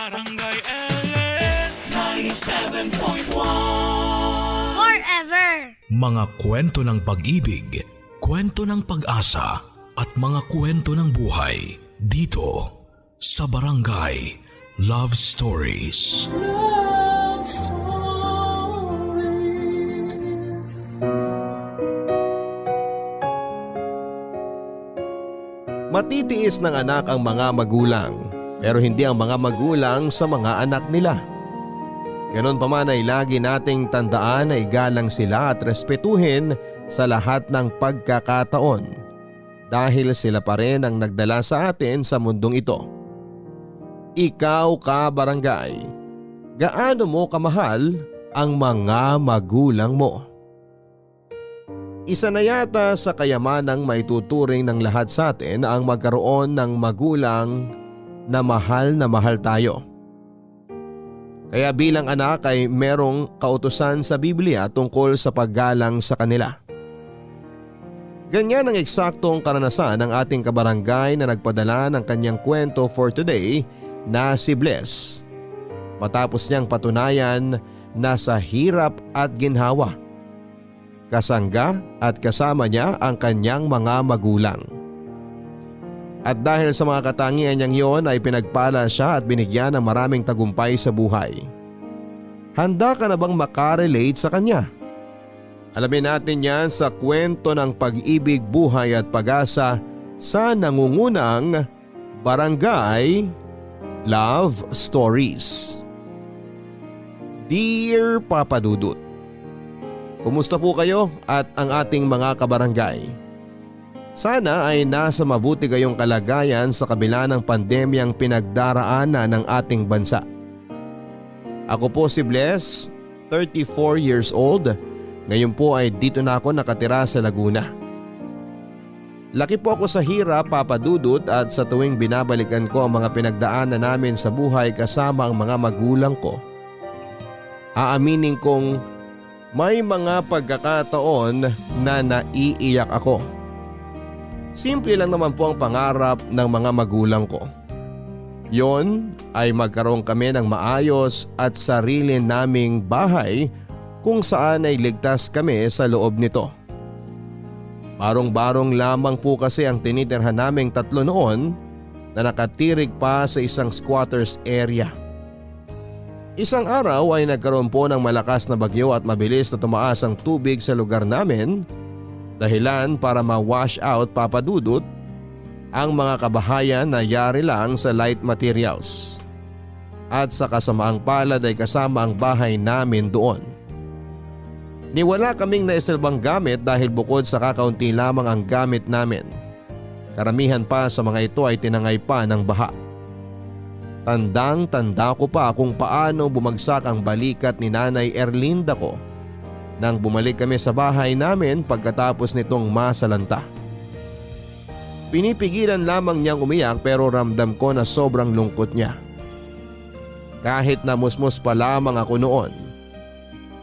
Barangay LS 97.1 Forever! Mga kwento ng pag-ibig, kwento ng pag-asa at mga kwento ng buhay dito sa Barangay Love Stories. Love Stories. Matitiis ng anak ang mga magulang, pero hindi ang mga magulang sa mga anak nila. Ganon pa man ay lagi nating tandaan na igalang sila at respetuhin sa lahat ng pagkakataon dahil sila pa rin ang nagdala sa atin sa mundong ito. Ikaw ka barangay, gaano mo kamahal ang mga magulang mo? Isa na yata sa kayamanang maituturing ng lahat sa atin ang magkaroon ng magulang na mahal tayo. Kaya bilang anak ay merong kautusan sa Biblia tungkol sa paggalang sa kanila. Ganyan ang eksaktong karanasan ng ating kabarangay na nagpadala ng kanyang kwento for today na si Bless. Matapos niyang patunayan na sa hirap at ginhawa, kasangga at kasama niya ang kanyang mga magulang. At dahil sa mga katangian niyang iyon ay pinagpala siya at binigyan ng maraming tagumpay sa buhay. Handa ka na bang makarelate sa kanya? Alamin natin yan sa kwento ng pag-ibig, buhay at pag-asa sa nangungunang Barangay Love Stories. Dear Papa Dudut, kumusta po kayo at ang ating mga kabarangay? Sana ay nasa mabuti kayong kalagayan sa kabila ng pandemyang pinagdaraanan ng ating bansa. Ako po si Bless, 34 years old. Ngayon po ay dito na ako nakatira sa Laguna. Laki po ako sa hirap, Papa Dudut, at sa tuwing binabalikan ko ang mga pinagdaanan namin sa buhay kasama ang mga magulang ko, aaminin kong may mga pagkakataon na naiiyak ako. Simple lang naman po ang pangarap ng mga magulang ko. Yon ay magkaroon kami ng maayos at sarili naming bahay kung saan ay ligtas kami sa loob nito. Barong-barong lamang po kasi ang tinitirhan naming tatlo noon na nakatirig pa sa isang squatters area. Isang araw ay nagkaroon po ng malakas na bagyo at mabilis na tumaas ang tubig sa lugar namin, dahilan para ma-wash out, Papa Dudut, ang mga kabahayan na yari lang sa light materials. At sa kasamaang palad ay kasama ang bahay namin doon. Niwala kaming naisilbang gamit dahil bukod sa kakaunti lamang ang gamit namin, karamihan pa sa mga ito ay tinangay pa ng baha. Tandang-tanda ko pa kung paano bumagsak ang balikat ni Nanay Erlinda ko nang bumalik kami sa bahay namin pagkatapos nitong masalanta. Pinipigilan lamang niyang umiyak pero ramdam ko na sobrang lungkot niya. Kahit na musmos pa lamang ako noon,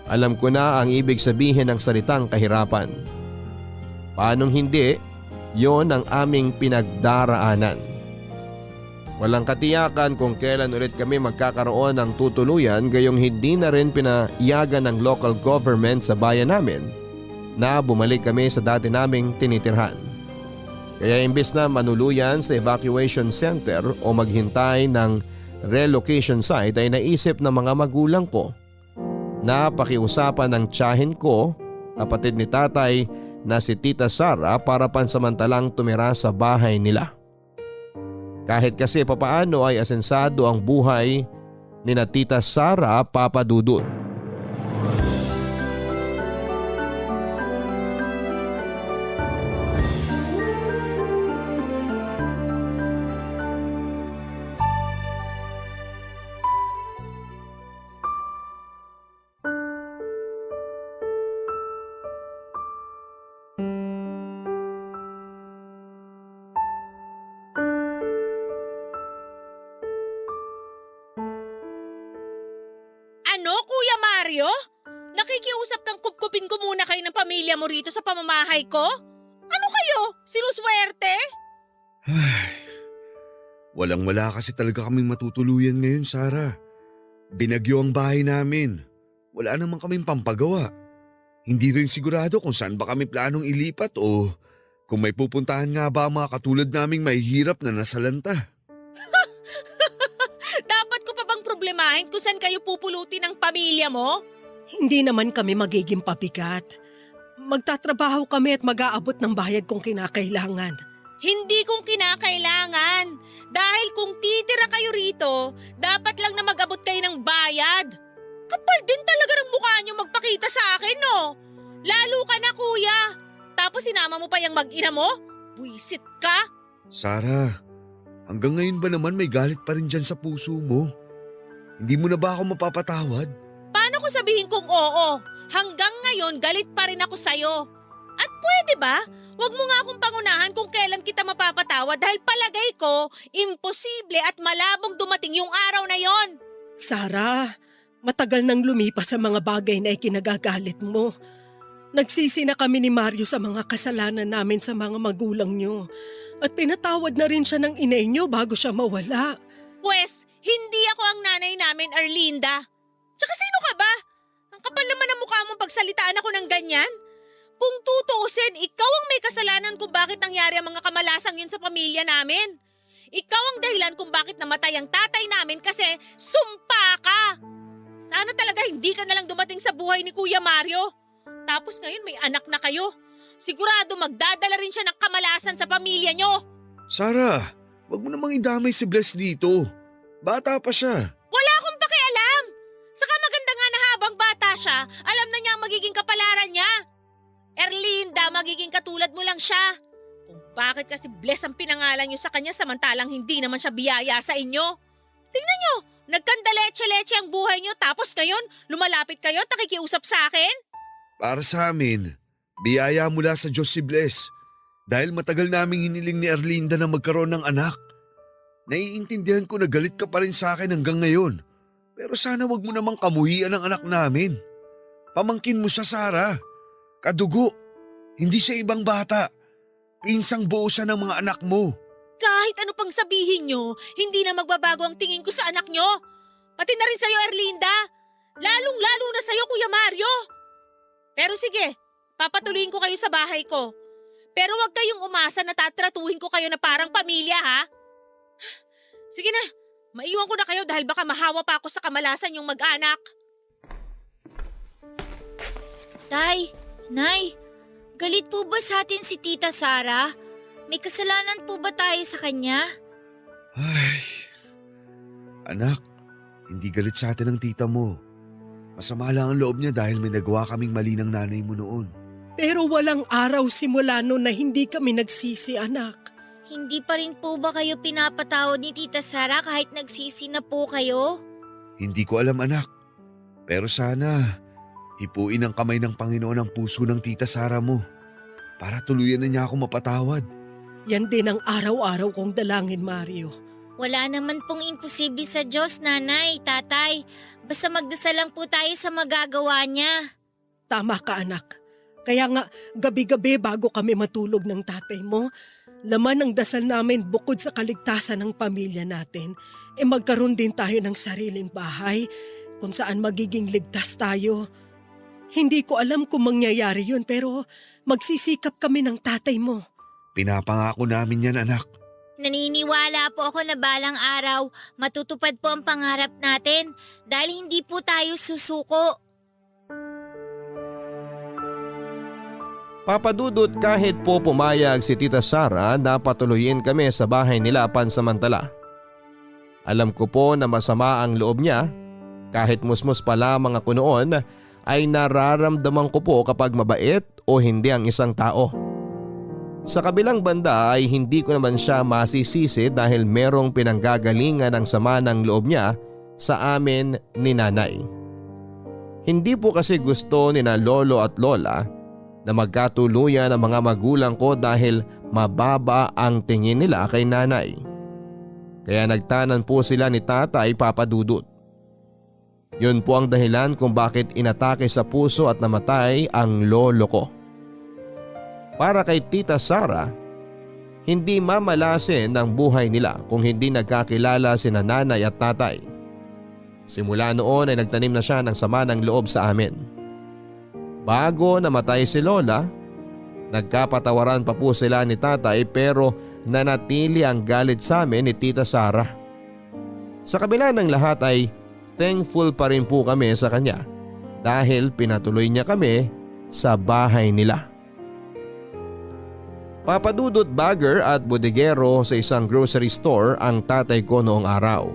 alam ko na ang ibig sabihin ng salitang kahirapan. Paanong hindi, yon ang aming pinagdaraanan. Walang katiyakan kung kailan ulit kami magkakaroon ng tutuluyan, gayong hindi na rin pinayagan ng local government sa bayan namin na bumalik kami sa dati naming tinitirhan. Kaya imbes na manuluyan sa evacuation center o maghintay ng relocation site ay naisip ng mga magulang ko na pakiusapan ng tiyahin ko, kapatid ni tatay na si Tita Sara, para pansamantalang tumira sa bahay nila. Kahit kasi papaano ay asensado ang buhay ni na Tita Sara, Papa Dudut. Ano, Kuya Mario? Nakikiusap kang kupkupin ko muna kayo ng pamilya mo rito sa pamamahay ko? Ano kayo? Sinuswerte? Walang-wala kasi talaga kaming matutuluyan ngayon, Sarah. Binagyo ang bahay namin. Wala naman kaming pampagawa. Hindi rin sigurado kung saan ba kami planong ilipat o kung may pupuntahan nga ba ang mga katulad naming mahihirap na nasalanta. Dapat ko pa bang problemahin kung saan kayo pupulutin ng pamilya mo? Hindi naman kami magiging pabigat. Magtatrabaho kami at mag-aabot ng bayad kung kinakailangan. Hindi kung kinakailangan. Dahil kung titira kayo rito, dapat lang na mag-abot kayo ng bayad. Kapal din talaga ng mukha niyo magpakita sa akin, no? Lalo ka na, kuya. Tapos sinama mo pa yung mag-ina mo? Buisit ka? Sarah, hanggang ngayon ba naman may galit pa rin dyan sa puso mo? Hindi mo na ba ako mapapatawad? Paano ko sabihin kung oo? Hanggang ngayon, galit pa rin ako sa'yo. At pwede ba? Huwag mo nga akong pangunahan kung kailan kita mapapatawad dahil palagay ko, imposible at malabong dumating yung araw na yon. Sarah, matagal nang lumipas sa mga bagay na ikinagagalit mo. Nagsisi na kami ni Mario sa mga kasalanan namin sa mga magulang niyo. At pinatawad na rin siya ng inay niyo bago siya mawala. Pwes, hindi ako ang nanay namin, Erlinda. Tsaka sino ka ba? Ang kapal naman ang mukha mong pagsalitaan ako ng ganyan. Kung tutuusin, ikaw ang may kasalanan kung bakit nangyari ang mga kamalasang yun sa pamilya namin. Ikaw ang dahilan kung bakit namatay ang tatay namin kasi sumpa ka. Sana talaga hindi ka nalang dumating sa buhay ni Kuya Mario. Tapos ngayon may anak na kayo. Sigurado magdadala rin siya ng kamalasan sa pamilya nyo. Sarah, wag mo namang idamay si Bless dito. Bata pa siya. Wala akong pakialam. Saka maganda nga na habang bata siya, alam na niya ang magiging kapalaran niya. Erlinda, magiging katulad mo lang siya. Kung bakit kasi Bless ang pinangalan niyo sa kanya samantalang hindi naman siya biyaya sa inyo. Tingnan niyo, nagkandaleche-leche ang buhay niyo tapos ngayon lumalapit kayo at nakikiusap sa akin? Para sa amin, biyaya mula sa Diyos si Bless. Dahil matagal naming hiniling ni Erlinda na magkaroon ng anak. Naiintindihan ko na galit ka pa rin sa akin hanggang ngayon. Pero sana wag mo namang kamuhian ang anak namin. Pamangkin mo siya, Sarah. Kadugo. Hindi siya ibang bata. Pinsang buo siya ng mga anak mo. Kahit ano pang sabihin niyo, hindi na magbabago ang tingin ko sa anak niyo. Pati na rin sa'yo, Erlinda. Lalong-lalo na sa'yo, Kuya Mario. Pero sige, papatuloyin ko kayo sa bahay ko. Pero wag kayong umasa na tatratuhin ko kayo na parang pamilya, ha? Sige na, maiwan ko na kayo dahil baka mahawa pa ako sa kamalasan yung mag-anak. Tay, Nay, galit po ba sa atin si Tita Sara? May kasalanan po ba tayo sa kanya? Ay, anak, hindi galit sa atin ang tita mo. Masama lang ang loob niya dahil may nagawa kaming mali ng nanay mo noon. Pero walang araw simula noon na hindi kami nagsisi, anak. Hindi pa rin po ba kayo pinapatawad ni Tita Sara kahit nagsisi na po kayo? Hindi ko alam, anak. Pero sana, hipuin ang kamay ng Panginoon ang puso ng tita Sara mo para tuluyan na niya ako mapatawad. Yan din ang araw-araw kong dalangin, Mario. Wala naman pong imposible sa Diyos, Nanay, Tatay. Basta magdasal lang po tayo sa magagawa niya. Tama ka, anak. Kaya nga, gabi-gabi bago kami matulog ng tatay mo, laman ng dasal namin bukod sa kaligtasan ng pamilya natin, magkaroon din tayo ng sariling bahay kung saan magiging ligtas tayo. Hindi ko alam kung mangyayari yun pero magsisikap kami ng tatay mo. Pinapangako namin yan, anak. Naniniwala po ako na balang araw matutupad po ang pangarap natin dahil hindi po tayo susuko. Papadudot kahit po pumayag si Tita Sara na patuloyin kami sa bahay nila pansamantala. Alam ko po na masama ang loob niya, kahit musmus pa lamang ako noon ay nararamdaman ko po kapag mabait o hindi ang isang tao. Sa kabilang banda ay hindi ko naman siya masisisi dahil merong pinanggagalingan ng sama ng loob niya sa amin ni nanay. Hindi po kasi gusto ni na lolo at lola na magkatuluyan ang mga magulang ko dahil mababa ang tingin nila kay nanay. Kaya nagtanan po sila ni tatay Papadudot. Yun po ang dahilan kung bakit inatake sa puso at namatay ang lolo ko. Para kay Tita Sara, Hindi mamalasin ang buhay nila kung hindi nagkakilala sina nanay at tatay. Simula noon ay nagtanim na siya ng sama ng loob sa amin. Bago namatay si Lola, nagkapatawaran pa po sila ni tatay pero nanatili ang galit sa amin ni Tita Sara. Sa kabila ng lahat ay thankful pa rin po kami sa kanya dahil pinatuloy niya kami sa bahay nila. Papadudot bagger at bodegero sa isang grocery store ang tatay ko noong araw.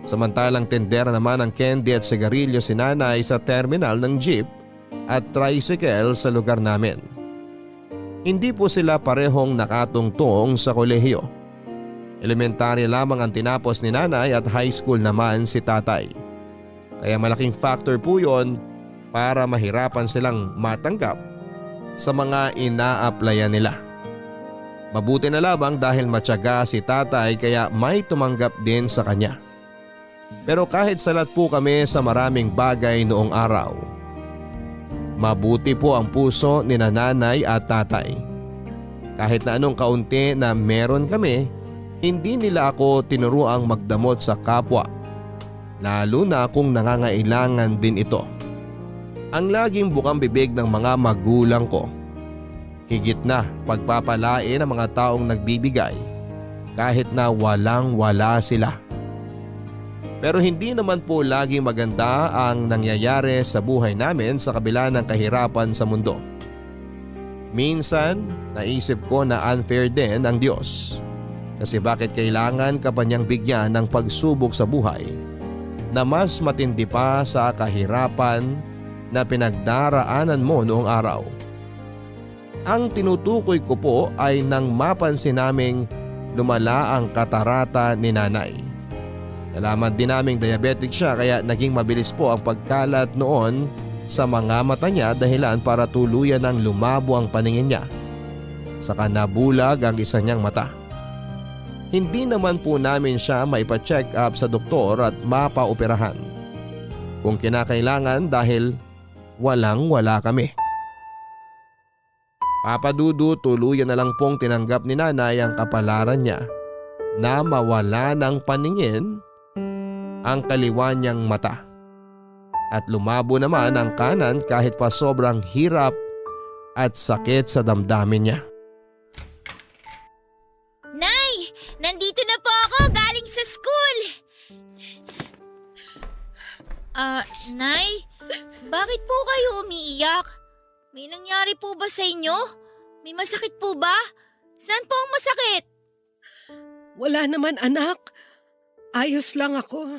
Samantalang tendera naman ng candy at sigarilyo si nanay sa terminal ng jeep at tricycle sa lugar namin. Hindi po sila parehong nakatungtong sa kolehiyo. Elementarya lamang ang tinapos ni nanay at high school naman si tatay. Kaya malaking factor po yon para mahirapan silang matanggap sa mga ina-applyan nila. Mabuti na lamang dahil matyaga si tatay kaya may tumanggap din sa kanya. Pero kahit salat po kami sa maraming bagay noong araw, mabuti po ang puso ni nanay at tatay. Kahit na anong kaunti na meron kami, hindi nila ako tinuruang magdamot sa kapwa, lalo na kung nangangailangan din ito. Ang laging bukang bibig ng mga magulang ko. Higit na pagpapalain ang mga taong nagbibigay kahit na walang-wala sila. Pero hindi naman po laging maganda ang nangyayari sa buhay namin sa kabila ng kahirapan sa mundo. Minsan, naisip ko na unfair din ang Diyos. Kasi bakit kailangan ka pa niyang bigyan ng pagsubok sa buhay na mas matindi pa sa kahirapan na pinagdaraanan mo noong araw? Ang tinutukoy ko po ay nang mapansin naming lumala ang katarata ni nanay. Nalaman din naming diabetic siya kaya naging mabilis po ang pagkalat noon sa mga mata niya dahilan para tuluyan ng lumabo ang paningin niya. Saka nabulag ang isa niyang mata. Hindi naman po namin siya maipa-check up sa doktor at mapaoperahan kung kinakailangan dahil walang-wala kami. Papadudu, tuluyan na lang pong tinanggap ni nanay ang kapalaran niya na mawala ng paningin ang kaliwa niyang mata. At lumabo naman ang kanan kahit pa sobrang hirap at sakit sa damdamin niya. Nay! Nandito na po ako galing sa school! Nay? Bakit po kayo umiiyak? May nangyari po ba sa inyo? May masakit po ba? Saan po ang masakit? Wala naman anak. Ayos lang ako.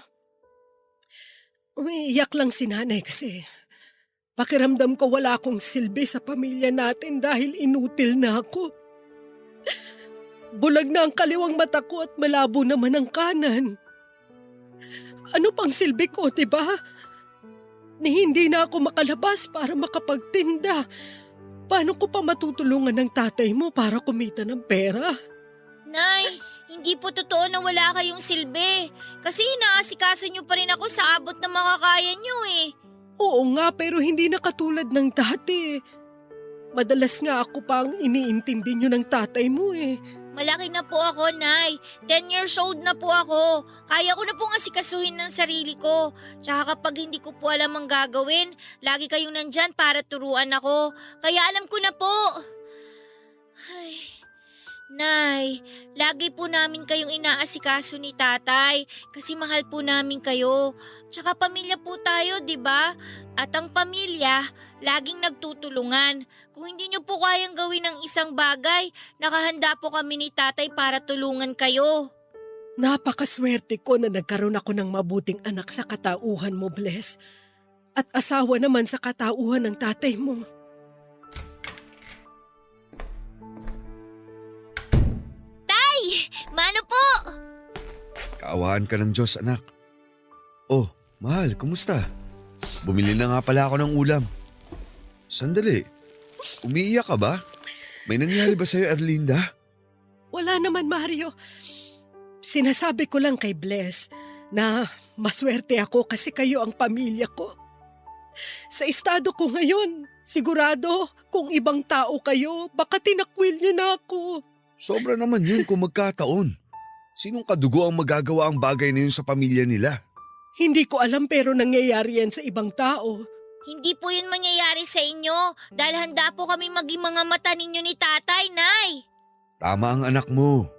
Umiiyak lang si nanay kasi pakiramdam ko wala akong silbi sa pamilya natin dahil inutil na ako. Bulag na ang kaliwang mata ko at malabo naman ang kanan. Ano pang silbi ko, diba? Ni hindi na ako makalabas para makapagtinda. Paano ko pa matutulungan ng tatay mo para kumita ng pera? Nay, hindi po totoo na wala kayong silbi. Kasi inaasikaso niyo pa rin ako sa abot na makakaya niyo eh. Oo nga, pero hindi na katulad ng dati. Madalas nga ako pang iniintindi niyo ng tatay mo eh. Malaki na po ako, Nay. 10 years old na po ako. Kaya ko na pong asikasuhin ng sarili ko. Tsaka kapag hindi ko po alam ang gagawin, lagi kayong nandyan para turuan ako. Kaya alam ko na po. Ay, Nay, lagi po namin kayong inaasikaso ni tatay kasi mahal po namin kayo. Tsaka pamilya po tayo, di ba? At ang pamilya, laging nagtutulungan. Kung hindi nyo po kayang gawin ng isang bagay, nakahanda po kami ni tatay para tulungan kayo. Napakaswerte ko na nagkaroon ako ng mabuting anak sa katauhan mo, Bless. At asawa naman sa katauhan ng tatay mo. Tay! Mano po? Kaawaan ka ng Diyos, anak. Oh, mahal, kumusta? Bumili na nga pala ako ng ulam. Sandali, umiiyak ka ba? May nangyari ba sa'yo, Erlinda? Wala naman, Mario. Sinasabi ko lang kay Bless na maswerte ako kasi kayo ang pamilya ko. Sa estado ko ngayon, sigurado kung ibang tao kayo, baka tinakwil niyo na ako. Sobra naman yun kung magkataon. Sinong kadugo ang magagawa ang bagay na yun sa pamilya nila? Hindi ko alam pero nangyayari yan sa ibang tao. Hindi po yun mangyayari sa inyo dahil handa po kami maging mga mata ninyo ni tatay, Nay. Tama ang anak mo.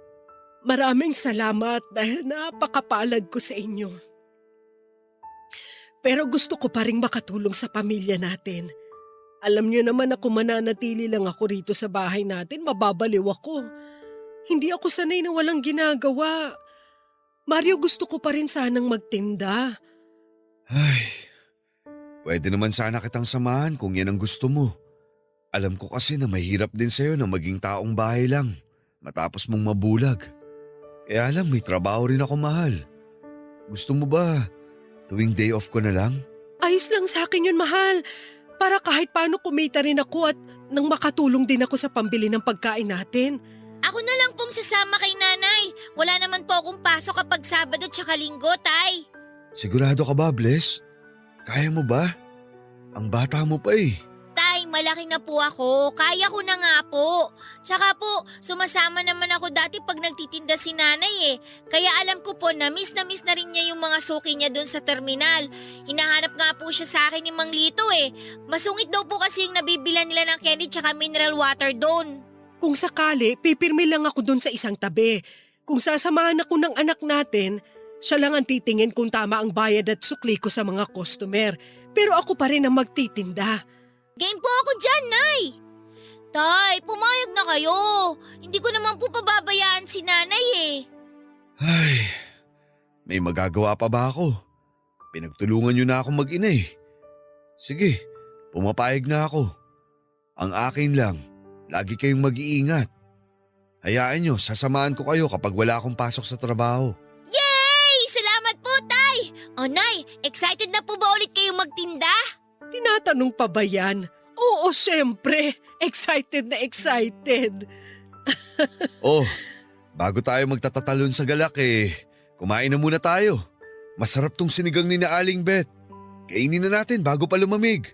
Maraming salamat dahil napakapalad ko sa inyo. Pero gusto ko pa rin makatulong sa pamilya natin. Alam niyo naman ako mananatili lang ako rito sa bahay natin, mababaliw ako. Hindi ako sanay na walang ginagawa. Mario, gusto ko pa rin sanang magtinda. Ay, pwede naman sana kitang samahan kung yan ang gusto mo. Alam ko kasi na mahirap din sa'yo na maging taong bahay lang matapos mong mabulag. Kaya lang may trabaho rin ako, mahal. Gusto mo ba tuwing day off ko na lang? Ayos lang sa akin yun, mahal. Para kahit paano kumita rin ako at nang makatulong din ako sa pambili ng pagkain natin. Ako na lang pong sasama kay nanay. Wala naman po akong pasok kapag Sabado tsaka Linggo, tay. Sigurado ka ba, Bless? Kaya mo ba? Ang bata mo pa eh. Tay, malaki na po ako. Kaya ko na nga po. Tsaka po, sumasama naman ako dati pag nagtitinda si nanay eh. Kaya alam ko po na miss na rin niya yung mga suki niya doon sa terminal. Hinahanap nga po siya sa akin ni Mang Lito eh. Masungit daw po kasi yung nabibilan nila ng candy tsaka mineral water doon. Kung sakali, pipirmi lang ako dun sa isang tabi. Kung sasamahan ako ng anak natin, siya lang ang titingin kung tama ang bayad at sukli ko sa mga customer. Pero ako pa rin ang magtitinda. Game po ako dyan, Nay! Tay, pumayag na kayo. Hindi ko naman po pababayaan si nanay eh. Ay, may magagawa pa ba ako? Pinagtulungan niyo na ako mag-ina eh. Sige, pumapayag na ako. Ang akin lang, lagi kayong mag-iingat. Hayaan niyo, sasamahan ko kayo kapag wala akong pasok sa trabaho. Yay! Salamat po, Tay! O Nay, excited na po ba ulit kayong magtinda? Tinatanong pa ba yan? Oo, syempre. Excited na excited. Oh, bago tayo magtatatalon sa galak eh, kumain na muna tayo. Masarap tong sinigang ni na Aling Beth. Kainin na natin bago pa lumamig.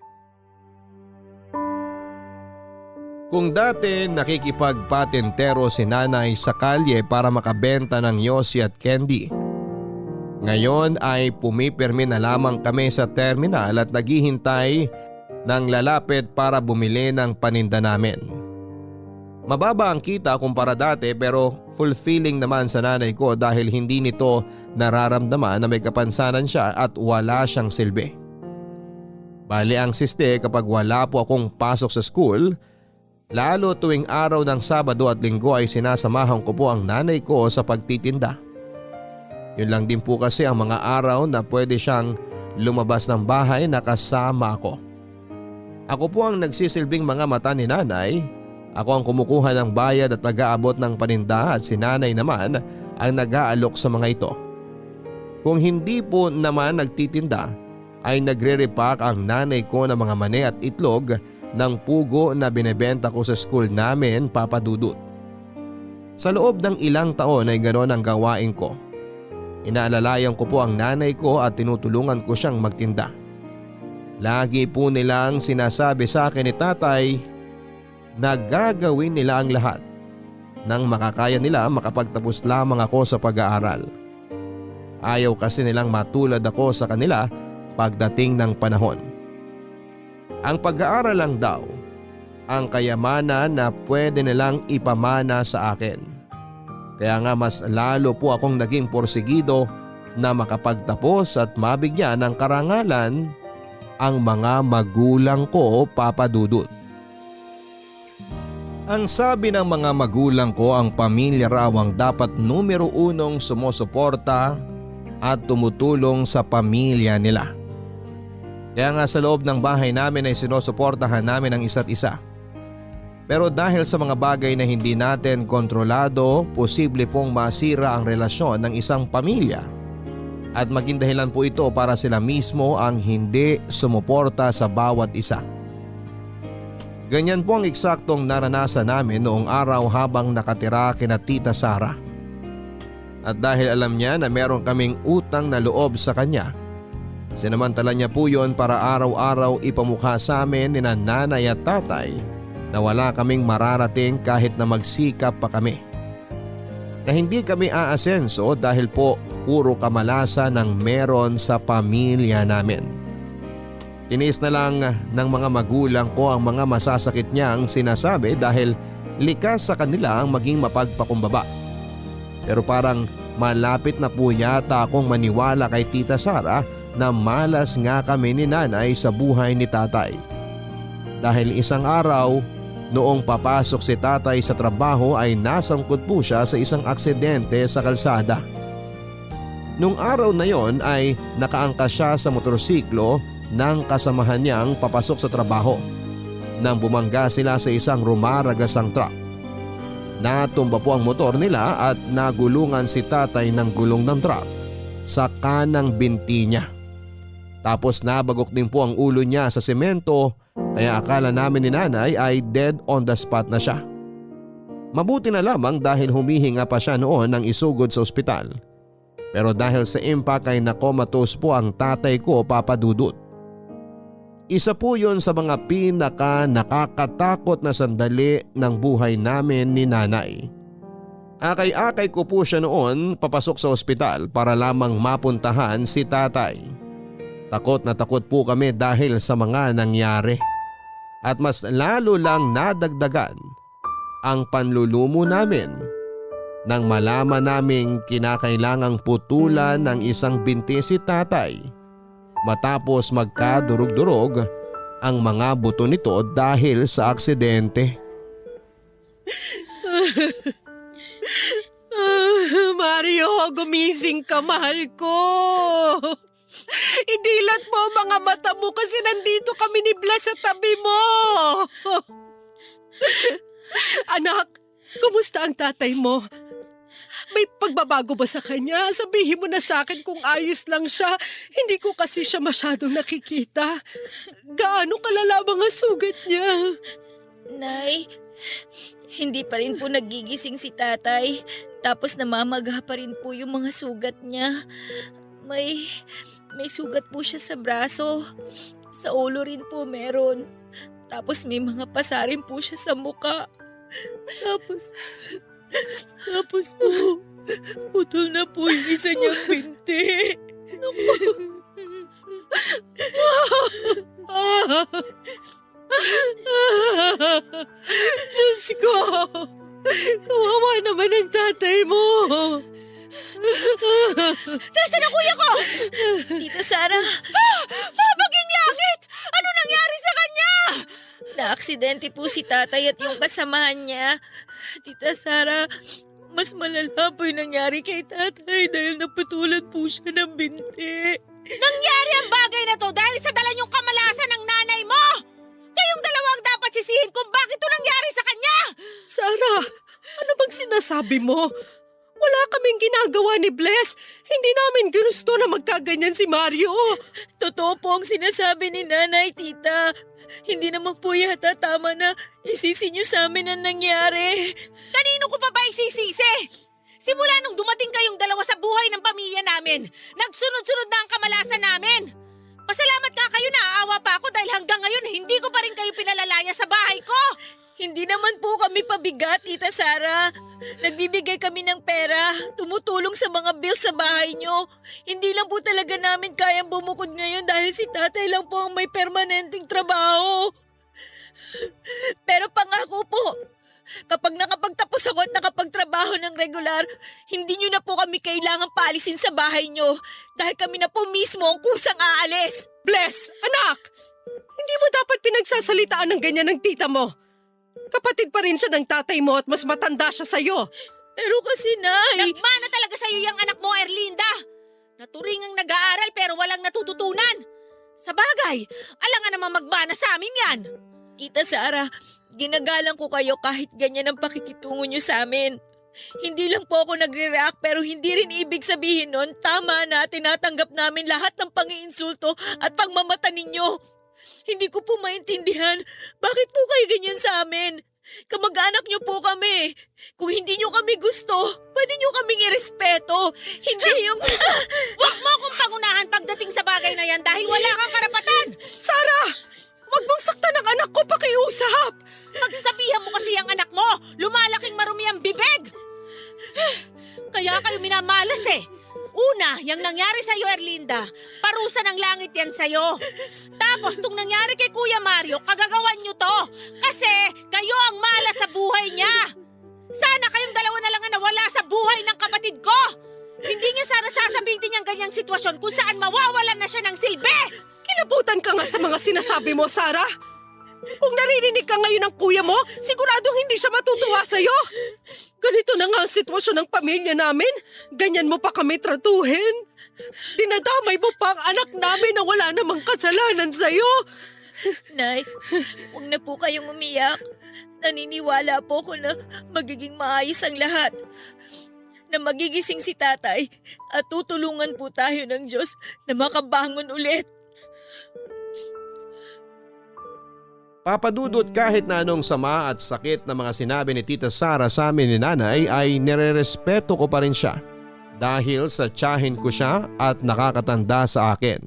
Kung dati nakikipagpatentero si nanay sa kalye para makabenta ng yosi at candy, ngayon ay pumipirmi na lamang kami sa terminal at naghihintay ng lalapit para bumili ng paninda namin. Mababa ang kita kumpara dati pero fulfilling naman sa nanay ko dahil hindi nito nararamdaman na may kapansanan siya at wala siyang silbi. Bali ang siste kapag wala po akong pasok sa school, lalo tuwing araw ng Sabado at Linggo ay sinasamahan ko po ang nanay ko sa pagtitinda. Yun lang din po kasi ang mga araw na pwede siyang lumabas ng bahay na kasama ako. Ako po ang nagsisilbing mga mata ni nanay. Ako ang kumukuha ng bayad at nag-aabot ng paninda at si nanay naman ang nag-aalok sa mga ito. Kung hindi po naman nagtitinda ay nagre-repack ang nanay ko ng mga mani at itlog ng pugo na binebenta ko sa school namin, Papa Dudut. Sa loob ng ilang taon ay ganoon ang gawain ko. Inaalalayan ko po ang nanay ko at tinutulungan ko siyang magtinda. Lagi po nilang sinasabi sa akin ni tatay na gagawin nila ang lahat nang makakaya nila makapagtapos lamang ako sa pag-aaral. Ayaw kasi nilang matulad ako sa kanila pagdating ng panahon. Ang pag-aaral lang daw ang kayamanan na pwede nilang ipamana sa akin. Kaya nga mas lalo po akong naging porsigido na makapagtapos at mabigyan ng karangalan ang mga magulang ko, Papa Dudut. Ang sabi ng mga magulang ko, ang pamilya raw ang dapat numero unong sumusuporta at tumutulong sa pamilya nila. Kaya nga sa loob ng bahay namin ay sinusuportahan namin ang isa't isa. Pero dahil sa mga bagay na hindi natin kontrolado, posible pong masira ang relasyon ng isang pamilya. At maging dahilan po ito para sila mismo ang hindi sumuporta sa bawat isa. Ganyan po ang eksaktong naranasan namin noong araw habang nakatira kina Tita Sara. At dahil alam niya na meron kaming utang na loob sa kanya, sinamantala niya po yon para araw-araw ipamukha sa amin ni nanay at tatay na wala kaming mararating kahit na magsikap pa kami. na hindi kami aasenso dahil po puro kamalasan ang meron sa pamilya namin. Tinis na lang ng mga magulang ko ang mga masasakit niyang sinasabi dahil likas sa kanila ang maging mapagpakumbaba. Pero parang malapit na po yata akong maniwala kay Tita Sara na malas nga kami ni nanay sa buhay ni tatay. Dahil isang araw, noong papasok si tatay sa trabaho ay nasangkot po siya sa isang aksidente sa kalsada. Nung araw na yon ay nakaangkas siya sa motorsiklo ng kasamahan niyang papasok sa trabaho nang bumangga sila sa isang rumaragasang truck. Natumba po ang motor nila at nagulungan si tatay ng gulong ng truck sa kanang binti niya. Tapos nabagok din po ang ulo niya sa semento kaya akala namin ni nanay ay dead on the spot na siya. Mabuti na lamang dahil humihinga pa siya noon ng isugod sa ospital. Pero dahil sa impact ay nakomatos po ang tatay ko, Papa Dudut. Isa po yun sa mga pinaka nakakatakot na sandali ng buhay namin ni nanay. Akay-akay ko po siya noon papasok sa ospital para lamang mapuntahan si tatay. Takot na takot po kami dahil sa mga nangyari. At mas lalo lang nadagdagan ang panlulumo namin nang malaman naming kinakailangang putulan ng isang binti si tatay matapos magkadurog-durog ang mga buto nito dahil sa aksidente. Mario, gumising ka, mahal ko. Idilat mo ang mga mata mo kasi nandito kami ni Blas sa tabi mo. Anak, kumusta ang tatay mo? May pagbabago ba sa kanya? Sabihin mo na sa akin kung ayos lang siya. Hindi ko kasi siya masyadong nakikita. Gaano kalala mga sugat niya? Nay, hindi pa rin po nagigising si tatay. Tapos namamaga pa rin po yung mga sugat niya. May sugat po siya sa braso. Sa ulo rin po meron. Tapos may mga pasa rin po siya sa muka. Tapos po, putol na po yung isa niyang binti. Diyos ko! Kawawa naman ang tatay mo! Nasaan ang kuya ko? Tita Sara, Mabaging langit! Ano nangyari sa kanya? na-aksidente po si tatay at yung kasamahan niya. Tita Sara, mas malala po yung nangyari kay tatay dahil naputulan po siya ng binti. Nangyari ang bagay na to dahil sa dala niyong kamalasan ng nanay mo! Kayong dalawang dapat sisihin kung bakit to nangyari sa kanya! Sarah, ano bang sinasabi mo? Wala kaming ginagawa ni Bless. Hindi namin ginusto na magkaganyan si Mario. Totoo po ang sinasabi ni nanay, tita. Hindi naman po yata tama na isisi niyo sa amin ang nangyari. Kanino ko pa ba isisisi? Simula nung dumating kayong dalawa sa buhay ng pamilya namin, nagsunod-sunod na ang kamalasan namin. Pasalamat ka kayo, naaawa pa ako dahil hanggang ngayon hindi ko pa rin kayo pinalalaya sa bahay ko. Hindi naman po kami pabigat, Tita Sara. Nagbibigay kami ng pera, tumutulong sa mga bills sa bahay nyo. Hindi lang po talaga namin kayang bumukod ngayon dahil si tatay lang po ang may permanenteng trabaho. Pero pangako po, kapag nakapagtapos ako at nakapagtrabaho ng regular, hindi nyo na po kami kailangang paalisin sa bahay nyo dahil kami na po mismo ang kusang aalis. Bless, anak! Hindi mo dapat pinagsasalitaan ng ganyan ng tita mo. Kapatid pa rin siya ng tatay mo at mas matanda siya sa'yo. Pero kasi, Nay… Nagmana talaga sa'yo yung anak mo, Erlinda. Naturingang nag-aaral pero walang natututunan. Sa bagay, alangan naman magmana sa amin yan. Tita Sara, ginagalang ko kayo kahit ganyan ang pakikitungo nyo sa amin. Hindi lang po ako nagre-react pero hindi rin ibig sabihin nun tama na tinatanggap namin lahat ng pangiinsulto at pagmamata ninyo. Hindi ko po maintindihan bakit po kayo ganyan sa amin. Kamag-anak nyo po kami. Kung hindi nyo kami gusto, pwede nyo kaming irespeto. Hindi yung… Huwag mo akong pangunahan pagdating sa bagay na yan dahil wala kang karapatan. Sarah! Huwag mong saktan ang anak ko, pakiusap! Pagsabihan mo kasi ang anak mo, lumalaking marumi ang bibig. Kaya kayo minamalas eh. Una, yung nangyari sa'yo, Erlinda, parusa ng langit yan sa'yo. Tapos, tung nangyari kay Kuya Mario, kagagawan nyo to. Kasi kayo ang malas sa buhay niya. Sana kayong dalawa na lang ang nawala sa buhay ng kapatid ko. Hindi niya sana sasabihin niyang ganyang sitwasyon kung saan mawawalan na siya ng silbi. Kilabutan ka nga sa mga sinasabi mo, Sarah. Kung naririnig ka ngayon ng kuya mo, siguradong hindi siya matutuwa sa'yo. Ganito na nga ang sitwasyon ng pamilya namin. Ganyan mo pa kami tratuhin. Dinadamay mo pa ang anak namin na wala namang kasalanan sa'yo. Nay, huwag na po kayong umiyak. Naniniwala po ko na magiging maayos ang lahat. Na magigising si tatay at tutulungan po tayo ng Diyos na makabangon ulit. Papadudot, kahit na anong sama at sakit na mga sinabi ni Tita Sara sa amin ni Nanay ay nirerespeto ko pa rin siya dahil sa tiyahin ko siya at nakakatanda sa akin.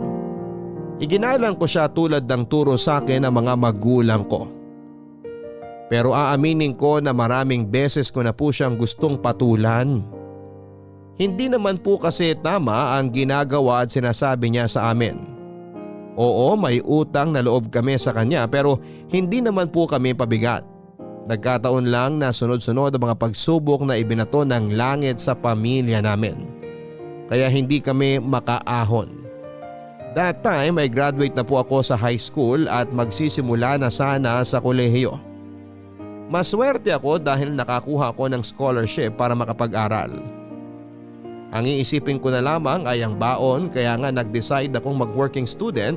Iginalang ko siya tulad ng turo sa akin ng mga magulang ko. Pero aaminin ko na maraming beses ko na po siyang gustong patulan. Hindi naman po kasi tama ang ginagawa at sinasabi niya sa amin. Oo, may utang na loob kami sa kanya pero hindi naman po kami pabigat. Nagkataon lang na sunod-sunod ang mga pagsubok na ibinato ng langit sa pamilya namin. Kaya hindi kami makaahon. That time ay graduate na po ako sa high school at magsisimula na sana sa kolehiyo. Maswerte ako dahil nakakuha ko ng scholarship para makapag-aral. Ang iisipin ko na lamang ay ang baon, kaya nga nag-decide akong mag-working student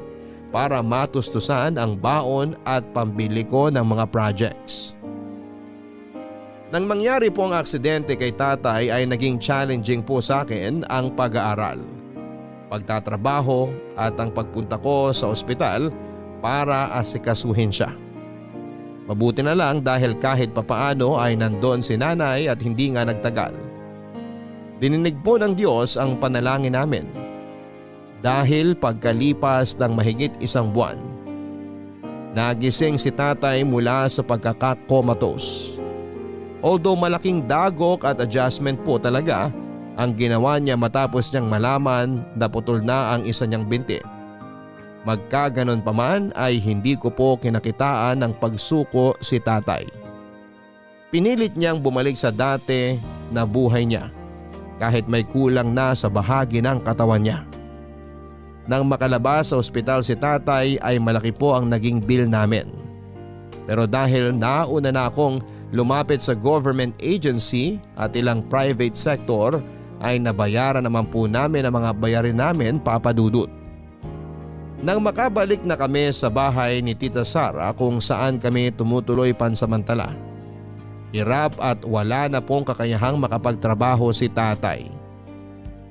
para matustusan ang baon at pambili ko ng mga projects. Nang mangyari po ang aksidente kay tatay ay naging challenging po sa akin ang pag-aaral, pagtatrabaho at ang pagpunta ko sa ospital para asikasuhin siya. Mabuti na lang dahil kahit papaano ay nandoon si nanay at hindi nga nagtagal. Dininig po ng Diyos ang panalangin namin dahil pagkalipas ng mahigit 1 buwan, nagising si tatay mula sa pagkakakomatos. Although malaking dagok at adjustment po talaga ang ginawa niya matapos niyang malaman na putol na ang isa niyang binti. Magkaganon pa man ay hindi ko po kinakitaan ng pagsuko si tatay. Pinilit niyang bumalik sa dati na buhay niya. Kahit may kulang na sa bahagi ng katawan niya. Nang makalabas sa ospital si tatay ay malaki po ang naging bill namin. Pero dahil nauna na akong lumapit sa government agency at ilang private sector ay nabayaran naman po namin ang mga bayarin namin, papadudot. Nang makabalik na kami sa bahay ni Tita Sara kung saan kami tumutuloy pansamantala, hirap at wala na pong kakayahang makapagtrabaho si tatay.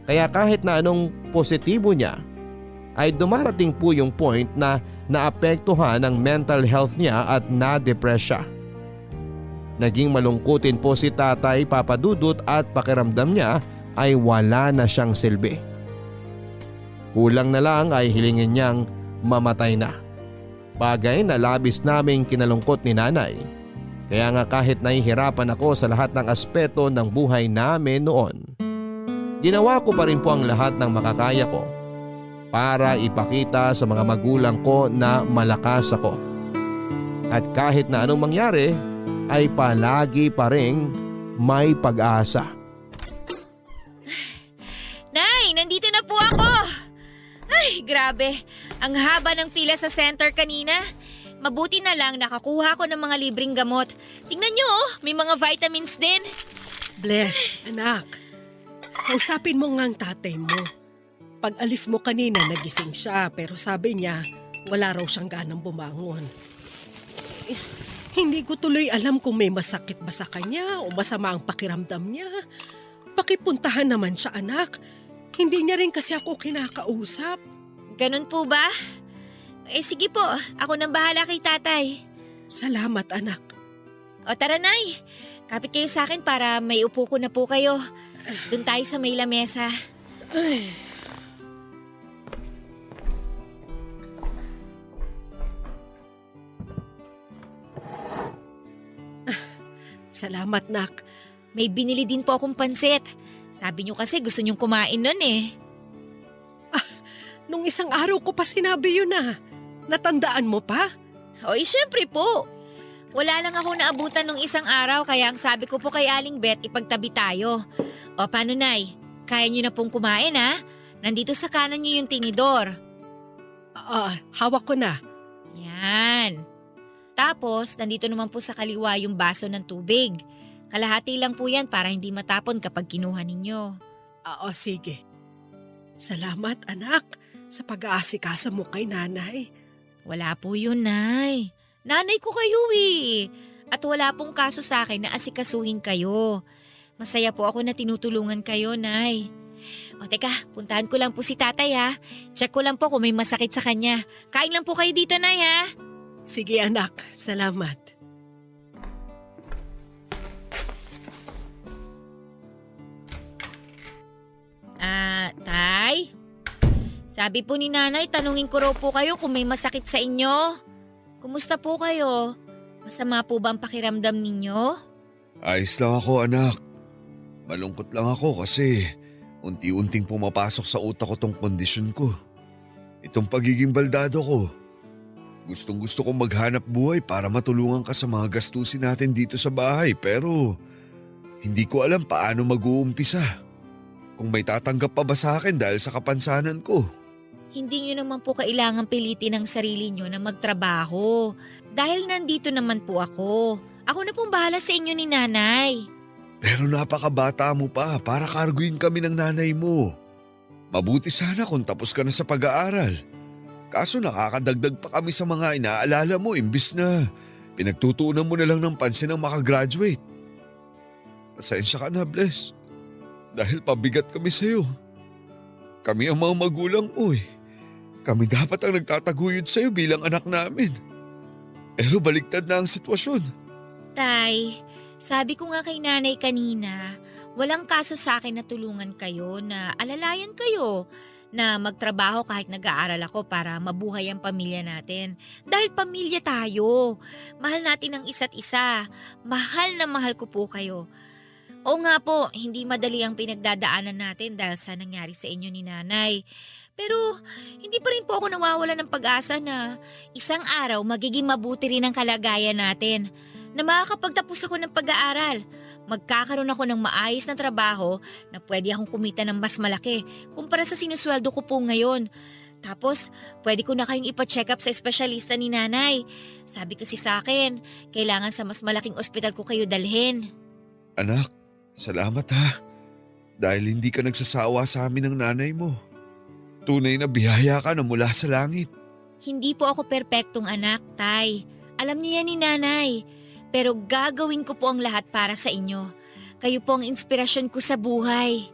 Kaya kahit na anong positibo niya, ay dumarating po yung point na naapektuhan ang mental health niya at na-depress siya. Naging malungkutin po si tatay, papadudot, at pakiramdam niya ay wala na siyang silbi. Kulang na lang ay hilingin niyang mamatay na. Bagay na labis naming kinalungkot ni nanay. Kaya nga kahit nahihirapan ako sa lahat ng aspeto ng buhay namin noon, ginawa ko pa rin po ang lahat ng makakaya ko para ipakita sa mga magulang ko na malakas ako. At kahit na anong mangyari ay palagi pa rin may pag-asa. Nay, nandito na po ako! Ay, grabe. Ang haba ng pila sa center kanina. Mabuti na lang nakakuha ko ng mga libreng gamot. Tingnan nyo, may mga vitamins din. Bless, anak. Kausapin mo nga ang tatay mo. Pag alis mo kanina, nagising siya pero sabi niya wala raw siyang ganang bumangon. Hindi ko tuloy alam kung may masakit ba sa kanya o masama ang pakiramdam niya. Pakipuntahan naman siya, anak. Hindi niya rin kasi ako kinakausap. Ganun po ba? Eh sige po, ako nang bahala kay tatay. Salamat, anak. O tara, Nay. Kapit kayo sa akin para may upo ko na po kayo. Doon tayo sa may lamesa. Ay. Salamat, Nak. May binili din po akong pansit. Sabi niyo kasi gusto niyong kumain nun eh. Nung isang araw ko pa sinabi yun na. Natandaan mo pa? Oy, syempre po. Wala lang ako naabutan nung isang araw kaya ang sabi ko po kay Aling Beth ipagtabi tayo. O paano Nay? Kaya niyo na pong kumain ha? Nandito sa kanan niyo yung tinidor. Hawak ko na. Yan. Tapos, nandito naman po sa kaliwa yung baso ng tubig. Kalahati lang po yan para hindi matapon kapag kinuha ninyo. Sige. Salamat anak sa pag-aasikaso mo kay nanay. Wala po yun, Nay. Nanay ko kayo eh. At wala pong kaso sa akin na asikasuhin kayo. Masaya po ako na tinutulungan kayo, Nay. O teka, puntahan ko lang po si tatay ha. Check ko lang po kung may masakit sa kanya. Kain lang po kayo dito, Nay ha. Sige anak, salamat. Tay? Sabi po ni Nanay, tanungin ko raw po kayo kung may masakit sa inyo. Kumusta po kayo? Masama po ba ang pakiramdam ninyo? Ayos lang ako anak. Malungkot lang ako kasi unti-unting pumapasok sa utak ko tong kondisyon ko. Itong pagiging baldado ko. Gustong-gusto kong maghanap buhay para matulungan ka sa mga gastusin natin dito sa bahay pero hindi ko alam paano mag-uumpisa. Kung may tatanggap pa ba sa akin dahil sa kapansanan ko. Hindi nyo naman po kailangan pilitin ang sarili nyo na magtrabaho. Dahil nandito naman po ako. Ako na pong bahala sa inyo ni Nanay. Pero napakabata mo pa para karguin kami ng nanay mo. Mabuti sana kung tapos ka na sa pag-aaral. Kaso nakakadagdag pa kami sa mga inaalala mo imbis na pinagtutuunan mo na lang ng pansin ang makagraduate. Pasensya ka na, Bless. Dahil pabigat kami sa'yo. Kami ang mga magulang mo eh. Kami dapat ang nagtataguyod sa'yo bilang anak namin. Pero baliktad na ang sitwasyon. Tay, sabi ko nga kay Nanay kanina, walang kaso sa akin na tulungan kayo na alalayan kayo na magtrabaho kahit nag-aaral ako para mabuhay ang pamilya natin. Dahil pamilya tayo. Mahal natin ang isa't isa. Mahal na mahal ko po kayo. Oo nga po, hindi madali ang pinagdadaanan natin dahil sa nangyari sa inyo ni Nanay. Pero hindi pa rin po ako nawawala ng pag-asa na isang araw magiging mabuti rin ang kalagayan natin. Na makakapagtapos ako ng pag-aaral. Magkakaroon ako ng maayos na trabaho na pwede akong kumita ng mas malaki kumpara sa sinusweldo ko po ngayon. Tapos, pwede ko na kayong ipa-check up sa espesyalista ni Nanay. Sabi kasi sa akin, kailangan sa mas malaking ospital ko kayo dalhin. Anak, salamat ha. Dahil hindi ka nagsasawa sa amin ng nanay mo. Tunay na biyaya ka na mula sa langit. Hindi po ako perpektong anak, Tay. Alam niya ni Nanay. Pero gagawin ko po ang lahat para sa inyo. Kayo po ang inspirasyon ko sa buhay.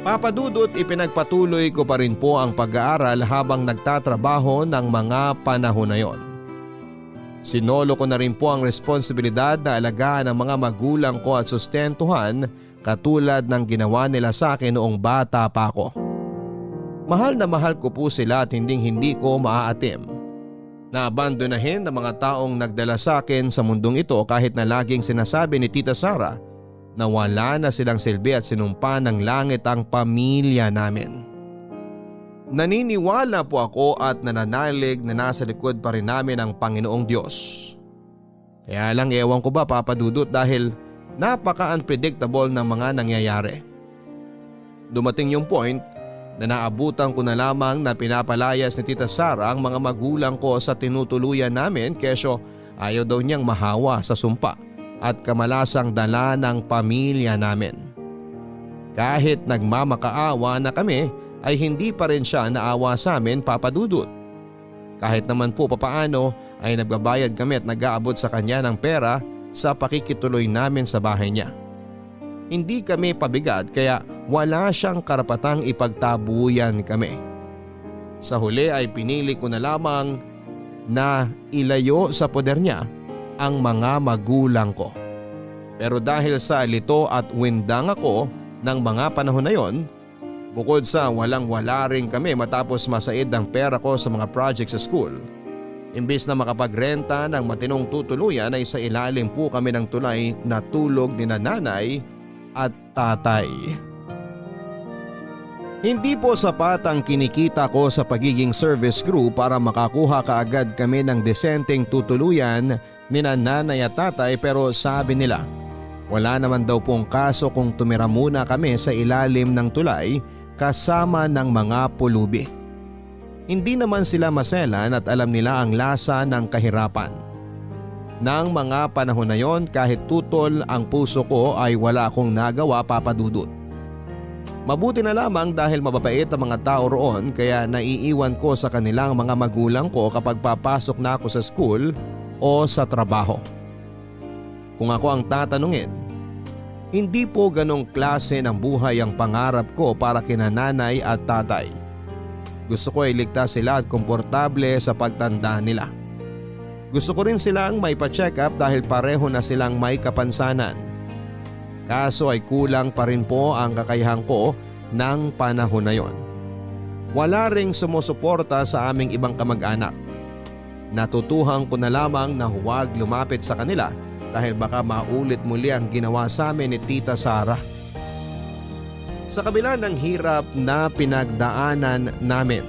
Papa Dudut, ipinagpatuloy ko pa rin po ang pag-aaral habang nagtatrabaho ng mga panahon na yon. Sinolo ko na rin po ang responsibilidad na alagaan ang mga magulang ko at sustentuhan katulad ng ginawa nila sa akin noong bata pa ako. Mahal na mahal ko po sila at hindi ko maaatim. Naabandonahin ng mga taong nagdala sa akin sa mundong ito kahit na laging sinasabi ni Tita Sara na wala na silang silbi at sinumpa ng langit ang pamilya namin. Naniniwala po ako at nananalig na nasa likod pa rin namin ang Panginoong Diyos. Kaya lang ewan ko ba Papa Dudut dahil napaka-unpredictable ng mga nangyayari. Dumating yung point na naabutan ko na lamang na pinapalayas ni Tita Sara ang mga magulang ko sa tinutuluyan namin kesyo ayaw daw niyang mahawa sa sumpa at kamalasang dala ng pamilya namin. Kahit nagmamakaawa na kami ay hindi pa rin siya naawa sa amin Papa Dudut. Kahit naman po papaano ay nagbabayad kami at nag-aabot sa kanya ng pera sa pakikituloy namin sa bahay niya. Hindi kami pabigat kaya wala siyang karapatang ipagtabuyan kami. Sa huli ay pinili ko na lamang na ilayo sa poder niya ang mga magulang ko. Pero dahil sa lito at windang ako ng mga panahon na yon, bukod sa walang-wala rin kami matapos masaid ang pera ko sa mga project sa school, Imbis na makapagrenta ng matinong tutuluyan ay sa ilalim po kami ng tulay na tulog ni nanay at tatay. Hindi po sapat ang kinikita ko sa pagiging service crew para makakuha kaagad kami ng desenteng tutuluyan ni nanay at tatay, pero sabi nila wala naman daw pong kaso kung tumira muna kami sa ilalim ng tulay kasama ng mga pulubi. Hindi naman sila maselan at alam nila ang lasa ng kahirapan. Nang mga panahon na yon, kahit tutol ang puso ko ay wala akong nagawa, Papa Dudut. Mabuti na lamang dahil mababait ang mga tao roon, kaya naiiwan ko sa kanilang mga magulang ko kapag papasok na ako sa school o sa trabaho. Kung ako ang tatanungin, hindi po ganong klase ng buhay ang pangarap ko para kina nanay at tatay. Gusto ko ay ligtas sila at komportable sa pagtanda nila. Gusto ko rin silang may pa-check up dahil pareho na silang may kapansanan. Kaso ay kulang pa rin po ang kakayahan ko ng panahon na yon. Wala ring sumusuporta sa aming ibang kamag-anak. Natutuhan ko na lamang na huwag lumapit sa kanila dahil baka maulit muli ang ginawa sa amin ni Tita Sara. Sa kabila ng hirap na pinagdaanan namin,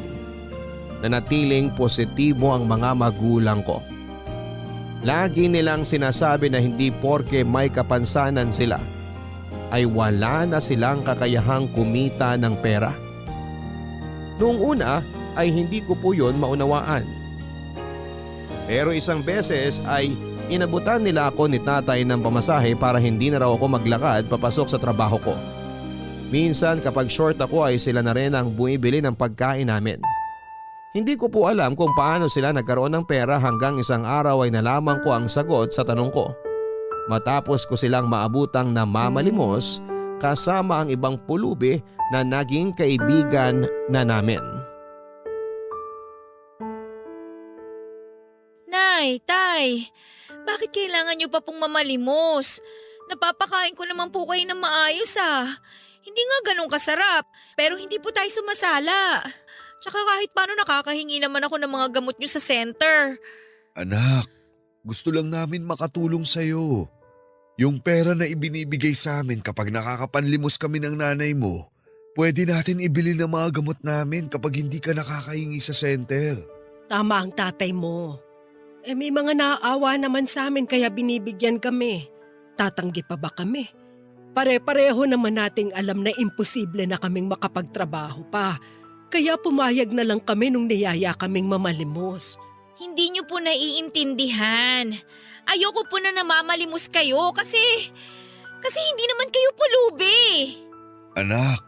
nanatiling positibo ang mga magulang ko. Lagi nilang sinasabi na hindi porke may kapansanan sila ay wala na silang kakayahang kumita ng pera. Noong una ay hindi ko po yun maunawaan. Pero isang beses ay inabutan nila ako ni tatay ng pamasahe para hindi na raw ako maglakad papasok sa trabaho ko. Minsan kapag short ako ay sila na rin ang bumibili ng pagkain namin. Hindi ko po alam kung paano sila nagkaroon ng pera hanggang isang araw ay nalaman ko ang sagot sa tanong ko. Matapos ko silang maabutang namamalimos kasama ang ibang pulubi na naging kaibigan na namin. Nay, tay, bakit kailangan niyo pa pong mamalimos? Napapakain ko naman po kayo ng maayos ah. Hindi nga ganun kasarap, pero hindi po tayo sumasala. Tsaka kahit paano nakakahingi naman ako ng mga gamot niyo sa center. Anak, gusto lang namin makatulong sa'yo. Yung pera na ibinibigay sa amin kapag nakakapanlimos kami ng nanay mo, pwede natin ibili ng mga gamot namin kapag hindi ka nakakahingi sa center. Tama ang tatay mo. May mga naaawa naman sa amin kaya binibigyan kami. Tatanggi pa ba kami? Pare-pareho naman nating alam na imposible na kaming makapagtrabaho pa. Kaya pumayag na lang kami nung niyaya kaming mamalimos. Hindi niyo po naiintindihan. Ayoko po na namamalimos kayo kasi hindi naman kayo pulubi. Anak,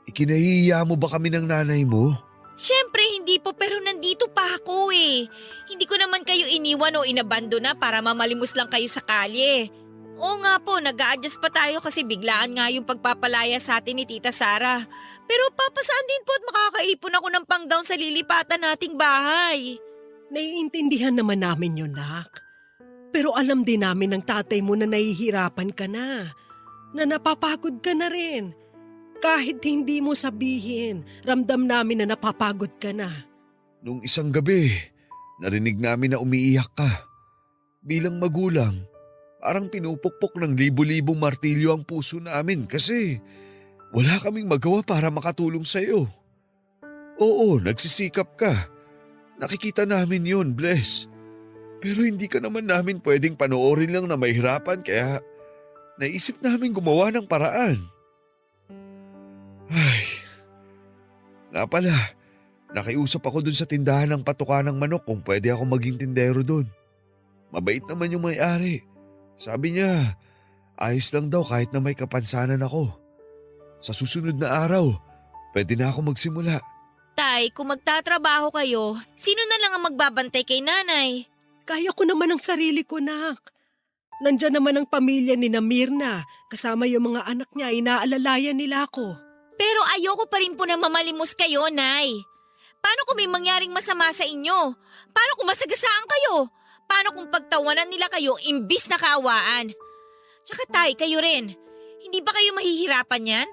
ikinahihiya mo ba kami ng nanay mo? Siyempre hindi po, pero nandito pa ako eh. Hindi ko naman kayo iniwan o inabandona para mamalimos lang kayo sa kalye. Oo nga po, nag-a-adjust pa tayo kasi biglaan nga yung pagpapalaya sa atin ni Tita Sara. Pero papasaan din po at makakaipon ako ng pang-down sa lilipatan nating bahay. Naiintindihan naman namin yun, Nak. Pero alam din namin ng tatay mo na nahihirapan ka na napapagod ka na rin. Kahit hindi mo sabihin, ramdam namin na napapagod ka na. Nung isang gabi, narinig namin na umiiyak ka. Bilang magulang, parang pinupukpok ng libo-libong martilyo ang puso namin kasi wala kaming magawa para makatulong sa'yo. Oo, nagsisikap ka. Nakikita namin yun, Bless. Pero hindi ka naman namin pwedeng panoorin lang na mahirapan kaya naisip namin gumawa ng paraan. Ay, nga pala, nakiusap ako dun sa tindahan ng patuka ng manok kung pwede ako maging tindero dun. Mabait naman yung may-ari. Sabi niya, ayos lang daw kahit na may kapansanan ako. Sa susunod na araw, pwede na ako magsimula. Tay, kung magtatrabaho kayo, sino na lang ang magbabantay kay nanay? Kaya ko naman ang sarili ko, Nak. Nandyan naman ang pamilya ni Mirna. Kasama yung mga anak niya, inaalalayan nila ako. Pero ayoko pa rin po na mamalimos kayo, Nay. Paano kung may mangyaring masama sa inyo? Paano kung masagasaan kayo? Paano kung pagtawanan nila kayo imbis na kaawaan? Tsaka tay, kayo rin. Hindi ba kayo mahihirapan yan?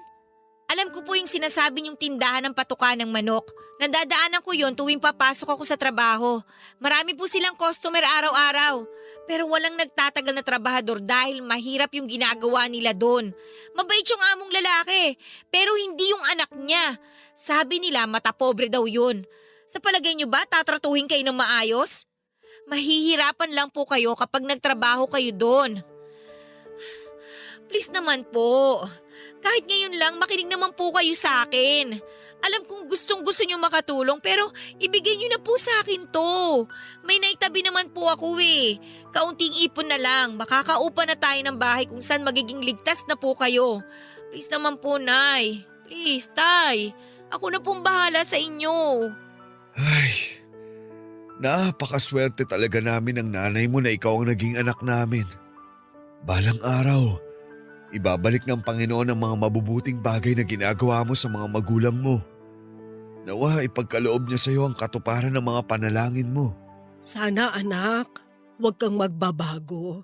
Alam ko po yung sinasabi niyong tindahan ng patuka ng manok. Nadadaanan ko yon tuwing papasok ako sa trabaho. Marami po silang customer araw-araw. Pero walang nagtatagal na trabahador dahil mahirap yung ginagawa nila doon. Mabait yung among lalaki, pero hindi yung anak niya. Sabi nila mata pobre daw yun. Sa palagay niyo ba tatratuhin kayo ng maayos? Mahihirapan lang po kayo kapag nagtrabaho kayo doon. Please naman po. Kahit ngayon lang makinig naman po kayo sa akin. Alam kong gustong gusto niyo makatulong pero ibigay niyo na po sa akin to. May naitabi naman po ako eh. Kaunting ipon na lang, makakaupa na tayo ng bahay kung saan magiging ligtas na po kayo. Please naman po, Nay. Please, Tay. Ako na pong bahala sa inyo. Ay, napakaswerte talaga namin ng nanay mo na ikaw ang naging anak namin. Balang araw, ibabalik ng Panginoon ang mga mabubuting bagay na ginagawa mo sa mga magulang mo. Nawa ipagkaloob niya sa iyo ang katuparan ng mga panalangin mo. Sana anak, huwag kang magbabago.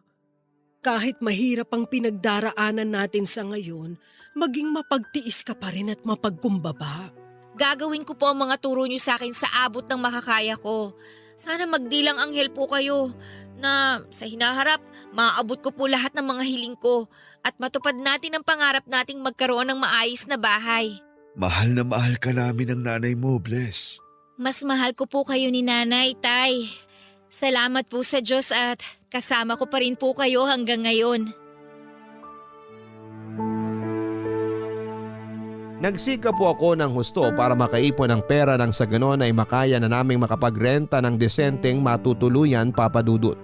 Kahit mahirap ang pinagdaraanan natin sa ngayon, maging mapagtiis ka pa rin at mapagkumbaba. Gagawin ko po ang mga turo niyo sa akin sa abot ng makakaya ko. Sana magdilang anghel po kayo na sa hinaharap, maaabot ko po lahat ng mga hiling ko at matupad natin ang pangarap nating magkaroon ng maayos na bahay. Mahal na mahal ka namin ng nanay mo, Bless. Mas mahal ko po kayo ni Nanay, Tay. Salamat po sa Diyos at kasama ko pa rin po kayo hanggang ngayon. Nagsika po ako ng husto para makaipon ng pera nang sa ganon ay makaya na naming makapagrenta ng desenteng matutuluyan, Papa Dudut.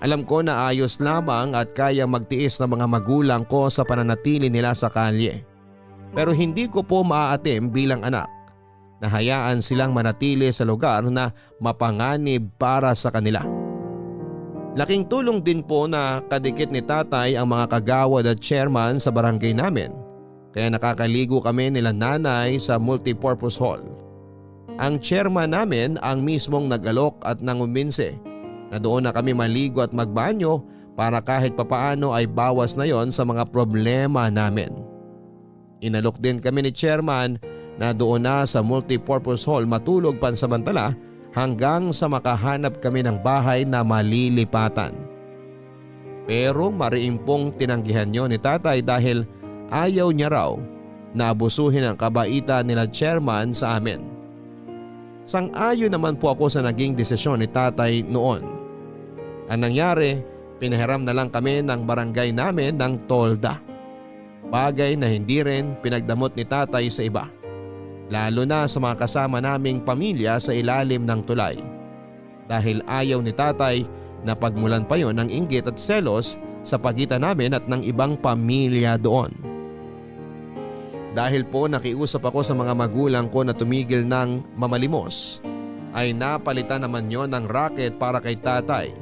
Alam ko na ayos lamang at kaya magtiis ng mga magulang ko sa pananatili nila sa kalye. Pero hindi ko po maaatim bilang anak na hayaan silang manatili sa lugar na mapanganib para sa kanila. Laking tulong din po na kadikit ni tatay ang mga kagawad at chairman sa barangay namin. Kaya nakakaligo kami nila nanay sa multipurpose hall. Ang chairman namin ang mismong nag-alok at nangumbinse na doon na kami maligo at magbanyo para kahit papaano ay bawas na yon sa mga problema namin. Inalok din kami ni chairman na doon na sa multipurpose hall matulog pansamantala hanggang sa makahanap kami ng bahay na malilipatan. Pero mariimpong tinanggihan yon ni tatay dahil ayaw niya raw na abusuhin ang kabaitan nila chairman sa amin. Sang-ayon naman po ako sa naging desisyon ni tatay noon. Ang nangyari, pinahiram na lang kami ng barangay namin ng tolda. Bagay na hindi rin pinagdamot ni tatay sa iba. Lalo na sa mga kasama naming pamilya sa ilalim ng tulay. Dahil ayaw ni tatay na pagmulan pa yon ng inggit at selos sa pagitan namin at ng ibang pamilya doon. Dahil po nakiusap ako sa mga magulang ko na tumigil ng mamalimos, ay napalitan naman yon ng racket para kay tatay.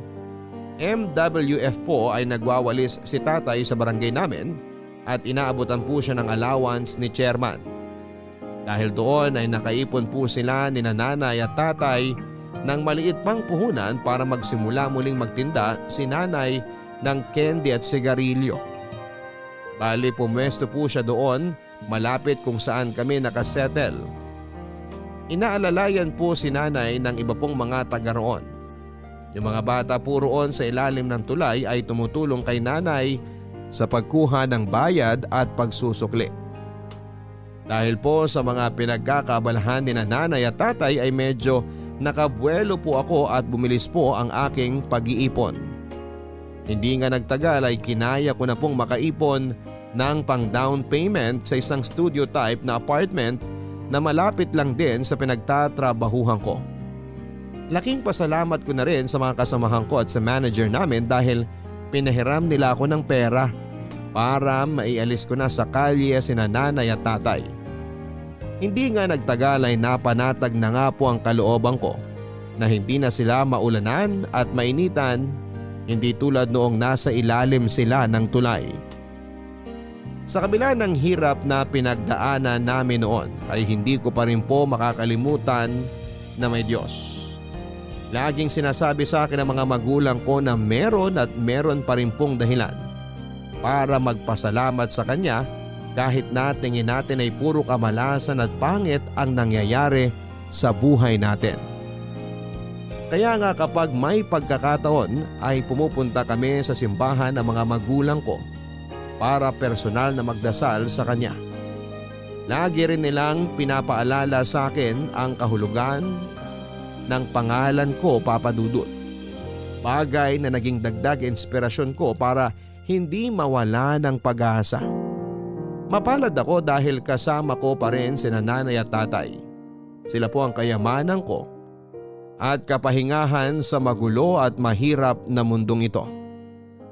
MWF po ay nagwawalis si tatay sa barangay namin at inaabutan po siya ng allowance ni chairman. Dahil doon ay nakaipon po sila ni nanay at tatay ng maliit pang puhunan para magsimula muling magtinda si nanay ng candy at sigarilyo. Bali pumwesto po siya doon malapit kung saan kami nakasettle. Inaalalayan po si nanay ng iba pong mga taga roon. Yung mga bata po roon sa ilalim ng tulay ay tumutulong kay nanay sa pagkuha ng bayad at pagsusukli. Dahil po sa mga pinagkakabalahan ni nanay at tatay ay medyo nakabuelo po ako at bumilis po ang aking pag-iipon. Hindi nga nagtagal ay kinaya ko na pong makaipon ng pang down payment sa isang studio type na apartment na malapit lang din sa pinagtatrabahuhan ko. Laking pasalamat ko na rin sa mga kasamahan ko at sa manager namin dahil pinahiram nila ako ng pera para maialis ko na sa kalye sina nanay at tatay. Hindi nga nagtagal ay napanatag na nga po ang kalooban ko na hindi na sila maulanan at mainitan, hindi tulad noong nasa ilalim sila ng tulay. Sa kabila ng hirap na pinagdaanan namin noon ay hindi ko pa rin po makakalimutan na may Diyos. Laging sinasabi sa akin ng mga magulang ko na meron at meron pa rin pong dahilan para magpasalamat sa Kanya Kahit na tingin natin ay puro kamalasan at pangit ang nangyayari sa buhay natin. Kaya nga kapag may pagkakataon ay pumupunta kami sa simbahan ng mga magulang ko para personal na magdasal sa kanya. Lagi rin nilang pinapaalala sa akin ang kahulugan ng pangalan ko, Papa Dudut. Bagay na naging dagdag inspirasyon ko para hindi mawala ng pag-asa. Mapalad ako dahil kasama ko pa rin sina nanay at tatay. Sila po ang kayamanan ko at kapahingahan sa magulo at mahirap na mundong ito.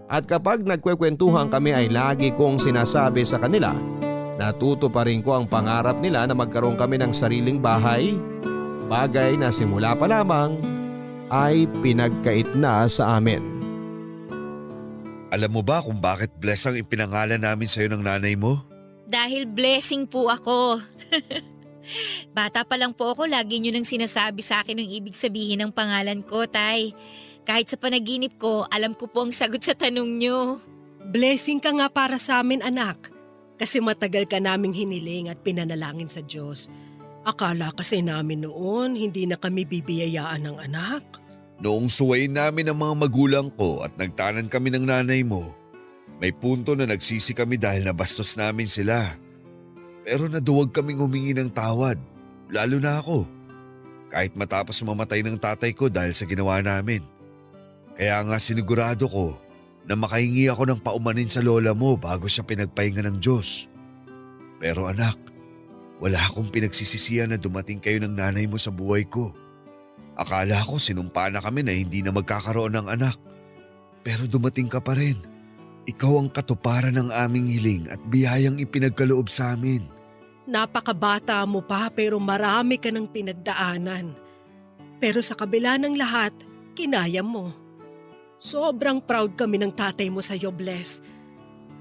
At kapag nagkwekwentuhan kami ay lagi kong sinasabi sa kanila na tutuparin ko ang pangarap nila na magkaroon kami ng sariling bahay, bagay na simula pa lamang ay pinagkait na sa amin. Alam mo ba kung bakit bless ang ipinangalan namin sa'yo ng nanay mo? Dahil blessing po ako. Bata pa lang po ako, lagi nyo nang sinasabi sa akin ang ibig sabihin ng pangalan ko, Tay. Kahit sa panaginip ko, alam ko po ang sagot sa tanong nyo. Blessing ka nga para sa amin, anak. Kasi matagal ka naming hiniling at pinanalangin sa Diyos. Akala kasi namin noon hindi na kami bibiyayaan ng anak. Noong suwayin namin ang mga magulang ko at nagtanan kami ng nanay mo, may punto na nagsisi kami dahil nabastos namin sila. Pero naduwag kaming humingi ng tawad, lalo na ako. Kahit matapos mamatay ng tatay ko dahil sa ginawa namin. Kaya nga sinigurado ko na makahingi ako ng paumanin sa lola mo bago siya pinagpahinga ng Diyos. Pero anak, wala akong pinagsisisihan na dumating kayo ng nanay mo sa buhay ko. Akala ko sinumpa na kami na hindi na magkakaroon ng anak. Pero dumating ka pa rin. Ikaw ang katuparan ng aming hiling at biyayang ipinagkaloob sa amin. Napakabata mo pa pero marami ka ng pinagdaanan. Pero sa kabila ng lahat, kinaya mo. Sobrang proud kami ng tatay mo sa iyo, Bless.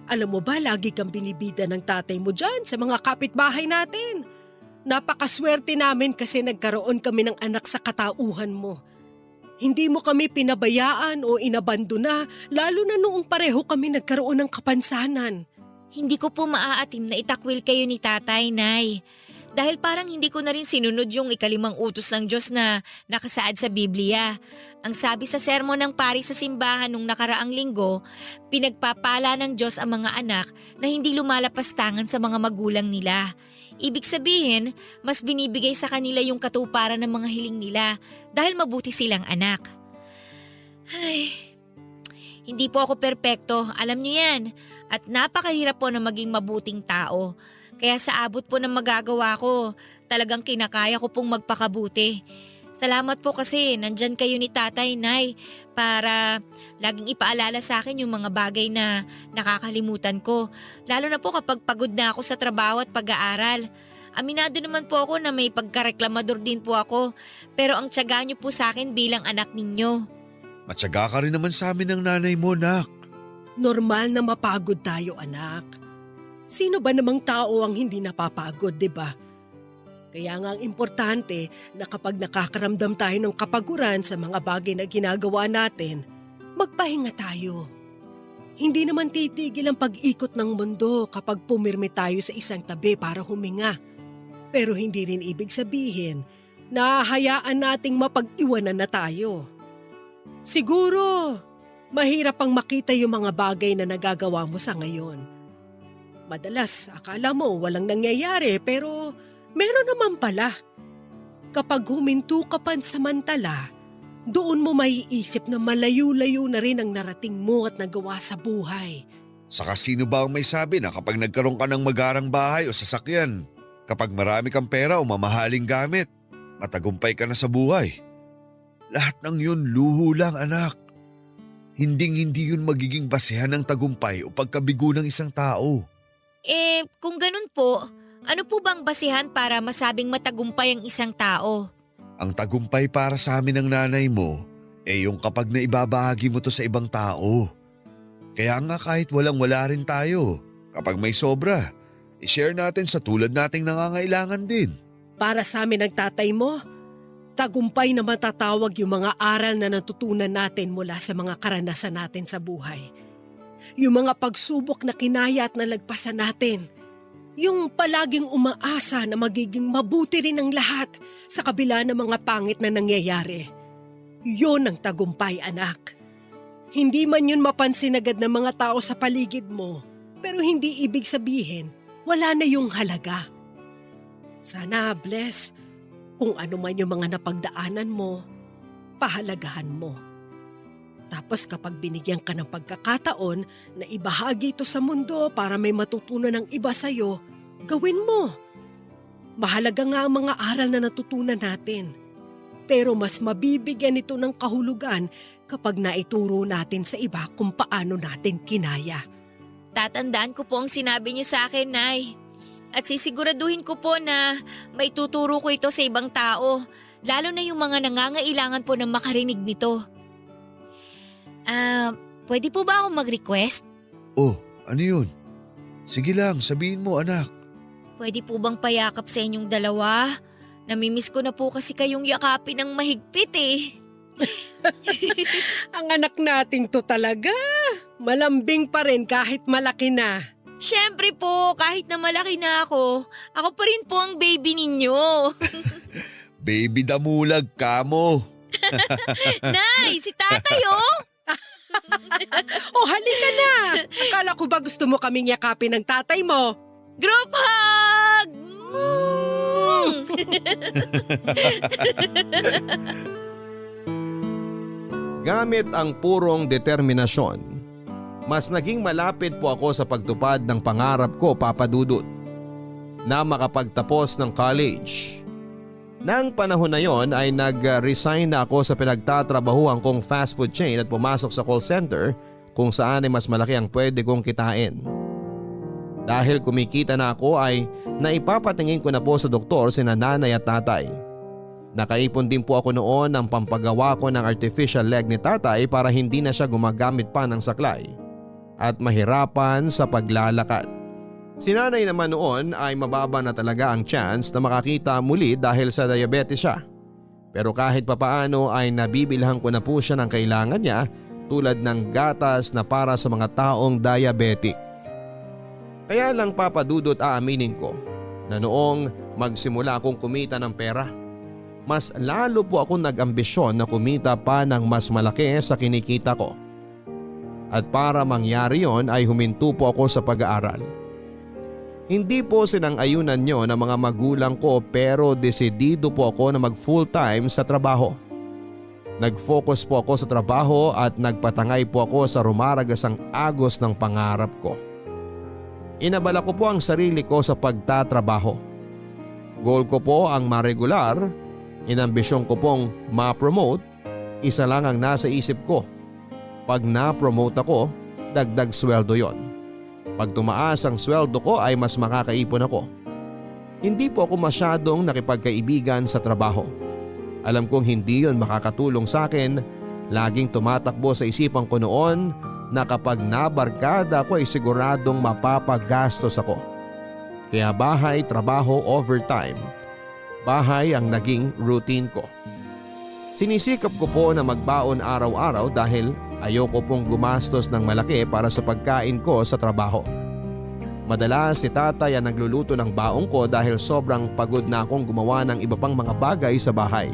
Alam mo ba, lagi kang binibida ng tatay mo dyan sa mga kapitbahay natin. Napakaswerte namin kasi nagkaroon kami ng anak sa katauhan mo. Hindi mo kami pinabayaan o inabandona, lalo na noong pareho kami nagkaroon ng kapansanan. Hindi ko po maaatim na itakwil kayo ni Tatay, Nay. Dahil parang hindi ko na rin sinunod yung 5 utos ng Diyos na nakasaad sa Biblia. Ang sabi sa sermon ng pari sa simbahan nung nakaraang linggo, pinagpapala ng Diyos ang mga anak na hindi lumalapastangan sa mga magulang nila. Ibig sabihin, mas binibigay sa kanila yung katuparan ng mga hiling nila dahil mabuti silang anak. Ay, hindi po ako perpekto, alam niyo yan. At napakahirap po na maging mabuting tao. Kaya sa abot po ng magagawa ko, talagang kinakaya ko pong magpakabuti. Salamat po kasi nandyan kayo ni Tatay, Nay, para laging ipaalala sa akin yung mga bagay na nakakalimutan ko. Lalo na po kapag pagod na ako sa trabaho at pag-aaral. Aminado naman po ako na may pagkareklamador din po ako, pero ang tiyaga niyo po sa akin bilang anak ninyo. Matyaga ka rin naman sa amin ng nanay mo, nak. Normal na mapagod tayo, anak. Sino ba namang tao ang hindi napapagod, di ba? Kaya nga ang importante na kapag nakakaramdam tayo ng kapaguran sa mga bagay na ginagawa natin, magpahinga tayo. Hindi naman titigil ang pag-ikot ng mundo kapag pumirmi tayo sa isang tabi para huminga. Pero hindi rin ibig sabihin na hayaan nating mapag-iwanan na tayo. Siguro, mahirap pang makita yung mga bagay na nagagawa mo sa ngayon. Madalas, akala mo walang nangyayari pero meron naman pala. Kapag huminto ka pansamantala, doon mo maiisip na malayo-layo na rin ang narating mo at nagawa sa buhay. Saka sino ba ang may sabi na kapag nagkaroon ka ng magarang bahay o sasakyan, kapag marami kang pera o mamahaling gamit, matagumpay ka na sa buhay? Lahat ng yun luho lang, anak. Hinding-hindi yun magiging basehan ng tagumpay o pagkabigo ng isang tao. Kung ganun po, ano po bang basihan para masabing matagumpay ang isang tao? Ang tagumpay para sa amin ng nanay mo yung kapag naibabahagi mo to sa ibang tao. Kaya nga kahit walang-wala rin tayo, kapag may sobra, i-share natin sa tulad nating nangangailangan din. Para sa amin ng tatay mo, tagumpay na matatawag yung mga aral na natutunan natin mula sa mga karanasan natin sa buhay. Yung mga pagsubok na kinaya at nalagpasan natin. Yung palaging umaasa na magiging mabuti rin ang lahat sa kabila ng mga pangit na nangyayari. Yun ang tagumpay, anak. Hindi man yun mapansin agad ng mga tao sa paligid mo, pero hindi ibig sabihin wala na yung halaga. Sana, Bless, kung ano man yung mga napagdaanan mo, pahalagahan mo. Tapos kapag binigyan ka ng pagkakataon na ibahagi ito sa mundo para may matutunan ng iba sa'yo, gawin mo. Mahalaga nga ang mga aral na natutunan natin. Pero mas mabibigyan ito ng kahulugan kapag naituro natin sa iba kung paano natin kinaya. Tatandaan ko po ang sinabi niyo sa akin, Nay. At sisiguraduhin ko po na may tuturo ko ito sa ibang tao, lalo na yung mga nangangailangan po ng makarinig nito. Pwede po ba akong mag-request? Oh, ano yun? Sige lang, sabihin mo anak. Pwede po bang payakap sa inyong dalawa? Namimiss ko na po kasi kayong yakapin ng mahigpit eh. Ang anak nating to talaga. Malambing pa rin kahit malaki na. Siyempre po, kahit na malaki na ako pa rin po ang baby ninyo. Baby damulag ka mo. Nay, si tatay oh! Oh, halika na! Akala ko ba gusto mo kaming yakapin ng tatay mo? Group hug! Gamit ang purong determinasyon, mas naging malapit po ako sa pagtupad ng pangarap ko, Papa Dudut, na makapagtapos ng college. Nang panahon na yon ay nag-resign na ako sa pinagtatrabahuan kong fast food chain at pumasok sa call center kung saan ay mas malaki ang pwede kong kitain. Dahil kumikita na ako ay naipapatingin ko na po sa doktor sina nanay at tatay. Nakaipon din po ako noon ng pampagawa ko ng artificial leg ni tatay para hindi na siya gumagamit pa ng saklay at mahirapan sa paglalakad. Si nanay naman noon ay mababa na talaga ang chance na makakita muli dahil sa diabetes siya. Pero kahit papaano ay nabibilhan ko na po siya ng kailangan niya tulad ng gatas na para sa mga taong diabetic. Kaya lang, Papa Dudut, aaminin ko na noong magsimula akong kumita ng pera, mas lalo po ako nag-ambisyon na kumita pa ng mas malaki sa kinikita ko. At para mangyari yon ay huminto po ako sa pag-aaral. Hindi po sinang-ayunan nyo ng mga magulang ko pero desidido po ako na mag full time sa trabaho. Nag-focus po ako sa trabaho at nagpatangay po ako sa rumaragasang agos ng pangarap ko. Inabala ko po ang sarili ko sa pagtatrabaho. Goal ko po ang maregular, inambisyon ko pong ma-promote, isa lang ang nasa isip ko. Pag na-promote ako, dagdag sweldo yon. Pag tumaas ang sweldo ko ay mas makakaipon ako. Hindi po ako masyadong nakipagkaibigan sa trabaho. Alam kong hindi yon makakatulong sa akin. Laging tumatakbo sa isipan ko noon na kapag nabarkada ako ay siguradong mapapagastos ako. Kaya bahay, trabaho, overtime. Bahay ang naging routine ko. Sinisikap ko po na magbaon araw-araw dahil ayoko pong gumastos ng malaki para sa pagkain ko sa trabaho. Madalas si tatay ang nagluluto ng baong ko dahil sobrang pagod na akong gumawa ng iba pang mga bagay sa bahay.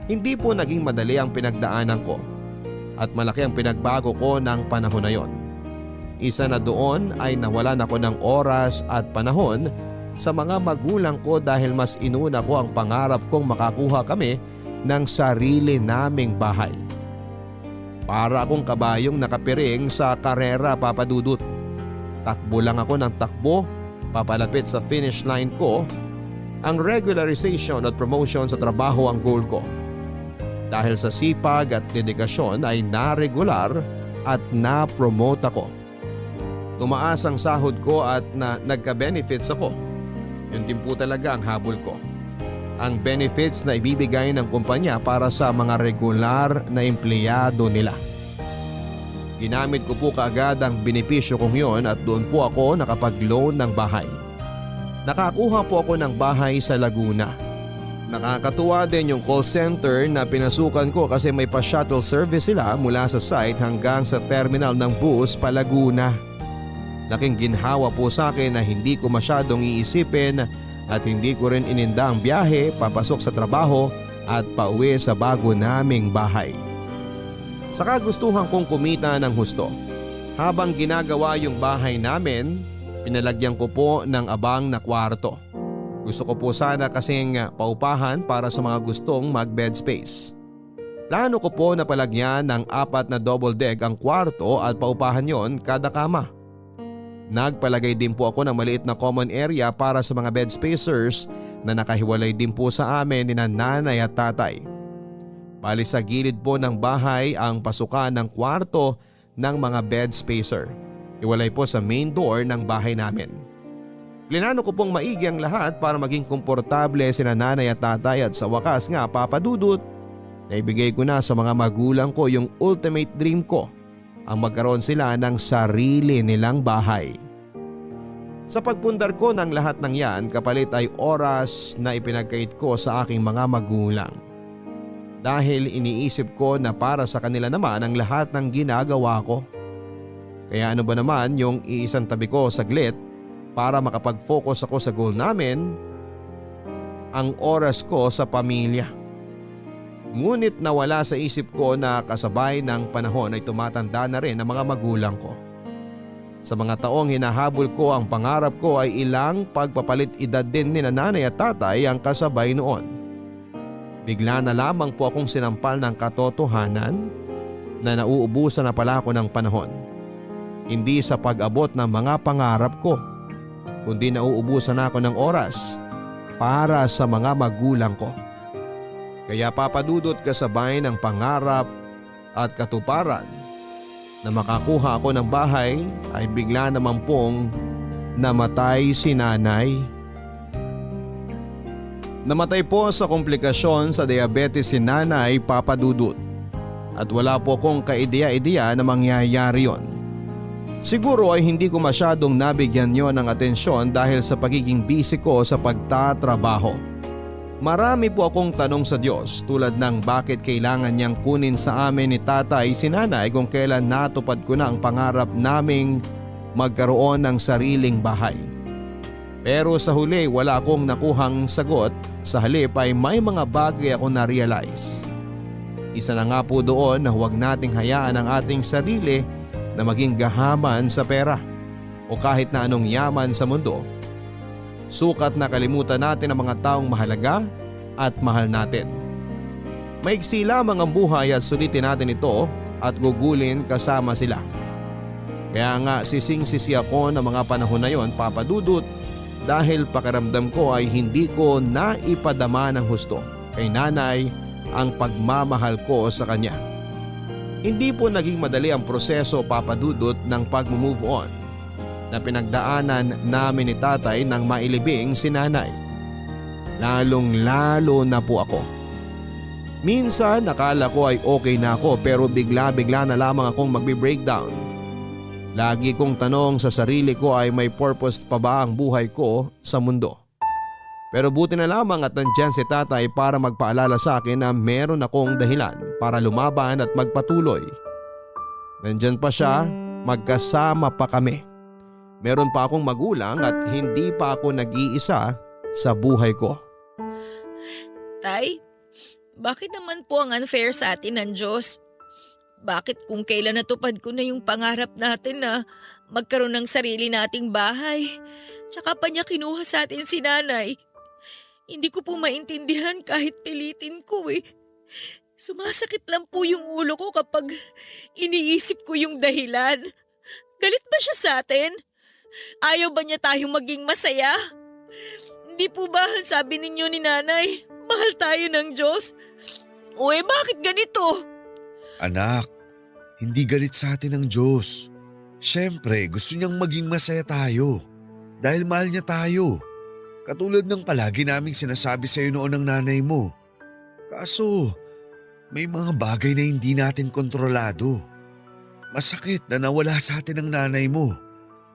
Hindi po naging madali ang pinagdaanan ko at malaki ang pinagbago ko ng panahon na yon. Isa na doon ay nawalan ako ng oras at panahon sa mga magulang ko dahil mas inuna ko ang pangarap kong makakuha kami ng sarili naming bahay. Para akong kabayong nakapiring sa karera, Papa Dudut. Takbo lang ako ng takbo, papalapit sa finish line ko. Ang regularization at promotion sa trabaho ang goal ko. Dahil sa sipag at dedikasyon ay na-regular at na-promote ako. Tumaas ang sahod ko at nagka-benefits ako. Yun din po talaga ang habol ko. Ang benefits na ibibigay ng kumpanya para sa mga regular na empleyado nila. Ginamit ko po kaagad ang benepisyo kong yon at doon po ako nakapag-loan ng bahay. Nakakuha po ako ng bahay sa Laguna. Nakakatuwa din yung call center na pinasukan ko kasi may pa-shuttle service sila mula sa site hanggang sa terminal ng bus pa Laguna. Laking ginhawa po sa akin na hindi ko masyadong iisipin at hindi ko rin ininda ang biyahe papasok sa trabaho at pauwi sa bago naming bahay. Sa kagustuhan kong kumita ng husto, habang ginagawa yung bahay namin, pinalagyan ko po ng abang na kwarto. Gusto ko po sana kasing paupahan para sa mga gustong mag-bed space. Plano ko po na palagyan ng 4 na double deck ang kwarto at paupahan yon kada kama. Nagpalagay din po ako ng maliit na common area para sa mga bed spacers na nakahiwalay din po sa amin ni nanay at tatay. Bali sa gilid po ng bahay ang pasukan ng kwarto ng mga bed spacer. Iwalay po sa main door ng bahay namin. Plinano ko pong maigi ang lahat para maging komportable sina nanay at tatay at sa wakas nga papadudot, naibigay ko na sa mga magulang ko yung ultimate dream ko, ang magkaroon sila ng sarili nilang bahay. Sa pagpundar ko ng lahat ng yan, kapalit ay oras na ipinagkait ko sa aking mga magulang. Dahil iniisip ko na para sa kanila naman ang lahat ng ginagawa ko. Kaya ano ba naman yung iisang tabi ko saglit para makapag-focus ako sa goal namin, ang oras ko sa pamilya. Ngunit nawala sa isip ko na kasabay ng panahon ay tumatanda na rin ang mga magulang ko. Sa mga taong hinahabol ko ang pangarap ko ay ilang pagpapalit edad din ni nanay at tatay ang kasabay noon. Bigla na lamang po akong sinampal ng katotohanan na nauubusan na pala ako ng panahon. Hindi sa pag-abot ng mga pangarap ko, kundi nauubusan ako ng oras para sa mga magulang ko. Kaya papadudot kasabay ng pangarap at katuparan na makakuha ako ng bahay ay bigla naman pong namatay si nanay. Namatay po sa komplikasyon sa diabetes si nanay, papadudot, at wala po akong kaideya-ideya na mangyayari yon. Siguro ay hindi ko masyadong nabigyan yon ng atensyon dahil sa pagiging busy ko sa pagtatrabaho. Marami po akong tanong sa Diyos tulad ng bakit kailangan niyang kunin sa amin ni tatay si nanay kung kailan natupad ko na ang pangarap naming magkaroon ng sariling bahay. Pero sa huli wala akong nakuhang sagot, sa halip ay may mga bagay ako na-realize. Isa na nga po doon na huwag nating hayaan ang ating sarili na maging gahaman sa pera o kahit na anong yaman sa mundo. Sukat na kalimutan natin ang mga taong mahalaga at mahal natin. Maigsi lamang ang buhay at sulitin natin ito at gugulin kasama sila. Kaya nga sising-sisi ako ng mga panahon na yon, papadudot, dahil pakiramdam ko ay hindi ko naipadama ng husto kay nanay ang pagmamahal ko sa kanya. Hindi po naging madali ang proseso, papadudot, ng pag-move on na pinagdaanan namin ni tatay nang mailibing si nanay. Lalong-lalo na po ako. Minsan nakala ko ay okay na ako pero bigla-bigla na lamang akong magbe-breakdown. Lagi kong tanong sa sarili ko ay may purpose pa ba ang buhay ko sa mundo? Pero buti na lamang at nandyan si tatay para magpaalala sa akin na meron akong dahilan para lumaban at magpatuloy. Nandyan pa siya, magkasama pa kami. Meron pa akong magulang at hindi pa ako nag-iisa sa buhay ko. Tay, bakit naman po ang unfair sa atin ng Diyos? Bakit kung kailan natupad ko na yung pangarap natin na magkaroon ng sarili nating bahay, tsaka pa niya kinuha sa atin si nanay? Hindi ko po maintindihan kahit pilitin ko eh. Sumasakit lang po yung ulo ko kapag iniisip ko yung dahilan. Galit ba siya sa atin? Ayaw ba niya tayong maging masaya? Hindi po ba sabi ninyo ni nanay, mahal tayo ng Diyos? O bakit ganito? Anak, hindi galit sa atin ang Diyos. Siyempre, gusto niyang maging masaya tayo. Dahil mahal niya tayo. Katulad ng palagi naming sinasabi sa iyo noon ng nanay mo. Kaso, may mga bagay na hindi natin kontrolado. Masakit na nawala sa atin ang nanay mo.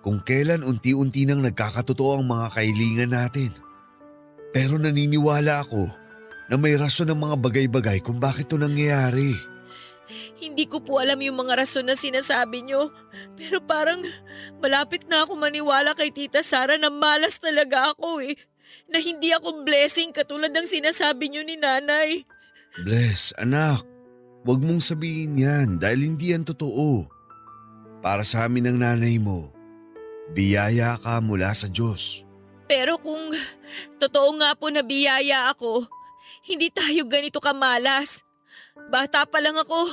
Kung kailan unti-unti nang nagkakatotoo ang mga kahilingan natin. Pero naniniwala ako na may rason ng mga bagay-bagay kung bakit ito nangyayari. Hindi ko po alam yung mga rason na sinasabi nyo. Pero parang malapit na ako maniwala kay Tita Sara na malas talaga ako eh. Na hindi ako blessing katulad ng sinasabi nyo ni Nanay. Bless, anak. Huwag mong sabihin yan dahil hindi yan totoo. Para sa amin ng nanay mo, biyaya ka mula sa Diyos. Pero kung totoo nga po na biyaya ako, hindi tayo ganito kamalas. Bata pa lang ako,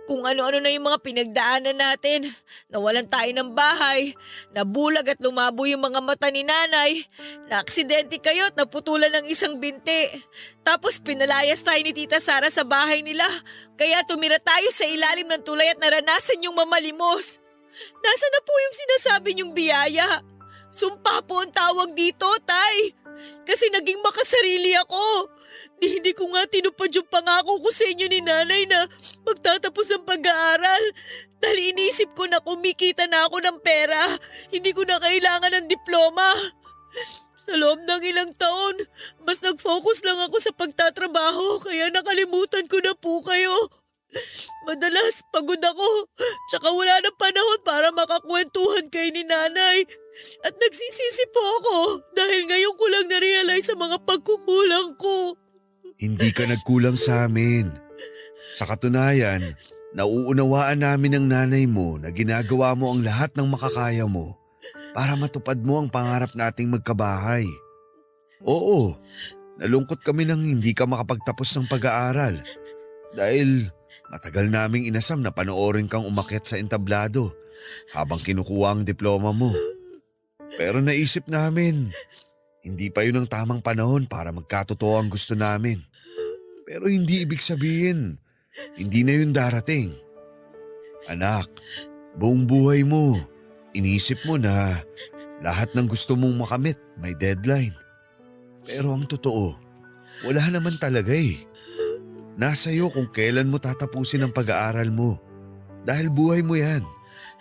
kung ano-ano na yung mga pinagdaanan natin. Nawalan tayo ng bahay, nabulag at lumabo yung mga mata ni Nanay, naaksidente kayo at naputulan ng isang binti. Tapos pinalayas tayo ni Tita Sara sa bahay nila, kaya tumira tayo sa ilalim ng tulay at naranasan yung mamalimos. Nasaan na po yung sinasabi niyong biyaya? Sumpa po ang tawag dito, Tay. Kasi naging makasarili ako. Hindi ko nga tinupad yung pangako ko sa inyo ni Nanay na magtatapos ng pag-aaral. Dahil inisip ko na kumikita na ako ng pera. Hindi ko na kailangan ng diploma. Sa loob ng ilang taon, mas nag-focus lang ako sa pagtatrabaho kaya nakalimutan ko na po kayo. Madalas pagod ako, tsaka wala na panahon para makakwentuhan kay ni Nanay. At nagsisisi po ako dahil ngayon ko lang na-realize sa mga pagkukulang ko. Hindi ka nagkulang sa amin. Sa katunayan, nauunawaan namin ng nanay mo na ginagawa mo ang lahat ng makakaya mo para matupad mo ang pangarap nating magkabahay. Oo, nalungkot kami nang hindi ka makapagtapos ng pag-aaral dahil matagal naming inasam na panoorin kang umakyat sa entablado habang kinukuha ang diploma mo. Pero naisip namin, hindi pa yun ang tamang panahon para magkatotoo ang gusto namin. Pero hindi ibig sabihin, hindi na yun darating. Anak, buong buhay mo, inisip mo na lahat ng gusto mong makamit may deadline. Pero ang totoo, wala naman talaga eh. Nasa iyo kung kailan mo tatapusin ang pag-aaral mo. Dahil buhay mo yan.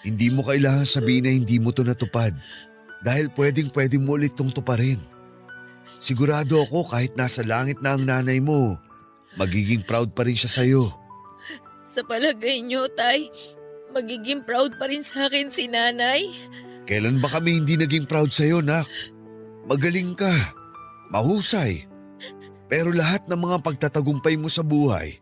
Hindi mo kailangan sabihin na hindi mo to natupad. Dahil pwedeng mo ulit tong tuparin. Sigurado ako kahit nasa langit na ang nanay mo, magiging proud pa rin siya sa'yo. Sa palagay nyo, Tay, magiging proud pa rin sa akin si Nanay? Kailan ba kami hindi naging proud sa'yo, nak? Magaling ka, mahusay. Pero lahat ng mga pagtatagumpay mo sa buhay,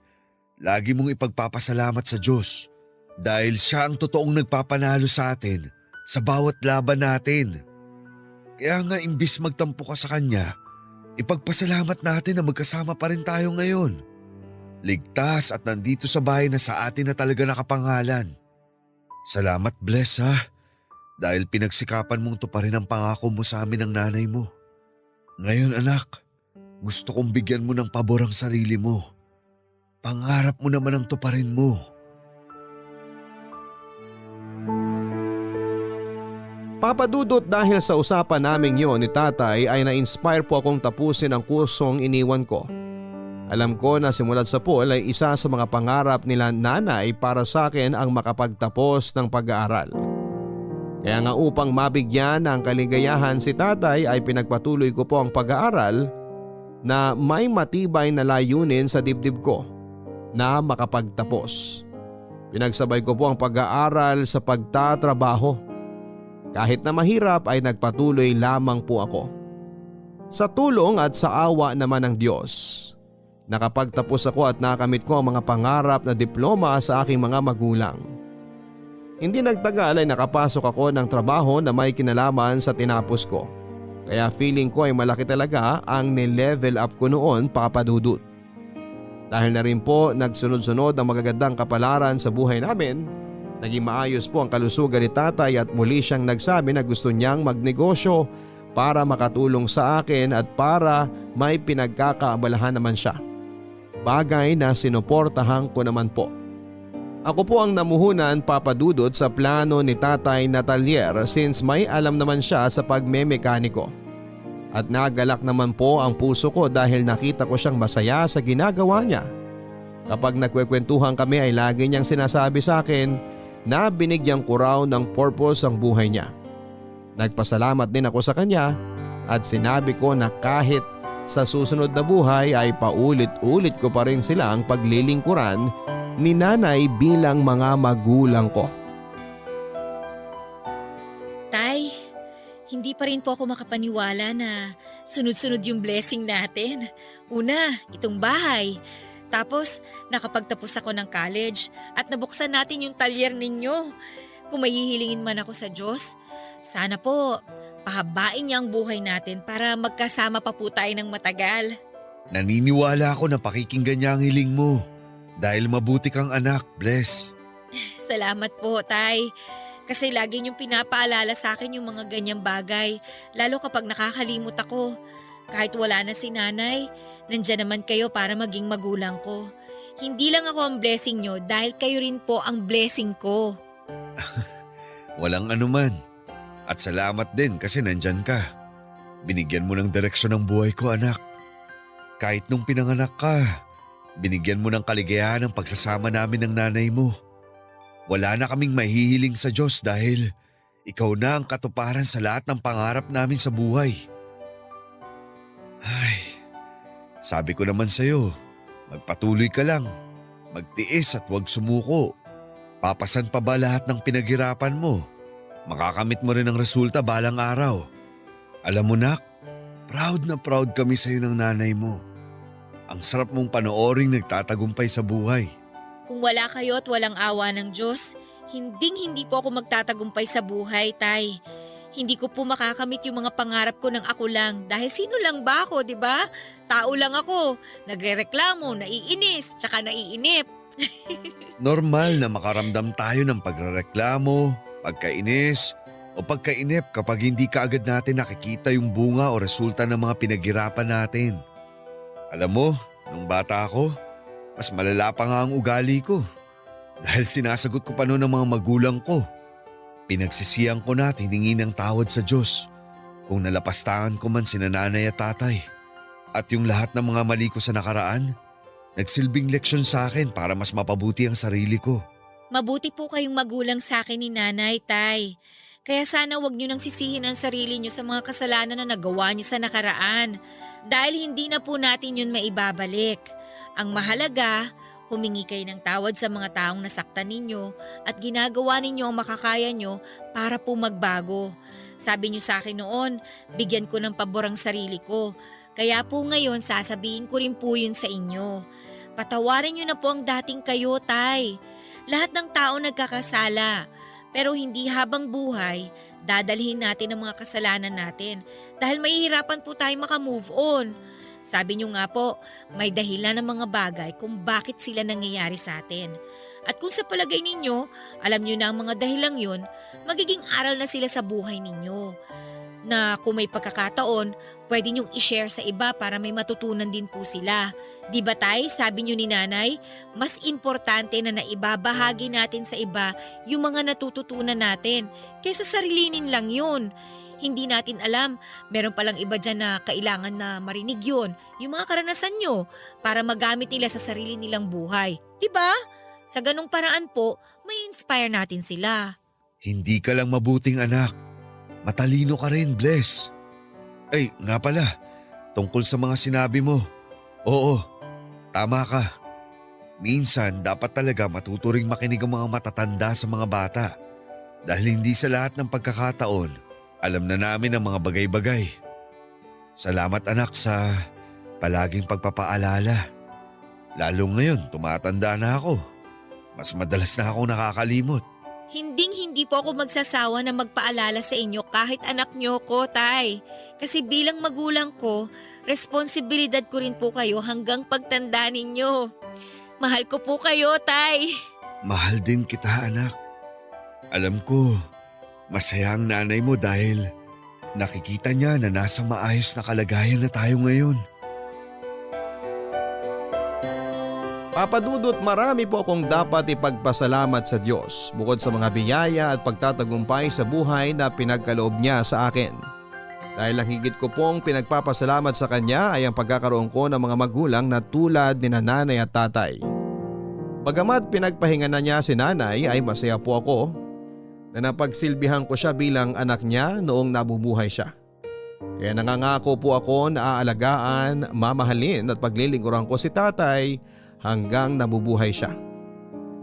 lagi mong ipagpapasalamat sa Diyos. Dahil siya ang totoong nagpapanalo sa atin sa bawat laban natin. Kaya nga imbis magtampo ka sa Kanya, ipagpasalamat natin na magkasama pa rin tayo ngayon. Ligtas at nandito sa bahay na sa atin na talaga nakapangalan. Salamat, Bless, ha? Dahil pinagsikapan mong tuparin ang pangako mo sa amin ng nanay mo. Ngayon, anak, gusto kong bigyan mo ng pabor ang sarili mo. Pangarap mo naman ang tuparin mo. Papadudot, dahil sa usapan naming yon ni tatay ay na-inspire po akong tapusin ang kursong iniwan ko. Alam ko na simulat sa pool ay isa sa mga pangarap nila nanay para sa akin ang makapagtapos ng pag-aaral. Kaya nga upang mabigyan ng kaligayahan si tatay ay pinagpatuloy ko po ang pag-aaral na may matibay na layunin sa dibdib ko na makapagtapos. Pinagsabay ko po ang pag-aaral sa pagtatrabaho. Kahit na mahirap ay nagpatuloy lamang po ako. Sa tulong at sa awa naman ng Diyos, nakapagtapos ako at nakamit ko ang mga pangarap na diploma sa aking mga magulang. Hindi nagtagal ay nakapasok ako ng trabaho na may kinalaman sa tinapos ko. Kaya feeling ko ay malaki talaga ang ni-level up ko noon, Papadudut. Dahil na rin po nagsunod-sunod ang magagandang kapalaran sa buhay namin, naging maayos po ang kalusugan ni tatay at muli siyang nagsabi na gusto niyang magnegosyo para makatulong sa akin at para may pinagkakaabalahan naman siya. Bagay na sinuportahan ko naman po. Ako po ang namuhunan, Papadudot, sa plano ni Tatay Natalier since may alam naman siya sa pagmemekaniko. At nagalak naman po ang puso ko dahil nakita ko siyang masaya sa ginagawa niya. Kapag nagkwekwentuhan kami ay lagi niyang sinasabi sa akin na binigyan ko raw ng purpose ang buhay niya. Nagpasalamat din ako sa kanya at sinabi ko na kahit sa susunod na buhay ay paulit-ulit ko pa rin sila ang paglilingkuran ni nanay bilang mga magulang ko. Tay, hindi pa rin po ako makapaniwala na sunod-sunod yung blessing natin. Una, itong bahay. Tapos, nakapagtapos ako ng college at nabuksan natin yung talyer ninyo. Kung may hihilingin man ako sa Diyos, sana po pahabain niya ang buhay natin para magkasama pa po tayo ng matagal. Naniniwala ako na pakikinggan niya ang hiling mo. Dahil mabuti kang anak, bless. Salamat po, Tay. Kasi lagi niyong pinapaalala sa akin yung mga ganyang bagay, lalo kapag nakakalimot ako. Kahit wala na si nanay, nandyan naman kayo para maging magulang ko. Hindi lang ako ang blessing niyo dahil kayo rin po ang blessing ko. Walang anuman. At salamat din kasi nandyan ka. Binigyan mo ng direksyon ng buhay ko, anak. Kahit nung pinanganak ka, binigyan mo ng kaligayahan ang pagsasama namin ng nanay mo. Wala na kaming mahihiling sa Diyos dahil ikaw na ang katuparan sa lahat ng pangarap namin sa buhay. Ay, sabi ko naman sa'yo, magpatuloy ka lang, magtiis at huwag sumuko. Papasan pa ba lahat ng pinaghirapan mo? Makakamit mo rin ang resulta balang araw. Alam mo nak, proud na proud kami sa'yo ng nanay mo. Ang sarap mong panooring nagtatagumpay sa buhay. Kung wala kayo at walang awa ng Diyos, hindi po ako magtatagumpay sa buhay, Tay. Hindi ko po makakamit yung mga pangarap ko ng ako lang dahil sino lang ba ako, di ba? Tao lang ako, nagrereklamo, naiinis, tsaka naiinip. Normal na makaramdam tayo ng pagrereklamo, pagkainis o pagkainip kapag hindi kaagad natin nakikita yung bunga o resulta ng mga pinaghirapan natin. Alam mo, nung bata ako, mas malala pa nga ang ugali ko dahil sinasagot ko pa noon ng mga magulang ko. Pinagsisiyan ko na at hiningi ng tawad sa Diyos kung nalapastangan ko man sina nanay at tatay. At yung lahat ng mga mali ko sa nakaraan, nagsilbing leksyon sa akin para mas mapabuti ang sarili ko. Mabuti po kayong magulang sa akin ni Nanay, Tay. Kaya sana wag niyo nang sisihin ang sarili niyo sa mga kasalanan na nagawa niyo sa nakaraan dahil hindi na po natin yun maibabalik. Ang mahalaga, humingi kayo ng tawad sa mga taong nasaktan ninyo at ginagawa ninyo ang makakaya nyo para po magbago. Sabi niyo sa akin noon, bigyan ko ng pabor ang sarili ko. Kaya po ngayon sasabihin ko rin po yun sa inyo. Patawarin niyo na po ang dating kayo, Tay. Lahat ng tao nagkakasala, pero hindi habang buhay, dadalhin natin ang mga kasalanan natin dahil mahihirapan po tayo makamove on. Sabi niyo nga po, may dahilan ng mga bagay kung bakit sila nangyayari sa atin. At kung sa palagay ninyo, alam niyo na ang mga dahilang yun, magiging aral na sila sa buhay ninyo. Na kung may pagkakataon, pwede niyong i-share sa iba para may matutunan din po sila. Di ba Tay, sabi niyo ni Nanay, mas importante na naibabahagi natin sa iba yung mga natututunan natin kaysa sarilinin lang yun. Hindi natin alam, meron palang iba dyan na kailangan na marinig yun, yung mga karanasan nyo para magamit nila sa sarili nilang buhay. Di ba? Sa ganung paraan po, may inspire natin sila. Hindi ka lang mabuting anak. Matalino ka rin, bless. Ay, nga pala, tungkol sa mga sinabi mo. Oo, tama ka. Minsan, dapat talaga matuturing makinig ang mga matatanda sa mga bata. Dahil hindi sa lahat ng pagkakataon, alam na namin ang mga bagay-bagay. Salamat anak sa palaging pagpapaalala. Lalo ngayon, tumatanda na ako. Mas madalas na akong nakakalimot. Hinding-hindi po ako magsasawa na magpaalala sa inyo kahit anak niyo ko, Tay. Kasi bilang magulang ko, responsibilidad ko rin po kayo hanggang pagtanda ninyo. Mahal ko po kayo, Tay. Mahal din kita anak. Alam ko, masaya ang nanay mo dahil nakikita niya na nasa maayos na kalagayan na tayo ngayon. Papa Dudut, marami po akong dapat ipagpasalamat sa Diyos bukod sa mga biyaya at pagtatagumpay sa buhay na pinagkaloob niya sa akin. Dahil ang higit ko pong pinagpapasalamat sa Kanya ay ang pagkakaroon ko ng mga magulang na tulad ni nanay at tatay. Bagamat pinagpahinga na niya si nanay ay masaya po ako na napagsilbihan ko siya bilang anak niya noong nabubuhay siya. Kaya nangangako po ako na aalagaan, mamahalin at paglilingkuran ko si tatay hanggang nabubuhay siya.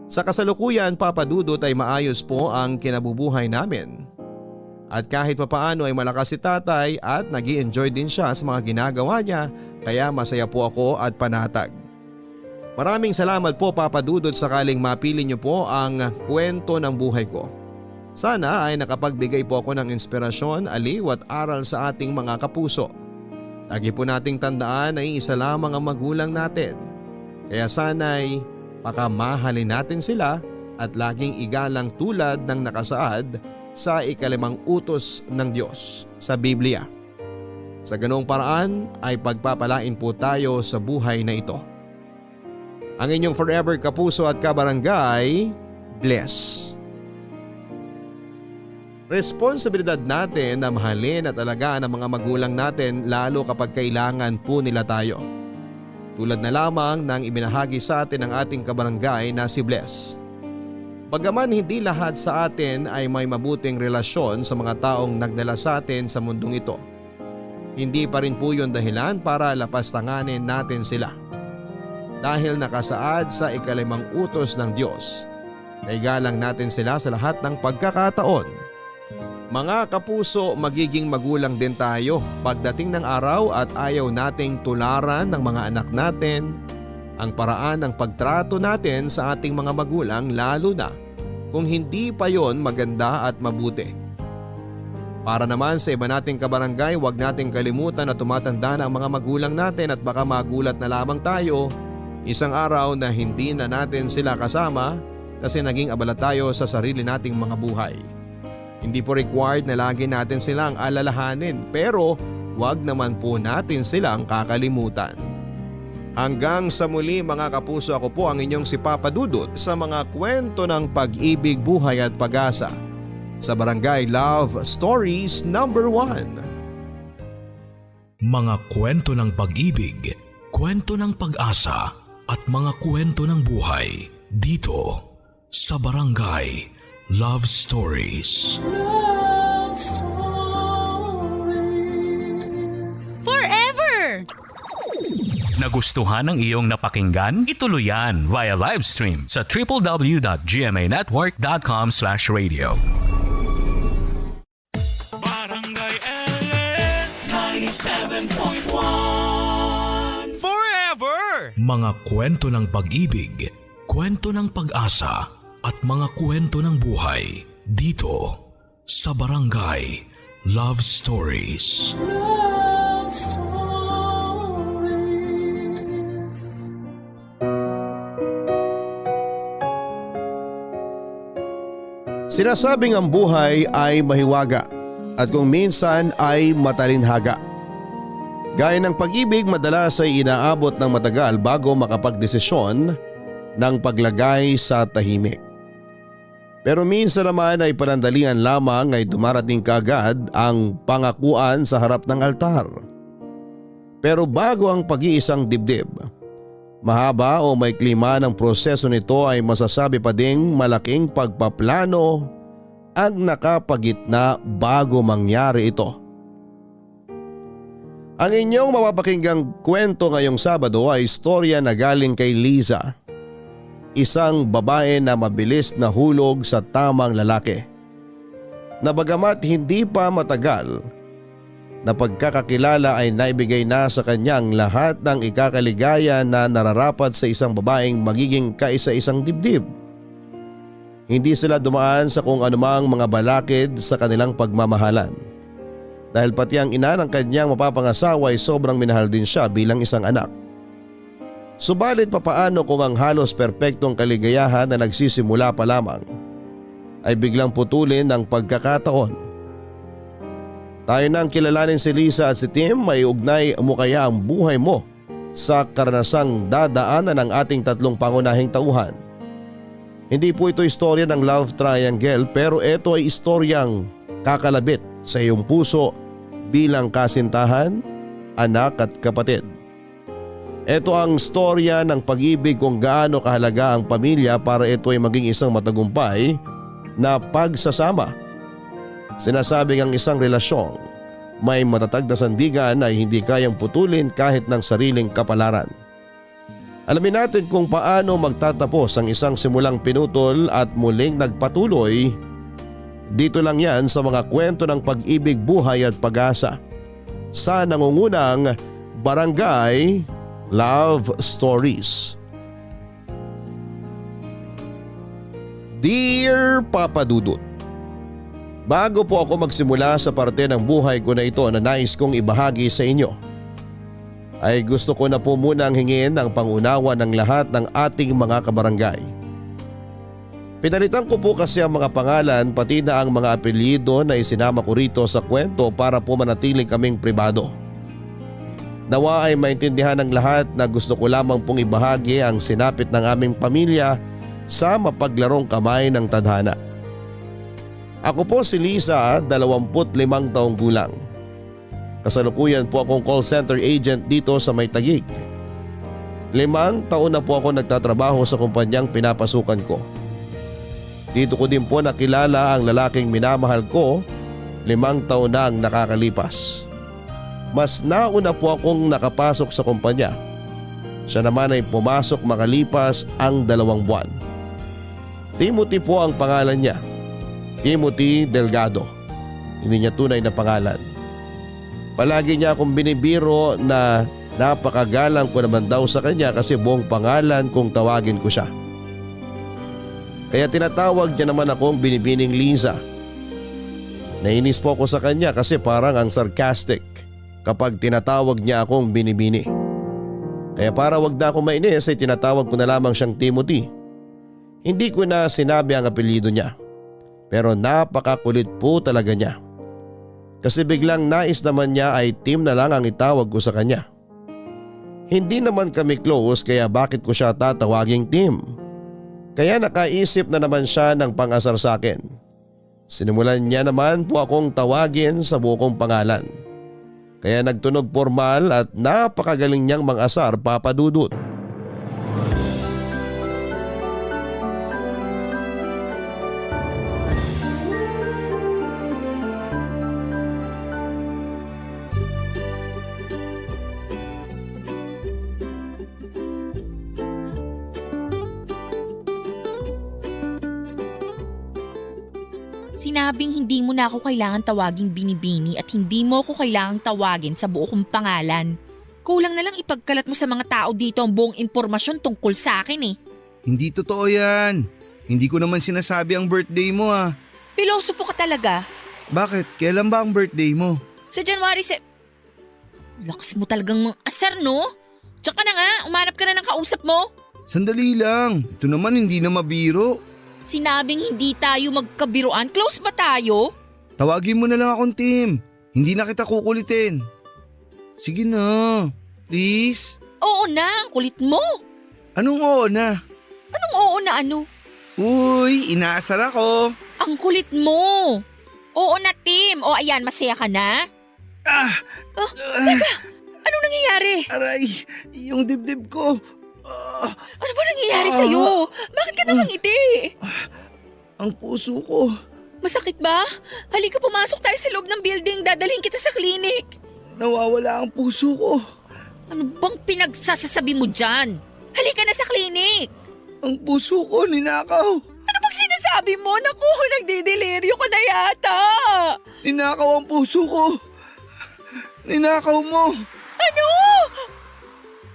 Sa kasalukuyan, Papa Dudut, ay maayos po ang kinabubuhay namin. At kahit papaano ay malakas si tatay at nag-i-enjoy din siya sa mga ginagawa niya, kaya masaya po ako at panatag. Maraming salamat po, Papa Dudut, sakaling mapili niyo po ang kwento ng buhay ko. Sana ay nakapagbigay po ako ng inspirasyon, aliw at aral sa ating mga kapuso. Lagi po nating tandaan ay isa lamang ang magulang natin. Kaya sana'y pakamahalin natin sila at laging igalang tulad ng nakasaad sa 5 utos ng Diyos sa Biblia. Sa ganong paraan ay pagpapalain po tayo sa buhay na ito. Ang inyong forever kapuso at kabarangay, Bless. Responsibilidad natin na mahalin at alagaan ang mga magulang natin lalo kapag kailangan po nila tayo. Tulad na lamang ng ibinahagi sa atin ng ating kabarangay na si Bless. Bagaman hindi lahat sa atin ay may mabuting relasyon sa mga taong nagdala sa atin sa mundong ito, hindi pa rin po yun dahilan para lapastanganin natin sila. Dahil nakasaad sa 5 utos ng Diyos, naigalang natin sila sa lahat ng pagkakataon. Mga kapuso, magiging magulang din tayo pagdating ng araw at ayaw nating tularan ng mga anak natin ang paraan ng pagtrato natin sa ating mga magulang, lalo na kung hindi pa yon maganda at mabuti. Para naman sa iba nating kabarangay, huwag nating kalimutan na tumatanda na ang mga magulang natin at baka magulat na lamang tayo isang araw na hindi na natin sila kasama kasi naging abala tayo sa sarili nating mga buhay. Hindi po required na lagi natin silang alalahanin, pero wag naman po natin silang kakalimutan. Hanggang sa muli mga kapuso, ako po ang inyong si Papa Dudut sa mga kwento ng pag-ibig, buhay at pag-asa sa Barangay Love Stories number 1. Mga kwento ng pag-ibig, kwento ng pag-asa at mga kwento ng buhay dito sa Barangay Love Stories. Love Stories. Forever! Nagustuhan ng iyong napakinggan? Ituloy yan via live stream sa www.gmanetwork.com/radio. Barangay LS 97.1. Forever! Mga kwento ng pag-ibig, kwento ng pag-asa at mga kwento ng buhay dito sa Barangay Love Stories. Love Stories. Sinasabing ang buhay ay mahiwaga at kung minsan ay matalinhaga. Gaya ng pag-ibig, madalas ay inaabot ng matagal bago makapagdesisyon ng paglagay sa tahimik. Pero minsan naman ay panandalian lamang ay dumarating kaagad ang pangakuan sa harap ng altar. Pero bago ang pag-iisang dibdib, mahaba o may klima ng proseso nito ay masasabi pa ding malaking pagpaplano ang nakapagitna bago mangyari ito. Ang inyong mapapakinggang kwento ngayong Sabado ay istorya na galing kay Liza, isang babae na mabilis na hulog sa tamang lalaki. Na bagamat hindi pa matagal na pagkakakilala ay naibigay na sa kanyang lahat ng ikakaligaya na nararapat sa isang babaeng magiging kaisa-isang dibdib. Hindi sila dumaan sa kung anumang mga balakid sa kanilang pagmamahalan. Dahil pati ang ina ng kanyang mapapangasawa ay sobrang minahal din siya bilang isang anak. Subalit papaano kung ang halos perpektong kaligayahan na nagsisimula pa lamang ay biglang putulin ng pagkakataon? Tayo nang kilalanin si Lisa at si Tim, may ugnay mo kaya ang buhay mo sa karanasang dadaanan ng ating 3 pangunahing tauhan. Hindi po ito istorya ng love triangle, pero ito ay istoryang kakalabit sa iyong puso bilang kasintahan, anak at kapatid. Ito ang storya ng pag-ibig kung gaano kahalaga ang pamilya para ito ay maging isang matagumpay na pagsasama. Sinasabing ang isang relasyong may matatag na sandigan ay hindi kayang putulin kahit ng sariling kapalaran. Alamin natin kung paano magtatapos ang isang simulang pinutol at muling nagpatuloy. Dito lang yan sa mga kwento ng pag-ibig, buhay at pag-asa sa nangungunang Barangay Love Stories. Dear Papa Dudut, bago po ako magsimula sa parte ng buhay ko na ito na nais kong ibahagi sa inyo, ay gusto ko na po munang hingin ang pangunawa ng lahat ng ating mga kabarangay. Pinalitan ko po kasi ang mga pangalan pati na ang mga apelyido na isinama ko rito sa kwento para po manatiling kaming pribado. Nawa ay maintindihan ng lahat na gusto ko lamang pong ibahagi ang sinapit ng aming pamilya sa mapaglarong kamay ng tadhana. Ako po si Liza, 25 taong gulang. Kasalukuyan po akong call center agent dito sa May Taguig. 5 taon na po ako nagtatrabaho sa kumpanyang pinapasukan ko. Dito ko din po nakilala ang lalaking minamahal ko, 5 taon na ang nakakalipas. Mas nauna po akong nakapasok sa kumpanya. Siya naman ay pumasok makalipas ang 2 buwan. Timothy po ang pangalan niya. Timothy Delgado. Hindi niya tunay na pangalan. Palagi niya akong binibiro na napakagalang ko naman daw sa kanya kasi buong pangalan kung tawagin ko siya. Kaya tinatawag niya naman akong binibining Liza. Nainis po ako sa kanya kasi parang ang sarcastic kapag tinatawag niya akong binibini. Kaya para wag na akong mainis ay tinatawag ko na lamang siyang Timothy. Hindi ko na sinabi ang apelyido niya. Pero napakakulit po talaga niya. Kasi biglang nais naman niya ay Tim na lang ang itawag ko sa kanya. Hindi naman kami close kaya bakit ko siya tatawaging Tim? Kaya nakaisip na naman siya ng pang-asar sa akin. Sinimulan niya naman po akong tawagin sa bukong pangalan. Kaya nagtunog formal at napakagaling niyang mang-asar, Papa Dudut. Sinabing hindi mo na ako kailangan tawaging binibini at hindi mo ako kailangang tawagin sa buo kong pangalan. Kulang na lang ipagkalat mo sa mga tao dito ang buong impormasyon tungkol sa akin eh. Hindi totoo yan. Hindi ko naman sinasabi ang birthday mo ah. Pilosopo ka talaga. Bakit? Kailan ba ang birthday mo? Sa January Lakas mo talagang mga asar no? Tsaka na nga, umanap ka na ng kausap mo. Sandali lang. Ito naman hindi na mabiro. Sinabing hindi tayo magkabiruan. Close ba tayo? Tawagin mo na lang akong Tim. Hindi na kita kukulitin. Sige na. Please. Oo na, ang kulit mo. Anong oo na? Anong oo na ano? Uy, inaasar ako. Ang kulit mo. Oo na, Tim. O ayan, masaya ka na? Teka, anong nangyayari? Aray, yung dibdib ko. Ano ba nangyayari sa'yo? Bakit ka nakangiti? Ang puso ko. Masakit ba? Halika pumasok tayo sa loob ng building. Dadalhin kita sa klinik. Nawawala ang puso ko. Ano bang pinagsasasabi mo dyan? Halika na sa klinik. Ang puso ko ninakaw. Ano bang sinasabi mo? Naku, nagdideliryo ka na yata. Ninakaw ang puso ko. Ninakaw mo. Ano?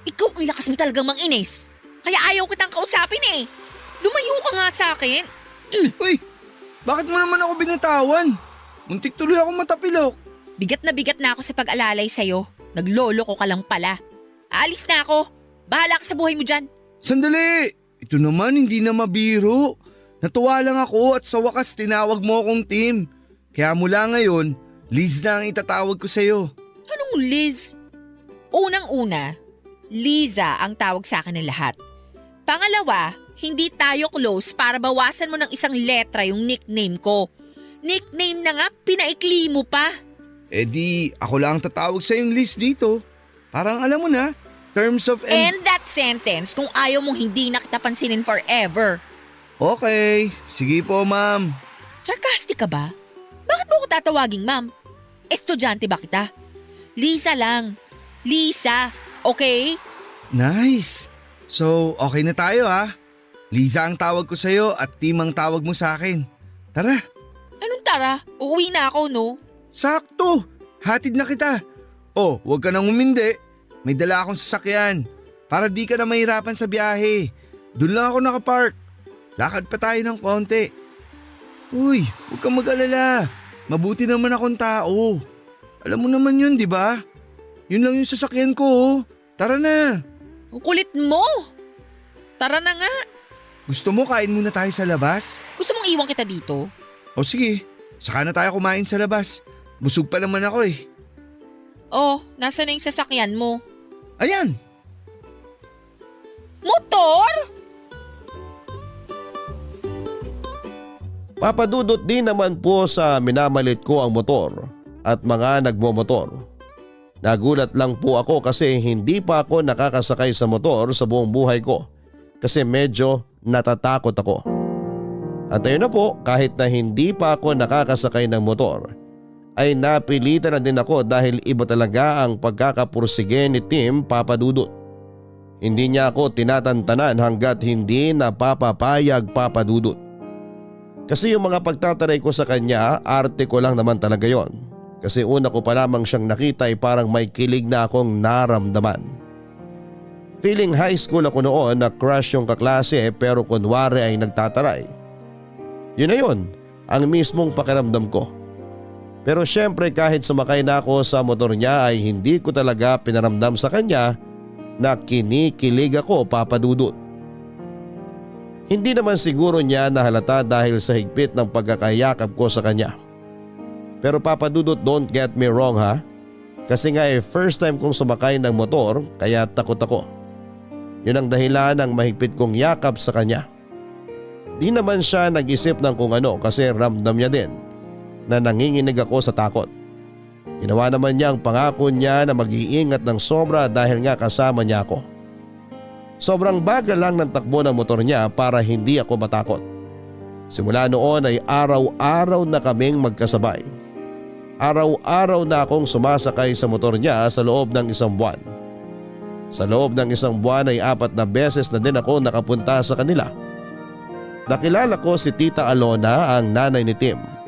Ikaw ang lakas mo talagang manginis. Kaya ayaw kitang kausapin eh. Lumayo ka nga sa akin. Uy, bakit mo naman ako binatawan? Muntik tuloy ako matapilok. Bigat na ako sa pag-alalay sa'yo. Naglolo ko ka lang pala. Aalis na ako. Bahala ka sa buhay mo dyan. Sandali! Ito naman hindi na mabiro. Natuwa lang ako at sa wakas tinawag mo akong Tim. Kaya mula ngayon, Liz na ang itatawag ko sa'yo. Anong Liz? Unang-una, Liza ang tawag sa akin ng lahat. Pangalawa, hindi tayo close para bawasan mo ng isang letra yung nickname ko. Nickname na nga, pinaikli mo pa. Eh di, ako lang ang tatawag sa yung Liz dito. Parang alam mo na, terms of End that sentence kung ayaw mong hindi na kita pansinin forever. Okay, sige po ma'am. Sarcastic ka ba? Bakit mo ko tatawaging ma'am? Estudyante ba kita? Lisa lang. Lisa, okay? Nice. So, okay na tayo ha? Liza ang tawag ko sa'yo at Tim ang tawag mo sa akin. Tara, Anong tara? Uuwi na ako, no? sakto! Hatid na kita. Oh, huwag ka nang umindi. May dala akong sasakyan. Para di ka na mahirapan sa biyahe. Doon lang ako nakapark. Lakad pa tayo ng konti. Uy, huwag kang mag-alala. Mabuti naman akong tao. Alam mo naman yun, di ba? Yun lang yung sasakyan ko, oh. Tara na. Ang kulit mo! Tara na nga! Gusto mo kain muna tayo sa labas? Gusto mong iwan kita dito? O sige, saka na tayo kumain sa labas. Busog pa naman ako eh. Oh, nasa na yung sasakyan mo? Ayan, Motor? Papadudot din naman po sa minamalit ko ang motor at mga nagmomotor. Nagulat lang po ako kasi hindi pa ako nakakasakay sa motor sa buong buhay ko kasi medyo natatakot ako. At ayun na po, kahit na hindi pa ako nakakasakay ng motor ay napilitan na din ako dahil iba talaga ang pagkakapursige ni Tim Papadudot. Hindi niya ako tinatantanan hanggat hindi napapapayag Papadudot. Kasi yung mga pagtataray ko sa kanya, arte ko lang naman talaga yon. Kasi una ko pa lamang siyang nakita ay parang may kilig na akong naramdaman. Feeling high school ako noon na crush yung kaklase pero kunwari ay nagtataray. Yun na yun, ang mismong pakiramdam ko. Pero syempre kahit sumakay na ako sa motor niya ay hindi ko talaga pinaramdam sa kanya na kinikilig ako Papadudot. Hindi naman siguro niya nahalata dahil sa higpit ng pagkakayakap ko sa kanya. Pero Papadudot, don't get me wrong ha. Kasi nga first time kong sumakay ng motor kaya takot ako. Yun ang dahilan ng mahigpit kong yakap sa kanya. Di naman siya nag-isip ng kung ano kasi ramdam niya din na nanginginig ako sa takot. Ginawa naman niya ang pangako niya na mag-iingat ng sobra dahil nga kasama niya ako. Sobrang bagal lang ng takbo ng motor niya para hindi ako matakot. Simula noon ay araw-araw na kaming magkasabay. Araw-araw na akong sumasakay sa motor niya sa loob ng isang buwan. Sa loob ng isang buwan ay 4 na beses na din ako nakapunta sa kanila. Nakilala ko si Tita Alona, ang nanay ni Tim.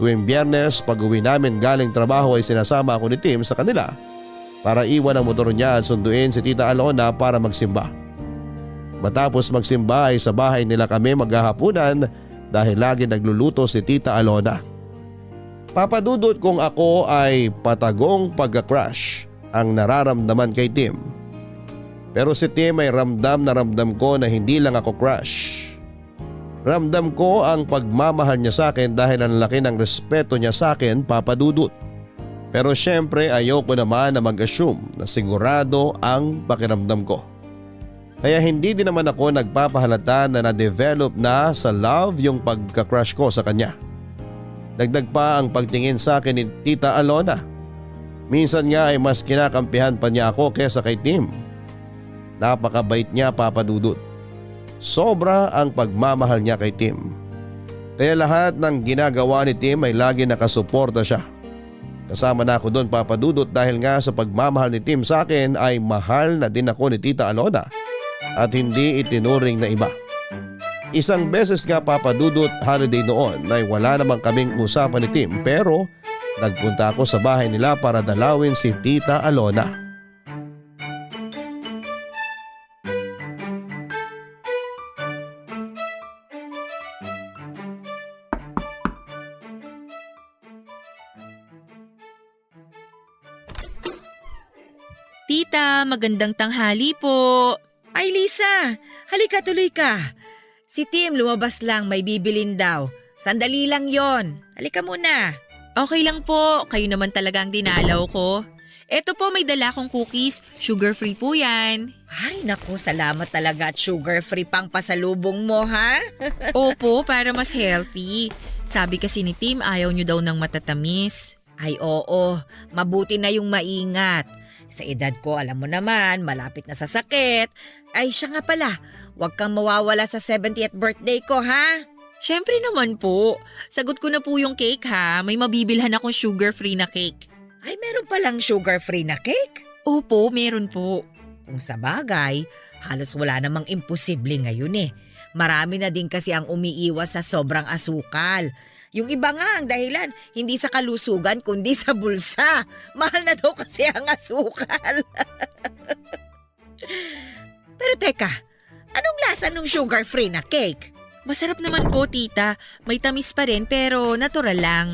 Tuwing Biyernes pag uwi namin galing trabaho ay sinasama ako ni Tim sa kanila para iwan ang motor niya at sunduin si Tita Alona para magsimba. Matapos magsimba ay sa bahay nila kami maghahapunan dahil lagi nagluluto si Tita Alona. Papadudot kung ako ay patagong pagka-crush ang nararamdaman kay Tim. Pero si Tim ay ramdam na ramdam ko na hindi lang ako crush. Ramdam ko ang pagmamahal niya sa akin dahil ang laki ng respeto niya sa akin Papadudot. Pero syempre ayoko naman na mag-assume na sigurado ang pakiramdam ko. Kaya hindi din naman ako nagpapahalata na na-develop na sa love yung pagka-crush ko sa kanya. Dagdag pa ang pagtingin sa akin ni Tita Alona. Minsan nga ay mas kinakampihan pa niya ako kesa kay Tim. Napakabait niya Papadudot. Sobra ang pagmamahal niya kay Tim. Kaya lahat ng ginagawa ni Tim ay lagi nakasuporta siya. Kasama na ako doon Papadudot dahil nga sa pagmamahal ni Tim sa akin ay mahal na din ako ni Tita Alona at hindi itinuring na iba. Isang beses nga Papadudot holiday noon ay wala namang kaming usapan ni Tim pero nagpunta ako sa bahay nila para dalawin si Tita Alona. Tita, magandang tanghali po. Ay Lisa, halika tuloy ka. Si Tim lumabas lang, may bibilin daw. Sandali lang yon. Halika muna. Okay lang po, kayo naman talaga ang dinalaw ko. Eto po, may dala kong cookies, sugar-free po yan. Ay naku, salamat talaga at sugar-free pang pasalubong mo ha? Opo, para mas healthy. Sabi kasi ni Tim ayaw nyo daw ng matatamis. Ay oo, mabuti na yung maingat. Sa edad ko, alam mo naman, malapit na sa sakit. Ay siya nga pala, huwag kang mawawala sa 70th birthday ko ha? Siyempre naman po. Sagot ko na po yung cake ha. May mabibilhan akong sugar-free na cake. Ay meron palang sugar-free na cake? Opo, meron po. Kung sa bagay, Halos wala namang imposible ngayon eh. Marami na din kasi ang umiiwas sa sobrang asukal. Yung iba nga ang dahilan, hindi sa kalusugan kundi sa bulsa. Mahal na daw kasi ang asukal. Pero teka, anong lasa ng sugar-free na cake? Masarap naman po, tita. May tamis pa rin pero natural lang.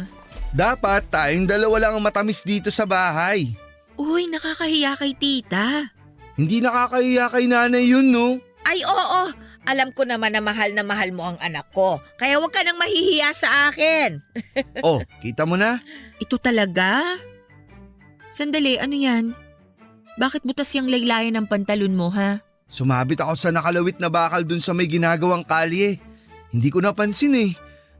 Dapat tayong dalawa lang ang matamis dito sa bahay. Uy, nakakahiya kay tita. Hindi nakakahiya kay nanay yun, no? Ay oo, alam ko naman na mahal mo ang anak ko. Kaya huwag ka nang mahihiya sa akin. Oh, kita mo na? Ito talaga? Sandali, ano yan? Bakit butas yung laylayan ng pantalon mo, ha? Sumabit ako sa nakalawit na bakal dun sa may ginagawang kalye. Hindi ko napansin eh.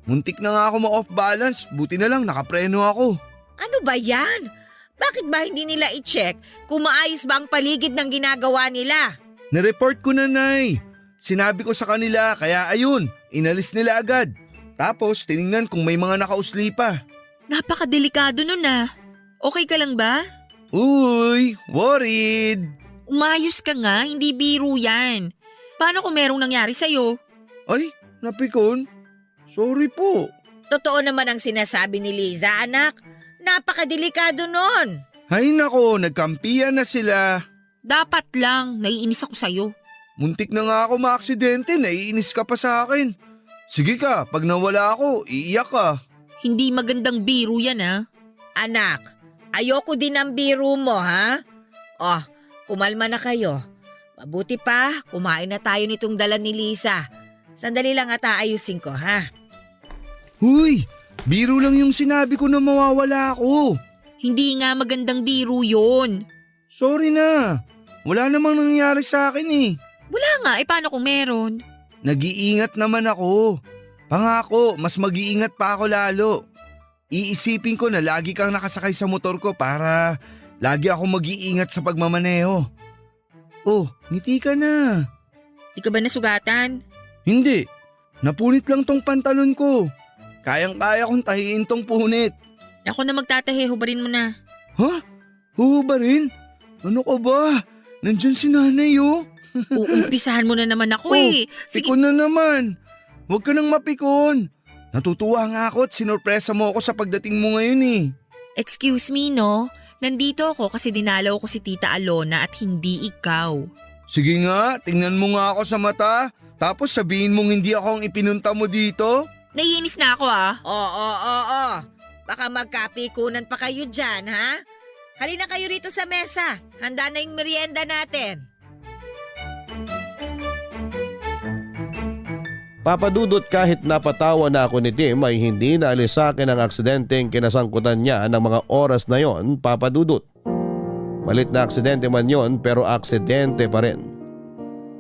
Muntik na nga ako ma-off balance, buti na lang nakapreno ako. Ano ba yan? Bakit ba hindi nila i-check kung maayos ba ang paligid ng ginagawa nila? Nireport ko na, Nay. Sinabi ko sa kanila kaya ayun, inalis nila agad. Tapos tiningnan kung may mga nakausli pa. Napakadelikado nun, ah. Okay ka lang ba? Uy, worried. Umayos ka nga, hindi biro yan. Paano kung merong nangyari sa'yo? Ay, napikon. Sorry po. Totoo naman ang sinasabi ni Liza, anak. Napakadelikado nun. Ay nako, nagkampiyan na sila. Dapat lang, naiinis ako sa'yo. Muntik na nga ako maaksidente, naiinis ka pa sa akin. Sige ka, pag nawala ako, iiyak ka. Hindi magandang biro yan, ah. Anak, ayoko din ang biro mo, ha? Oh, kumalma na kayo. Mabuti pa, kumain na tayo nitong dala ni Lisa. Sandali lang at aayusin ko, ha? Huy, biro lang yung sinabi ko na mawawala ako. Hindi nga magandang biro yun. Sorry na, wala namang nangyari sa akin eh. Wala nga, paano kung meron? Nag-iingat naman ako. Pangako, mas mag-iingat pa ako lalo. Iisipin ko na lagi kang nakasakay sa motor ko para lagi ako mag-iingat sa pagmamaneho. Oh, ngiti ka na. Di ka ba nasugatan? Hindi, napunit lang tong pantalon ko. Kayang-kaya kong tahiin tong punit. Ako na magtatahi, hubarin mo na. Ha? Oo ba rin? Ano ka ba? Nandyan si nanay oh. Uumpisahan mo na naman ako eh. Sige, Pikon na naman. Huwag ka nang mapikon. Natutuwa nga ako at sinorpresa mo ako sa pagdating mo ngayon eh. excuse me no. Nandito ako kasi dinalaw ko si Tita Alona at hindi ikaw. Sige nga, tingnan mo nga ako sa mata. Tapos sabihin mong hindi ako ang ipinunta mo dito. Naiinis na ako ah. Oo. Baka magkapikunan pa kayo dyan, ha? Halina kayo rito sa mesa. Handa na yung merienda natin. Papadudot kahit napatawa na ako ni Tim ay hindi naalis sa akin ang aksidenteng kinasangkutan niya ng mga oras na yon, Papadudot. Malit na aksidente man yon pero aksidente pa rin.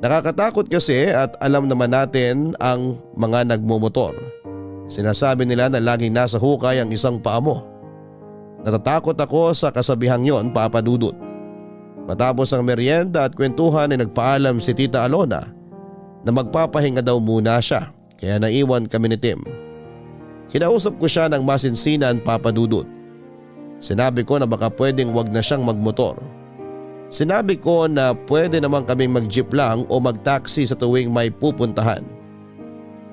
Nakakatakot kasi at alam naman natin ang mga nagmumotor. Sinasabi nila na laging nasa hukay ang isang paa mo. Natatakot ako sa kasabihang yon, Papadudot. Matapos ang merienda at kwentuhan ay nagpaalam si Tita Alona na magpapahinga daw muna siya kaya naiwan kami ni Tim. Kinausap ko siya ng masinsinan, Papadudot. Sinabi ko na baka pwedeng wag na siyang magmotor. Sinabi ko na pwede naman kaming mag-jeep lang o mag-taxi sa tuwing may pupuntahan.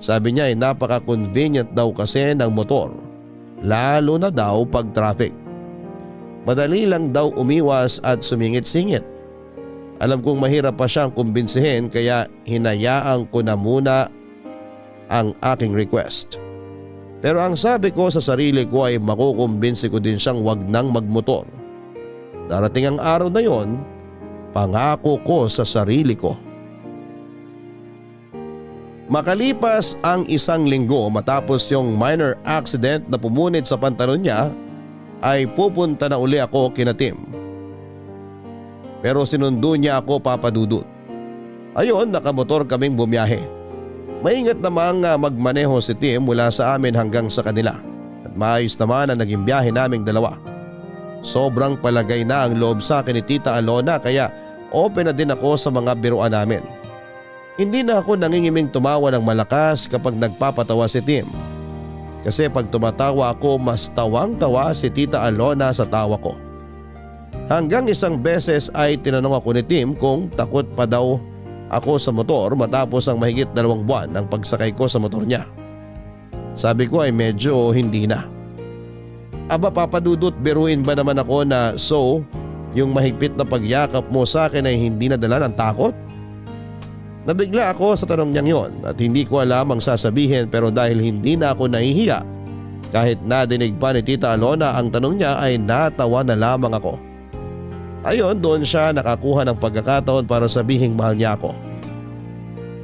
Sabi niya ay napaka-convenient daw kasi ng motor, lalo na daw pag traffic. Madali lang daw umiwas at sumingit-singit. Alam kong mahirap pa siyang kumbinsihin kaya hinayaan ko na muna ang aking request. Pero ang sabi ko sa sarili ko ay makukumbinsi ko din siyang wag nang magmotor. Darating ang araw na yon, pangako ko sa sarili ko. Makalipas ang 1 linggo matapos yung minor accident na pumunit sa pantalon niya, ay pupunta na uli ako kina Tim. Pero sinundo niya ako, Papadudot. Ayon, nakamotor kaming bumiyahe. Maingat namang magmaneho si Tim mula sa amin hanggang sa kanila at maayos naman ang naging biyahe naming dalawa. Sobrang palagay na ang loob sa akin ni Tita Alona kaya open na din ako sa mga biruan namin. Hindi na ako nangingiming tumawa ng malakas kapag nagpapatawa si Tim. Kasi pag tumatawa ako mas tawang-tawa si Tita Alona sa tawa ko. Hanggang isang beses ay tinanong ako ni Tim kung takot pa daw ako sa motor matapos ang mahigit 2 buwan ng pagsakay ko sa motor niya. Sabi ko ay medyo hindi na. Aba Papa Dudut, biruin ba naman ako na yung mahigpit na pagyakap mo sa akin ay hindi nadala ng takot? Nabigla ako sa tanong niyang yon at hindi ko alam ang sasabihin, pero dahil hindi na ako nahihiya, kahit nadinig pa ni Tita Alona ang tanong niya ay natawa na lamang ako. Ayon, doon siya nakakuha ng pagkakataon para sabihing mahal niya ako.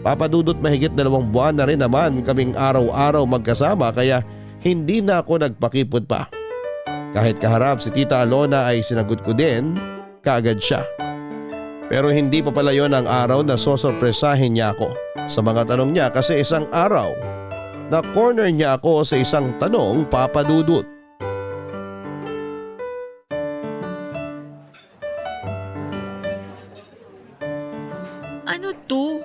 Papa Dudut, mahigit 2 buwan na rin naman kaming araw-araw magkasama, kaya hindi na ako nagpakipot pa. Kahit kaharap si Tita Alona ay sinagot ko din kaagad siya. Pero hindi pa pala yon ang araw na sosorpresahin niya ako sa mga tanong niya, kasi isang araw na corner niya ako sa isang tanong, Papa Dudut. Ano to?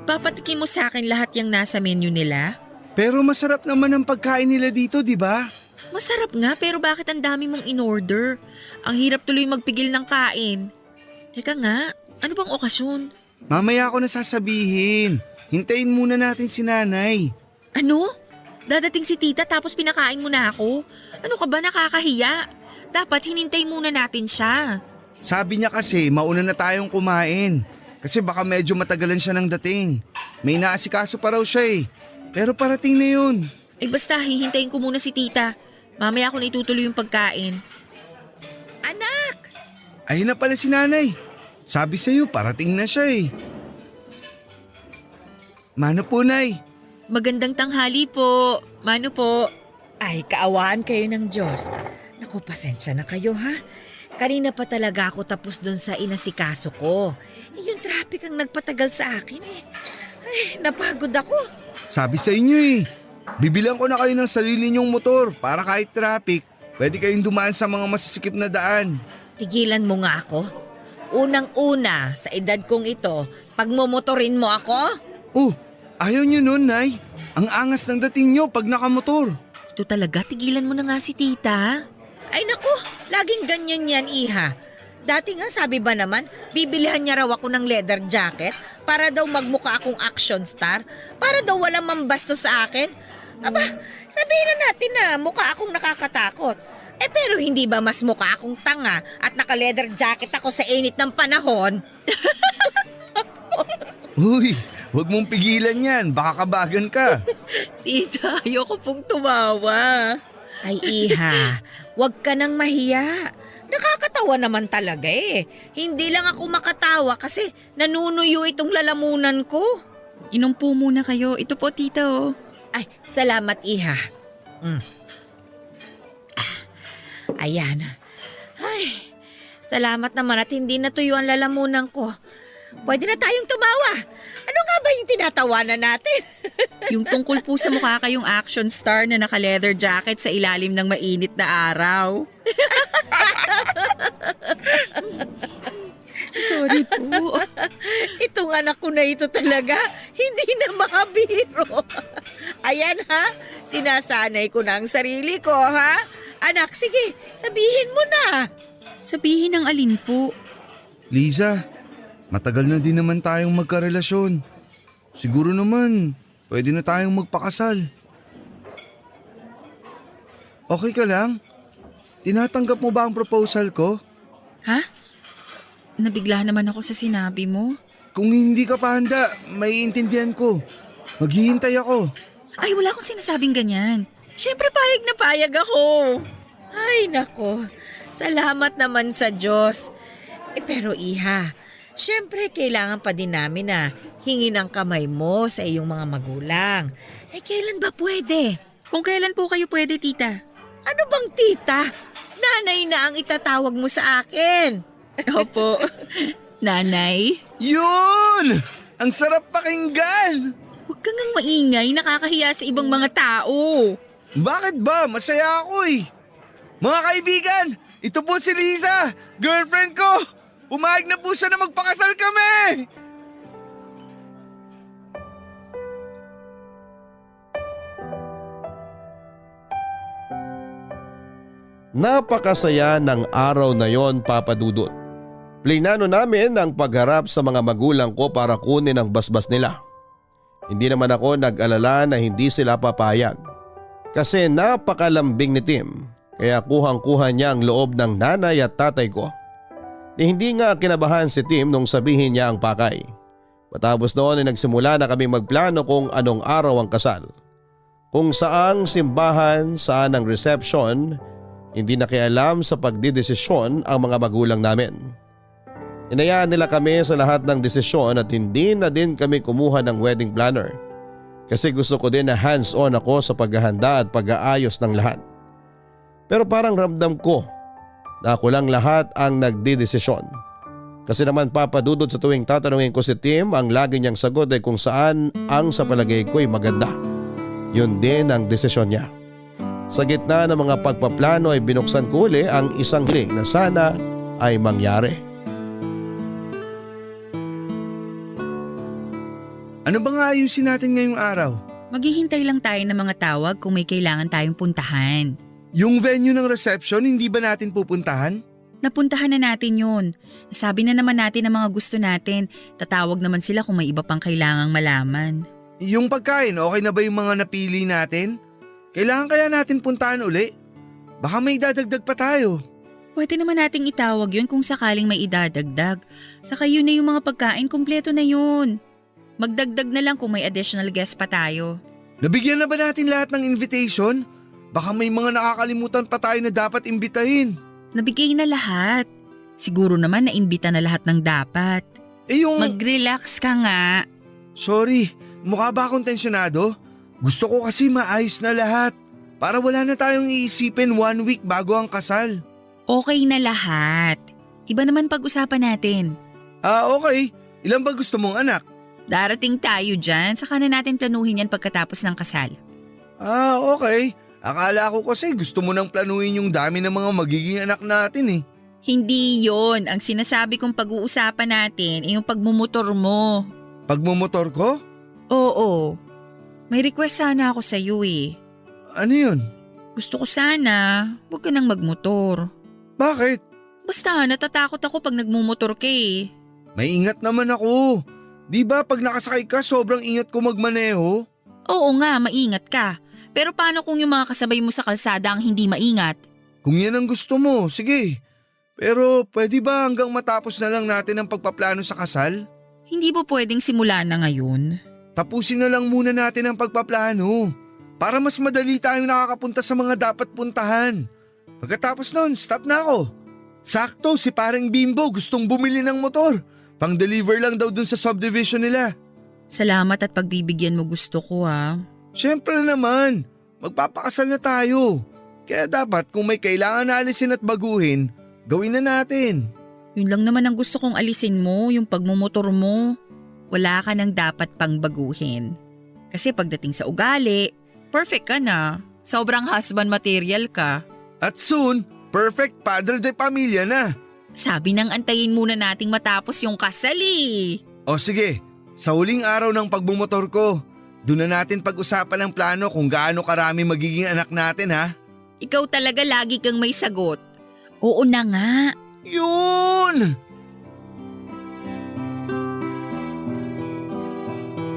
Papatikin mo sa akin lahat yung nasa menu nila? Pero masarap naman ang pagkain nila dito, di ba? Masarap nga, pero bakit ang dami mong in-order? Ang hirap tuloy magpigil ng kain. Teka nga, ano bang okasyon? Mamaya ako na sasabihin. Hintayin muna natin si nanay. Ano? Dadating si tita tapos pinakain mo na ako? Ano ka ba, nakakahiya? Dapat hinintay muna natin siya. Sabi niya kasi mauna na tayong kumain. Kasi baka medyo matagalan siya ng dating. May naasikaso pa raw siya eh. Pero parating na yun. Eh basta, hihintayin ko muna si tita. Mamaya ako na itutuloy yung pagkain. Anak! Ayun na pala si nanay. Sabi sa'yo, parating na siya eh. Mano po, nay? Magandang tanghali po. Mano po? Ay, kaawaan kayo ng Diyos. Naku, pasensya na kayo ha. Kanina pa talaga ako tapos dun sa inasikaso ko. Yung traffic ang nagpatagal sa akin eh. Ay, napagod ako. Sabi sa inyo eh. Bibilang ko na kayo ng sarili niyong motor para kahit traffic, pwede kayong dumaan sa mga masisikip na daan. Tigilan mo nga ako. Unang-una, sa edad kong ito, pagmumotorin mo ako? Oh, ayaw niyo nun, nay. Ang angas ng dating niyo pag nakamotor. Ito talaga, tigilan mo na nga si tita. Ay naku, laging ganyan yan, iha. Dati nga sabi ba naman, bibilihan niya raw ako ng leather jacket para daw magmukha akong action star, para daw walang mambastos sa akin. Aba, sabihin na natin na mukha akong nakakatakot. Eh pero hindi ba mas mukha akong tanga at naka-leather jacket ako sa init ng panahon? Uy, wag mong pigilan yan, baka kabagan ka. Tita, ayoko pong tumawa. Ay iha, wag ka nang mahiya. Nakakatawa naman talaga eh. Hindi lang ako makatawa kasi nanunuyo itong lalamunan ko. Inom po muna kayo. Ito po, tita oh. Ay, salamat iha. Ayan. Ay, salamat naman at hindi natuyo ang lalamunan ko. Pwede na tayong tumawa. Ano nga ba yung tinatawanan natin? Yung tungkol po sa mukha kayong action star na naka-leather jacket sa ilalim ng mainit na araw. Sorry po. Itong anak ko na ito talaga, hindi na makabiro. Ayan ha, sinasanay ko na ang sarili ko ha. Anak, sige, sabihin mo na. Sabihin ng alin po? Liza, matagal na din naman tayong magkarelasyon. Siguro naman, pwede na tayong magpakasal. Okay ka lang? Tinatanggap mo ba ang proposal ko? Ha? Nabigla naman ako sa sinabi mo. Kung hindi ka pa handa, maiintindihan ko. Maghihintay ako. Ay, wala akong sinasabing ganyan. Siyempre payag na payag ako. Ay nako, salamat naman sa Diyos. Pero iha, siyempre kailangan pa din namin na hingin ang kamay mo sa iyong mga magulang. Kailan ba pwede? Kung kailan po kayo pwede, tita? Ano bang tita? Nanay na ang itatawag mo sa akin. Opo. Nanay? Yun! Ang sarap pakinggan! Huwag kang ngang maingay, nakakahiya sa ibang mga tao. Bakit ba? Masaya ako eh. Mga kaibigan, ito po si Liza, girlfriend ko. Pumayag na po siya na magpakasal kami. Napakasaya ng araw na yon, Papa Dudut. Plinano namin ang pagharap sa mga magulang ko para kunin ang basbas nila. Hindi naman ako nag-alala na hindi sila papayag. Kasi napakalambing ni Tim, kaya kuhang-kuha niya ang loob ng nanay at tatay ko. Hindi nga kinabahan si Tim nung sabihin niya ang pakay. Matapos noon ay nagsimula na kami magplano kung anong araw ang kasal. Kung saang simbahan, saan ang reception, hindi nakialam sa pagdidesisyon ang mga magulang namin. Inayaan nila kami sa lahat ng desisyon at hindi na din kami kumuha ng wedding planner. Kasi gusto ko din na hands-on ako sa paghahanda at pag-aayos ng lahat. Pero parang ramdam ko na ako lang lahat ang nagdidesisyon. Kasi naman papadudod sa tuwing tatanungin ko si Tim, ang lagi niyang sagot ay kung saan ang sa palagay ko'y maganda. Yun din ang desisyon niya. Sa gitna ng mga pagpaplano ay binuksan ko uli ang isang hiling na sana ay mangyari. Ano ba nga ayusin natin ngayong araw? Maghihintay lang tayo ng mga tawag kung may kailangan tayong puntahan. Yung venue ng reception, hindi ba natin pupuntahan? Napuntahan na natin yun. Sabi na naman natin ang mga gusto natin. Tatawag naman sila kung may iba pang kailangang malaman. Yung pagkain, okay na ba yung mga napili natin? Kailangan kaya natin puntahan uli? Baka may dadagdag pa tayo. Pwede naman nating itawag yun kung sakaling may idadagdag. Saka yun na yung mga pagkain, kumpleto na yun. Magdagdag na lang kung may additional guest pa tayo. Nabigyan na ba natin lahat ng invitation? Baka may mga nakakalimutan pa tayo na dapat imbitahin. Nabigay na lahat. Siguro naman naimbita na lahat ng dapat. Yung… Mag-relax ka nga. Sorry, mukha ba akong tensyonado? Gusto ko kasi maayos na lahat. Para wala na tayong iisipin 1 week bago ang kasal. Okay na lahat. Iba naman pag-usapan natin. Okay. Ilan ba gusto mong anak? Darating tayo dyan, saka na natin planuhin yan pagkatapos ng kasal. Okay. Akala ko kasi gusto mo nang planuhin yung dami ng mga magiging anak natin eh. Hindi yon. Ang sinasabi kong pag-uusapan natin ay yung pagmumotor mo. Pagmumotor ko? Oo. May request sana ako sa iyo eh. Ano yun? Gusto ko sana, huwag ka nang magmotor. Bakit? Basta natatakot ako pag nagmumotor ka eh. May ingat naman ako. Di ba pag nakasakay ka sobrang ingat ko magmaneho? Oo nga, maingat ka. Pero paano kung yung mga kasabay mo sa kalsada ang hindi maingat? Kung yan ang gusto mo, sige. Pero pwede ba hanggang matapos na lang natin ang pagpaplano sa kasal? Hindi ba pwedeng simulan na ngayon? Tapusin na lang muna natin ang pagpaplano. Para mas madali tayong nakakapunta sa mga dapat puntahan. Pagkatapos nun, stop na ako. Sakto, si pareng Bimbo gustong bumili ng motor. Pang-deliver lang daw dun sa subdivision nila. Salamat at pagbibigyan mo gusto ko ha. Siyempre naman, magpapakasal na tayo. Kaya dapat kung may kailangan na alisin at baguhin, gawin na natin. Yun lang naman ang gusto kong alisin mo, yung pagmumotor mo. Wala ka nang dapat pang baguhin. Kasi pagdating sa ugali, perfect ka na. Sobrang husband material ka. At soon, perfect padre de pamilya na. Sabi nang antayin muna nating matapos yung kasal eh. O sige, sa huling araw ng pagbumotor ko, doon na natin pag-usapan ang plano kung gaano karami magiging anak natin ha. Ikaw talaga lagi kang may sagot. Oo na nga. Yun!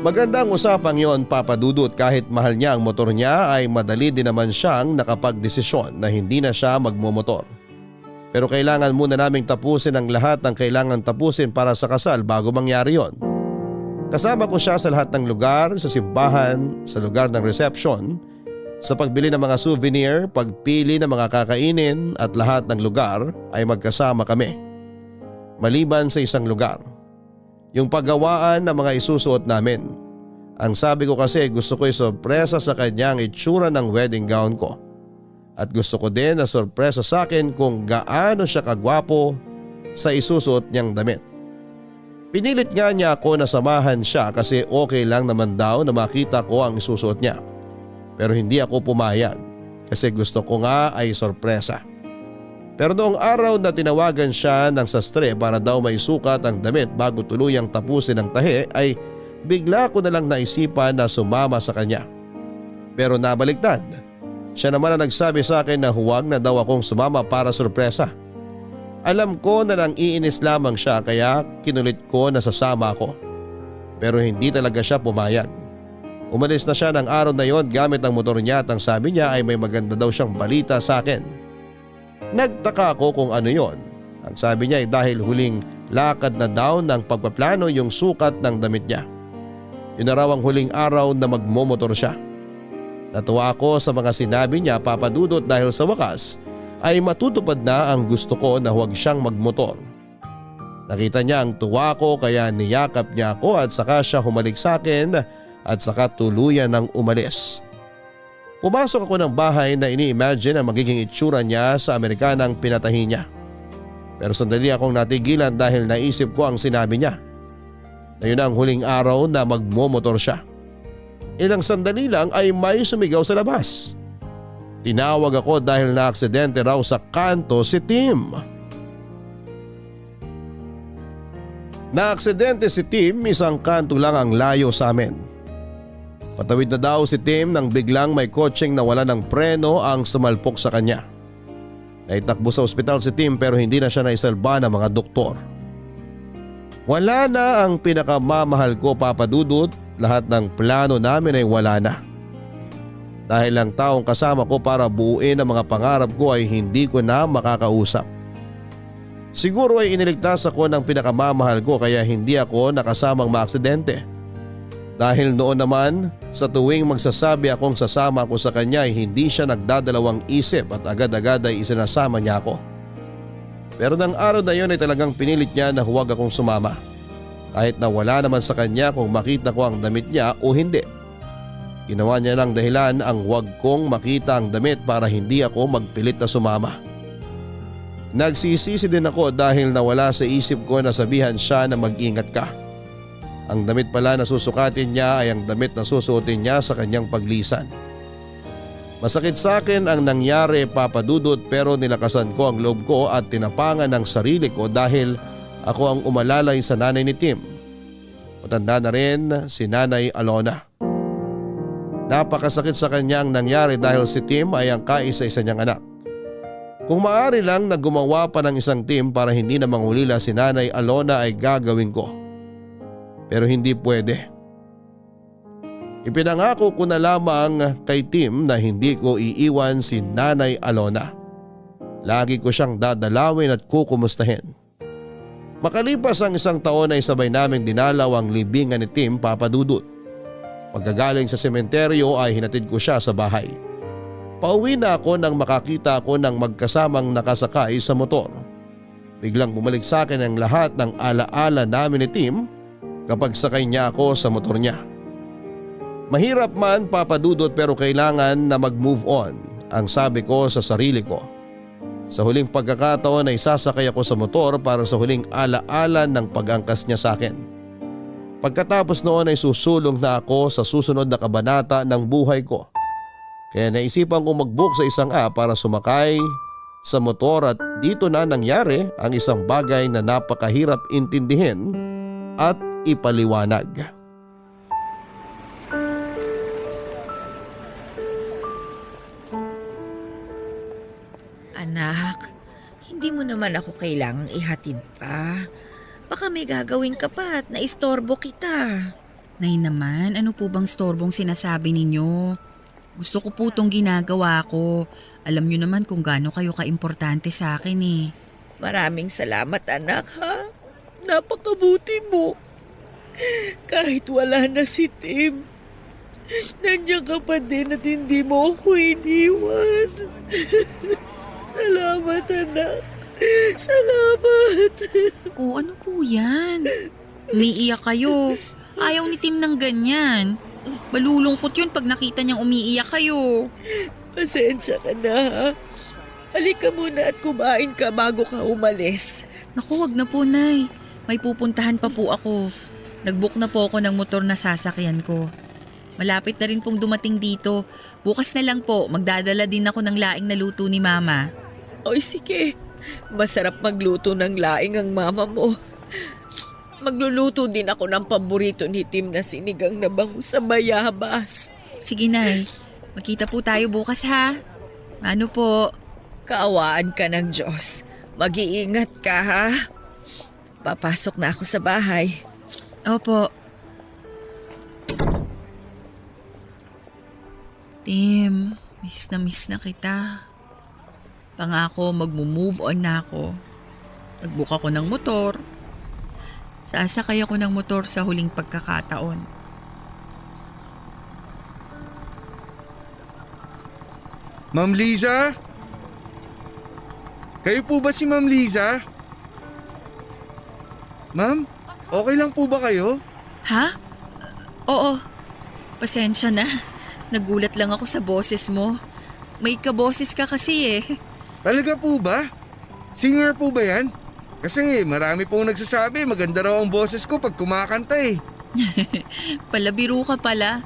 Magandang usapang yon, Papa Dudut. Kahit mahal niya ang motor niya ay madali din naman siyang nakapagdesisyon na hindi na siya magmumotor. Pero kailangan muna naming tapusin ang lahat ng kailangan tapusin para sa kasal bago mangyari yon. Kasama ko siya sa lahat ng lugar, sa simbahan, sa lugar ng reception, sa pagbili ng mga souvenir, pagpili ng mga kakainin at lahat ng lugar ay magkasama kami. Maliban sa isang lugar, yung paggawaan ng mga isusuot namin. Ang sabi ko kasi gusto ko sorpresa sa kanya ang itsura ng wedding gown ko. At gusto ko din na sorpresa sa akin kung gaano siya kagwapo sa isusuot niyang damit. Pinilit nga niya ako na samahan siya kasi okay lang naman daw na makita ko ang isusuot niya. Pero hindi ako pumayag kasi gusto ko nga ay sorpresa. Pero noong araw na tinawagan siya ng sastre para daw maisukat ang damit bago tuluyang tapusin ang tahi ay bigla ko na lang naisipan na sumama sa kanya. Pero nabaliktad. Siya naman ang nagsabi sa akin na huwag na daw akong sumama para sorpresa. Alam ko na nang iinis lamang siya kaya kinulit ko na sasama ako. Pero hindi talaga siya pumayag. Umalis na siya ng araw na yon gamit ang motor niya at ang sabi niya ay may maganda daw siyang balita sa akin. Nagtaka ako kung ano yon. Ang sabi niya ay dahil huling lakad na daw ng pagpaplano yung sukat ng damit niya. Yun na raw ang huling araw na magmomotor siya. Natuwa ako sa mga sinabi niya, Papa Dudut, dahil sa wakas ay matutupad na ang gusto ko na huwag siyang magmotor. Nakita niya ang tuwa ko kaya niyakap niya ako at saka siya humalik sa akin at saka tuluyan ng umalis. Pumasok ako ng bahay na ini-imagine ang magiging itsura niya sa Amerikanang pinatahi niya. Pero sandali akong natigilan dahil naisip ko ang sinabi niya. Na yun ang huling araw na magmomotor siya. Ilang sandali lang ay may sumigaw sa labas. Tinawag ako dahil na-aksidente raw sa kanto si Tim. Na-aksidente si Tim, isang kanto lang ang layo sa amin. Patawid na daw si Tim nang biglang may kotseng na wala ng preno ang sumalpok sa kanya. Naitakbo sa ospital si Tim pero hindi na siya naisalba ng mga doktor. Wala na ang pinakamamahal ko, Papa Dudut, lahat ng plano namin ay wala na. Dahil ang taong kasama ko para buuin ang mga pangarap ko ay hindi ko na makakausap. Siguro ay iniligtas ako ng pinakamamahal ko kaya hindi ako nakasamang maaksidente. Dahil noon naman sa tuwing magsasabi akong sasama ako sa kanya ay hindi siya nagdadalawang isip at agad-agad ay isinasama niya ako. Pero ng araw na yon ay talagang pinilit niya na huwag akong sumama. Kahit na wala naman sa kanya kung makita ko ang damit niya o hindi. Ginawa niya lang dahilan ang huwag kong makita ang damit para hindi ako magpilit na sumama. Nagsisisi din ako dahil nawala sa isip ko na sabihan siya na mag-ingat ka. Ang damit pala na susukatin niya ay ang damit na susuotin niya sa kanyang paglisan. Masakit sa akin ang nangyari, Papa Dudut, pero nilakasan ko ang loob ko at tinapangan ang sarili ko dahil ako ang umalalay sa nanay ni Tim. Matanda na rin si Nanay Alona. Napakasakit sa kanya ang nangyari dahil si Tim ay ang kaisa-isa niyang anak. Kung maaari lang na gumawa pa ng isang Tim para hindi na mangulila si Nanay Alona ay gagawin ko. Pero hindi pwede. Ipinangako ko na lamang kay Tim na hindi ko iiwan si Nanay Alona. Lagi ko siyang dadalawin at kukumustahin. Makalipas ang isang taon ay sabay naming dinalaw ang libingan ni Tim, Papa Dudut. Pagkagaling sa sementeryo ay hinatid ko siya sa bahay. Pauwi na ako nang makakita ako ng magkasamang nakasakay sa motor. Biglang bumalik sa akin ang lahat ng alaala namin ni Tim kapag sakay niya ako sa motor niya. Mahirap man, Papa Dudut, pero kailangan na mag-move on, ang sabi ko sa sarili ko. Sa huling pagkakataon ay sasakay ako sa motor para sa huling alaala ng pag-angkas niya sa akin. Pagkatapos noon ay susulong na ako sa susunod na kabanata ng buhay ko. Kaya naisipan ko mag-book sa isang app para sumakay sa motor at dito na nangyari ang isang bagay na napakahirap intindihin at ipaliwanag. Anak, hindi mo naman ako kailangang ihatid pa. Baka may gagawin ka pa at naistorbo kita. Nay naman, ano po bang storbong sinasabi ninyo? Gusto ko po itong ginagawa ko. Alam nyo naman kung gaano kayo kaimportante sa akin eh. Maraming salamat, anak, ha? Napakabuti mo. Kahit wala na si Tim, nandiyan ka pa din at hindi mo ako iniwan. Salamat, anak. Salamat. O ano po yan? Umiiyak kayo. Ayaw ni Tim ng ganyan. Malulungkot yun pag nakita niyang umiiyak kayo. Pasensya ka na, ha? Halika muna at kumain ka bago ka umalis. Naku, wag na po, Nay. May pupuntahan pa po ako. Nag-book na po ako ng motor na sasakyan ko. Malapit na rin pong dumating dito. Bukas na lang po, magdadala din ako ng laing na luto ni Mama. Oy, sige. Masarap magluto ng laing ang mama mo. Magluluto din ako ng paborito ni Tim na sinigang na bangus sa bayabas. Sige, Nay. Magkita po tayo bukas, ha? Ano po? Kaawaan ka ng Diyos. Mag-iingat ka ha. Papasok na ako sa bahay. Opo. Tim, miss na kita. Pangako magmo-move on na ako. Nag-book ako ng motor. Sasakay ako ng motor sa huling pagkakataon. Ma'am Liza? Kayo po ba si Ma'am Liza? Ma'am, okay lang po ba kayo? Ha? Oo. Pasensya na. Nagulat lang ako sa boses mo. May kaboses ka kasi eh. Talaga po ba? Singer po ba yan? Kasi marami pong nagsasabi maganda raw ang boses ko pag kumakanta eh. Palabiro ka pala.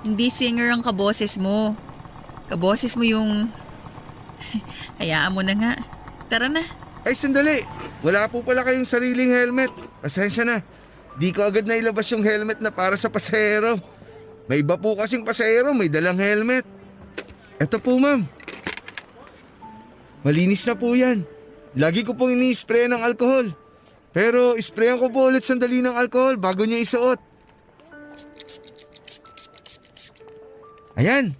Hindi singer ang kaboses mo. Kaboses mo yung... Hayaan mo na nga. Tara na. Ay sandali, wala po pala kayong sariling helmet. Pasensya na. Di ko agad nailabas yung helmet na para sa pasahero. May iba po kasing pasahero may dalang helmet. Eto po ma'am. Malinis na po yan. Lagi ko pong ini-spray ng alcohol. Pero isprayan ko po ulit sandali ng alcohol bago niya isuot. Ayan.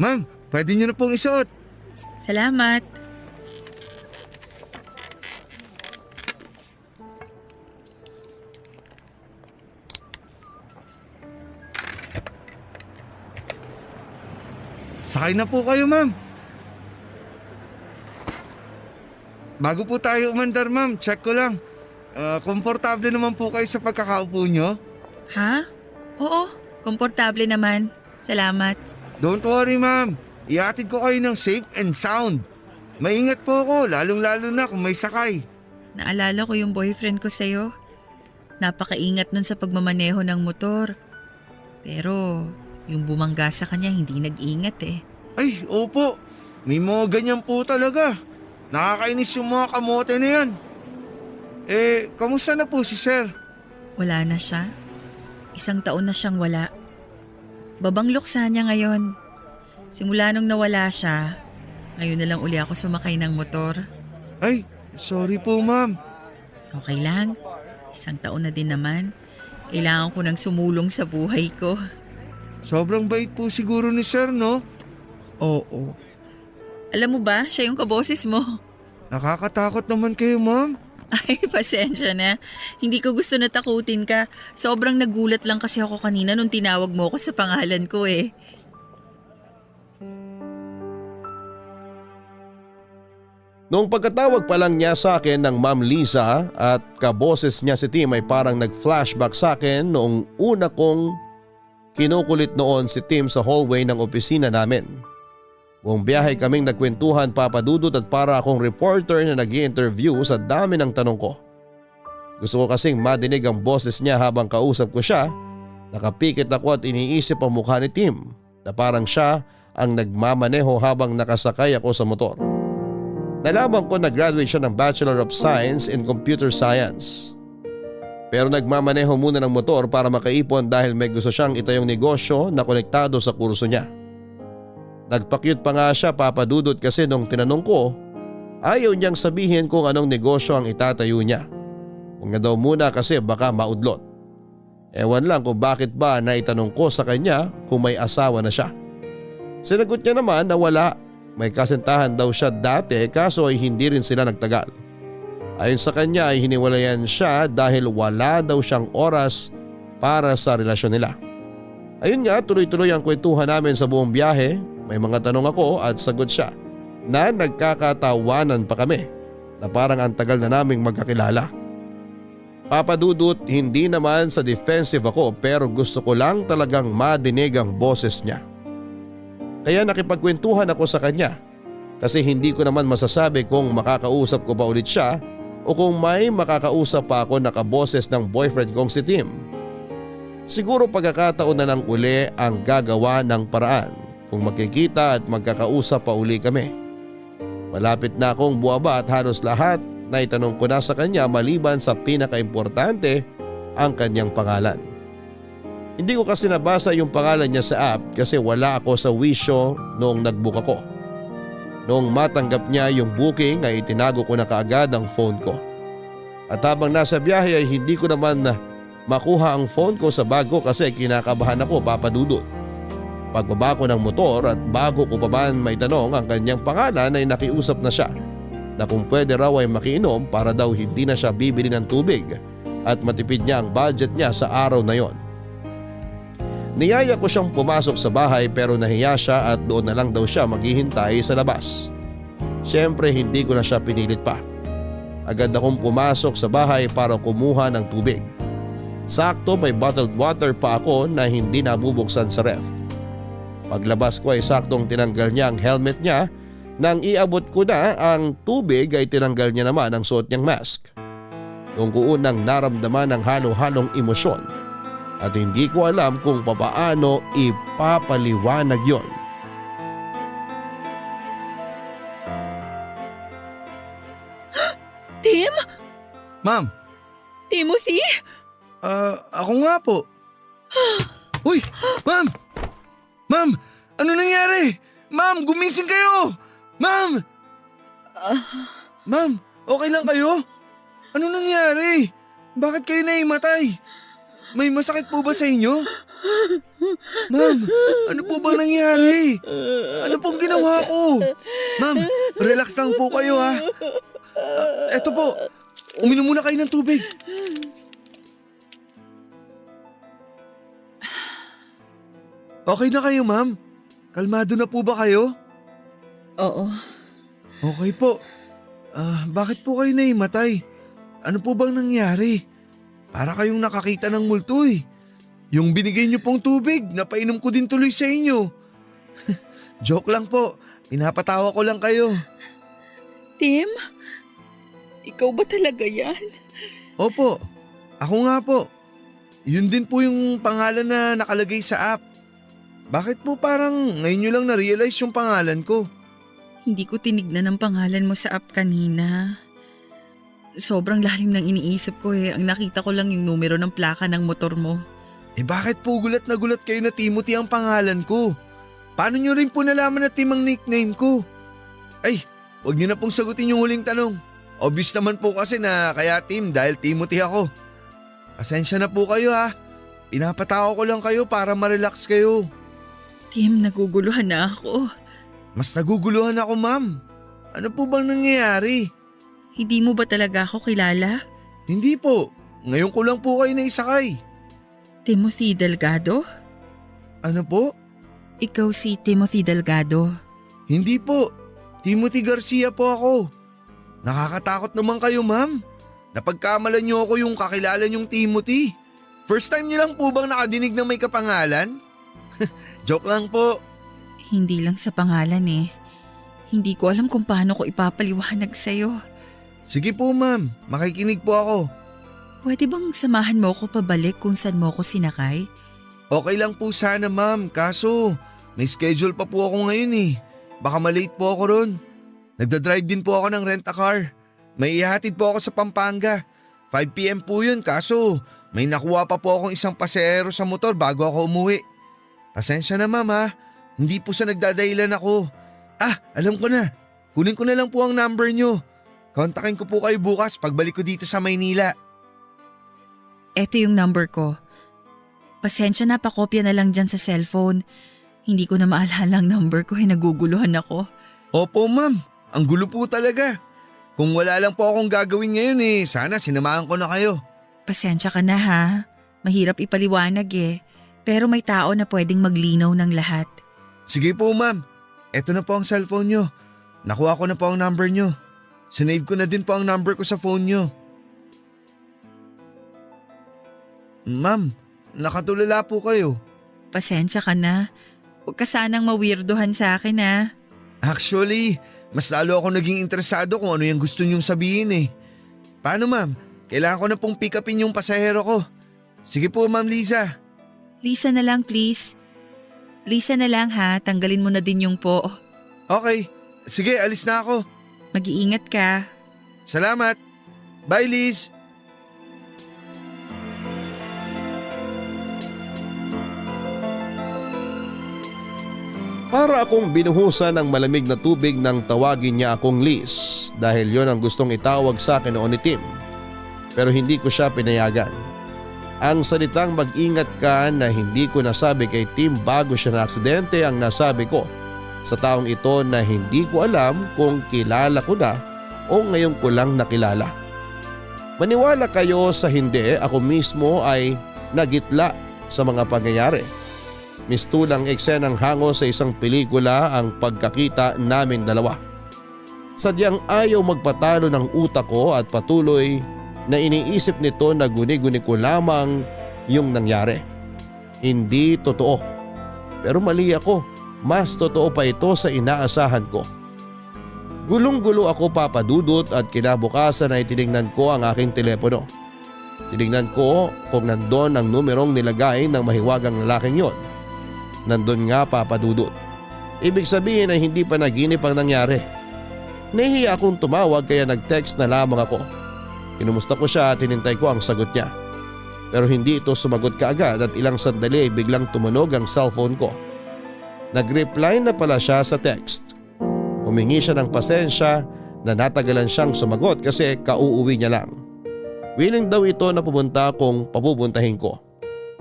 Ma'am, pwede niyo na pong isuot. Salamat. Sakay na po kayo ma'am. Bago po tayo umandar ma'am, check ko lang. Komportable naman po kayo sa pagkakaupo nyo? Ha? Oo, komportable naman. Salamat. Don't worry ma'am, iatid ko kayo ng safe and sound. Maingat po ako, lalong-lalo na kung may sakay. Naalala ko yung boyfriend ko sa'yo. Napakaingat nun sa pagmamaneho ng motor. Pero yung bumangga sa kanya hindi nag-ingat eh. Ay, opo. May mga ganyan po talaga. Nakakainis yung mga kamote na yan. Kamusta na po si sir? Wala na siya. 1 taon na siyang wala. Babangluksa niya ngayon. Simula nung nawala siya, ngayon na lang uli ako sumakay ng motor. Ay, sorry po ma'am. Okay lang. 1 taon na din naman. Kailangan ko nang sumulong sa buhay ko. Sobrang bait po siguro ni sir, no? Oo. Alam mo ba, siya yung kaboses mo. Nakakatakot naman kayo ma'am. Ay, pasensya na. Hindi ko gusto na takutin ka. Sobrang nagulat lang kasi ako kanina nung tinawag mo ko sa pangalan ko eh. Noong pagkatawag pa lang niya sa akin ng Ma'am Liza at kaboses niya si Tim ay parang nag-flashback sa akin noong una kong kinukulit noon si Tim sa hallway ng opisina namin. Buong biyahe kaming nagkwentuhan papadudot at para akong reporter na nag-i-interview sa dami ng tanong ko. Gusto ko kasing madinig ang boses niya habang kausap ko siya. Nakapikit ako at iniisip ang mukha ni Tim na parang siya ang nagmamaneho habang nakasakay ako sa motor. Nalaman ko na graduate siya ng Bachelor of Science in Computer Science. Pero nagmamaneho muna ng motor para makaipon dahil may gusto siyang itayong negosyo na konektado sa kurso niya. Nagpakyut pa nga siya papadudot kasi nung tinanong ko, ayaw niyang sabihin kung anong negosyo ang itatayo niya. Huwag na daw muna kasi baka maudlot. Ewan lang kung bakit ba naitanong ko sa kanya kung may asawa na siya. Sinagot niya naman na wala. May kasintahan daw siya dati kaso ay hindi rin sila nagtagal. Ayon sa kanya ay hiniwalayan siya dahil wala daw siyang oras para sa relasyon nila. Ayun nga, tuloy-tuloy ang kwentuhan namin sa buong biyahe. May mga tanong ako at sagot siya na nagkakatawanan pa kami na parang ang tagal na naming magkakilala. Papadudot, hindi naman sa defensive ako pero gusto ko lang talagang madinig ang boses niya. Kaya nakipagkwentuhan ako sa kanya kasi hindi ko naman masasabi kung makakausap ko pa ulit siya o kung may makakausap pa ako na kaboses ng boyfriend kong si Tim. Siguro pagkakataon na lang uli ang gagawa ng paraan kung magkikita at magkakausap pa uli kami. Malapit na akong buwaba at halos lahat na itanong ko na sa kanya maliban sa pinakaimportante ang kanyang pangalan. Hindi ko kasi nabasa yung pangalan niya sa app kasi wala ako sa wisyo noong nagbook ako. Noong matanggap niya yung booking ay itinago ko na kaagad ang phone ko. At habang nasa biyahe ay hindi ko naman makuha ang phone ko sa bag ko kasi kinakabahan ako, Papa Dudut. Pagbaba ko ng motor at bago ko pa man may tanong ang kanyang pangalan ay nakiusap na siya na kung pwede raw ay makiinom para daw hindi na siya bibili ng tubig at matipid niya ang budget niya sa araw na yon. Niyaya ko siyang pumasok sa bahay pero nahiya siya at doon na lang daw siya maghihintay sa labas. Siyempre hindi ko na siya pinilit pa. Agad akong pumasok sa bahay para kumuha ng tubig. Sakto may bottled water pa ako na hindi nabubuksan sa ref. Paglabas ko ay saktong tinanggal niya ang helmet niya. Nang iabot ko na ang tubig ay tinanggal niya naman ang suot niyang mask. Noong ko unang naramdaman ang halo-halong emosyon at hindi ko alam kung papaano ipapaliwanag yon. Tim? Ma'am, Timothy? ako nga po. Uy, ma'am! Ma'am, ano nangyari? Ma'am, gumising kayo! Ma'am! Ma'am, okay lang kayo? Ano nangyari? Bakit kayo naimatay? May masakit po ba sa inyo? Ma'am, ano po bang nangyari? Ano pong ginawa ko? Ma'am, relax lang po kayo ha. Eto po, uminom muna kayo ng tubig. Okay na kayo, ma'am? Kalmado na po ba kayo? Oo. Okay po. Bakit po kayo naimatay? Ano po bang nangyari? Para kayong nakakita ng multo eh. Yung binigay niyo pong tubig, napainom ko din tuloy sa inyo. Joke lang po. Pinapatawa ko lang kayo. Tim? Ikaw ba talaga yan? Opo. Ako nga po. Yun din po yung pangalan na nakalagay sa app. Bakit po parang ngayon nyo lang na-realize yung pangalan ko? Hindi ko tinignan ang pangalan mo sa app kanina. Sobrang lalim ng iniisip ko eh. Ang nakita ko lang yung numero ng plaka ng motor mo. Bakit po gulat na gulat kayo na Timothy ang pangalan ko? Paano nyo rin po nalaman na Tim ang nickname ko? Ay, wag nyo na pong sagutin yung huling tanong. Obvious naman po kasi na kaya Tim dahil Timothy ako. Pasensya na po kayo ha. Pinapatawa ko lang kayo para ma-relax kayo. Tim, naguguluhan na ako. Mas naguguluhan ako, ma'am. Ano po bang nangyayari? Hindi mo ba talaga ako kilala? Hindi po. Ngayon ko lang po kayo naisakay. Timothy Delgado? Ano po? Ikaw si Timothy Delgado. Hindi po. Timothy Garcia po ako. Nakakatakot naman kayo, ma'am. Napagkamalan niyo ako yung kakilala niyong Timothy. First time niyo lang po bang nakadinig ng may kapangalan? Joke lang po. Hindi lang sa pangalan eh. Hindi ko alam kung paano ko ipapaliwanag sa'yo. Sige po, ma'am. Makikinig po ako. Pwede bang samahan mo ako pabalik kung saan mo ako sinakay? Okay lang po sana, ma'am. Kaso, may schedule pa po ako ngayon eh. Baka malate po ako ron. Nagdadrive din po ako ng rent-a-car. May ihatid po ako sa Pampanga. 5 PM po yun kaso may nakuha pa po akong isang pasahero sa motor bago ako umuwi. Pasensya na, ma'am ha. Hindi po sa nagdadahilan ako. Alam ko na. Kunin ko na lang po ang number nyo. Kontakin ko po kayo bukas pagbalik ko dito sa Maynila. Eto yung number ko. Pasensya na, pakopya na lang dyan sa cellphone. Hindi ko na maalala ang number ko, naguguluhan ako. Opo, ma'am. Ang gulo po talaga. Kung wala lang po akong gagawin ngayon sana sinamahan ko na kayo. Pasensya ka na ha. Mahirap ipaliwanag eh. Pero may tao na pwedeng maglinaw ng lahat. Sige po, ma'am. Eto na po ang cellphone nyo. Nakuha ko na po ang number nyo. Sinave ko na din po ang number ko sa phone nyo. Ma'am, nakatulala po kayo. Pasensya ka na. Huwag ka sanang mawirdohan sa akin ha. Actually, mas lalo ako naging interesado kung ano yung gusto nyong sabihin eh. Paano, ma'am? Kailangan ko na pong pick upin yung pasahero ko. Sige po, Ma'am Liza. Lisa na lang please. Lisa na lang ha, tanggalin mo na din yung po. Okay, sige alis na ako. Mag-iingat ka. Salamat. Bye, Liz. Para akong binuhusan ng malamig na tubig nang tawagin niya akong Liz dahil yon ang gustong itawag sa akin noon ni Tim. Pero hindi ko siya pinayagan. Ang salitang mag-ingat ka na hindi ko nasabi kay Tim bago siya na-aksidente ang nasabi ko sa taong ito na hindi ko alam kung kilala ko na o ngayon ko lang nakilala. Maniwala kayo sa hindi, ako mismo ay nagitla sa mga pangyayari. Mistulang eksenang hango sa isang pelikula ang pagkakita namin dalawa. Sadyang ayaw magpatalo ng utak ko at patuloy na iniisip nito na guni-guni ko lamang yung nangyari. Hindi totoo. Pero mali ako, mas totoo pa ito sa inaasahan ko. Gulong-gulo ako papadudot at kinabukasan ay tinignan ko ang aking telepono. Tinignan ko kung nandun ang numerong nilagay ng mahiwagang lalaking yon. Nandun nga papadudot. Ibig sabihin ay hindi pa naginip ang nangyari. Nahihiya akong tumawag kaya nag-text na lamang ako. Kinumusta ko siya at hinintay ko ang sagot niya. Pero hindi ito sumagot kaagad at ilang sandali ay biglang tumunog ang cellphone ko. Nag-reply na pala siya sa text. Humingi siya ng pasensya na natagalan siyang sumagot kasi kauuwi niya lang. Willing daw ito na pumunta kung papupuntahin ko.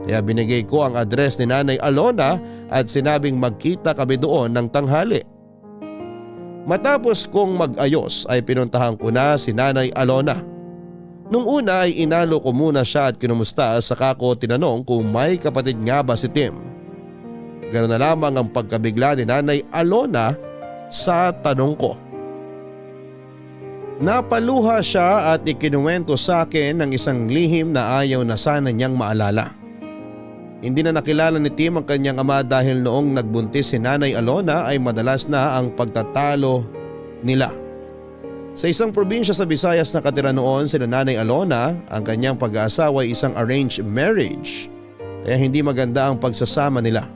Kaya binigay ko ang address ni Nanay Alona at sinabing magkita kami doon ng tanghali. Matapos kong mag-ayos ay pinuntahan ko na si Nanay Alona. Nung una ay inalo ko muna siya at kinumusta saka ko tinanong kung may kapatid nga ba si Tim. Ganoon na lamang ang pagkabigla ni Nanay Alona sa tanong ko. Napaluha siya at ikinuwento sa akin ng isang lihim na ayaw na sana niyang maalala. Hindi na nakilala ni Tim ang kanyang ama dahil noong nagbuntis si Nanay Alona ay madalas na ang pagtatalo nila. Sa isang probinsya sa Visayas na katira noon sila Nanay Alona, ang kanyang pag-aasawa ay isang arranged marriage kaya hindi maganda ang pagsasama nila.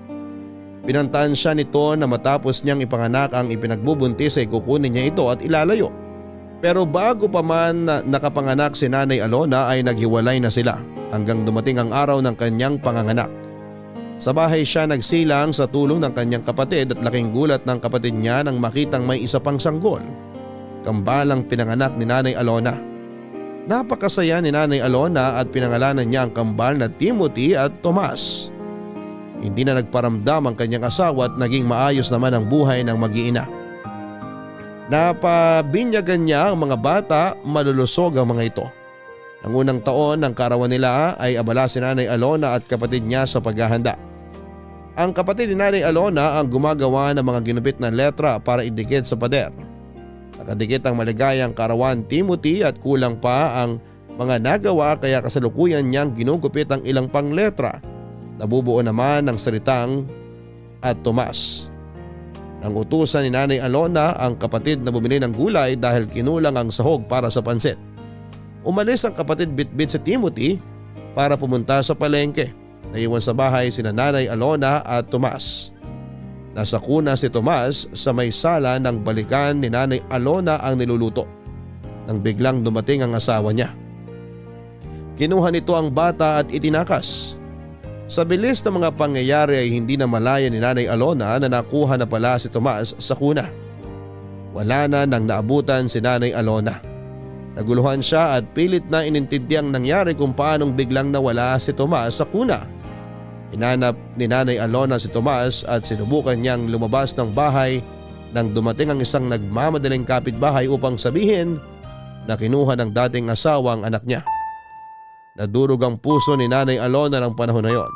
Pinantaan siya nito na matapos niyang ipanganak ang ipinagbubuntis ay kukunin niya ito at ilalayo. Pero bago pa man nakapanganak si Nanay Alona ay naghiwalay na sila hanggang dumating ang araw ng kanyang panganganak. Sa bahay siya nagsilang sa tulong ng kanyang kapatid at laking gulat ng kapatid niya nang makitang may isa pang sanggol. Kambalang pinanganak ni Nanay Alona. Napakasaya ni Nanay Alona at pinangalanan niya ang kambal na Timothy at Tomas. Hindi na nagparamdam ang kanyang asawa at naging maayos naman ang buhay ng mag-iina. Napabinyagan niya ang mga bata, malulusog ang mga ito. Ang unang taon ng kaarawan nila ay abala si Nanay Alona at kapatid niya sa paghahanda. Ang kapatid ni Nanay Alona ang gumagawa ng mga ginupit na letra para idikit sa pader. Nakadikit ang maligayang kaarawan Timothy at kulang pa ang mga nagawa kaya kasalukuyan niyang ginugupit ang ilang pang letra. Nabubuo naman ng salitang at Tomas. Nang utusan ni Nanay Alona ang kapatid na bumili ng gulay dahil kinulang ang sahog para sa pansit. Umalis ang kapatid bitbit si Timothy para pumunta sa palengke. Naiwan sa bahay sina Nanay Alona at Tomas. Nasa kuna si Tomas sa may sala nang balikan ni Nanay Alona ang niluluto. Nang biglang dumating ang asawa niya. Kinuha nito ang bata at itinakas. Sa bilis ng mga pangyayari ay hindi na malaya ni Nanay Alona na nakuha na pala si Tomas sa kuna. Wala na nang naabutan si Nanay Alona. Naguluhan siya at pilit na inintindihan nangyari kung paanong biglang nawala si Tomas sa kuna. Hinanap ni Nanay Alona si Tomas at sinubukan niyang lumabas ng bahay nang dumating ang isang nagmamadaling kapitbahay upang sabihin na kinuha ng dating asawa ang anak niya. Nadurog ang puso ni Nanay Alona ng panahon na yon.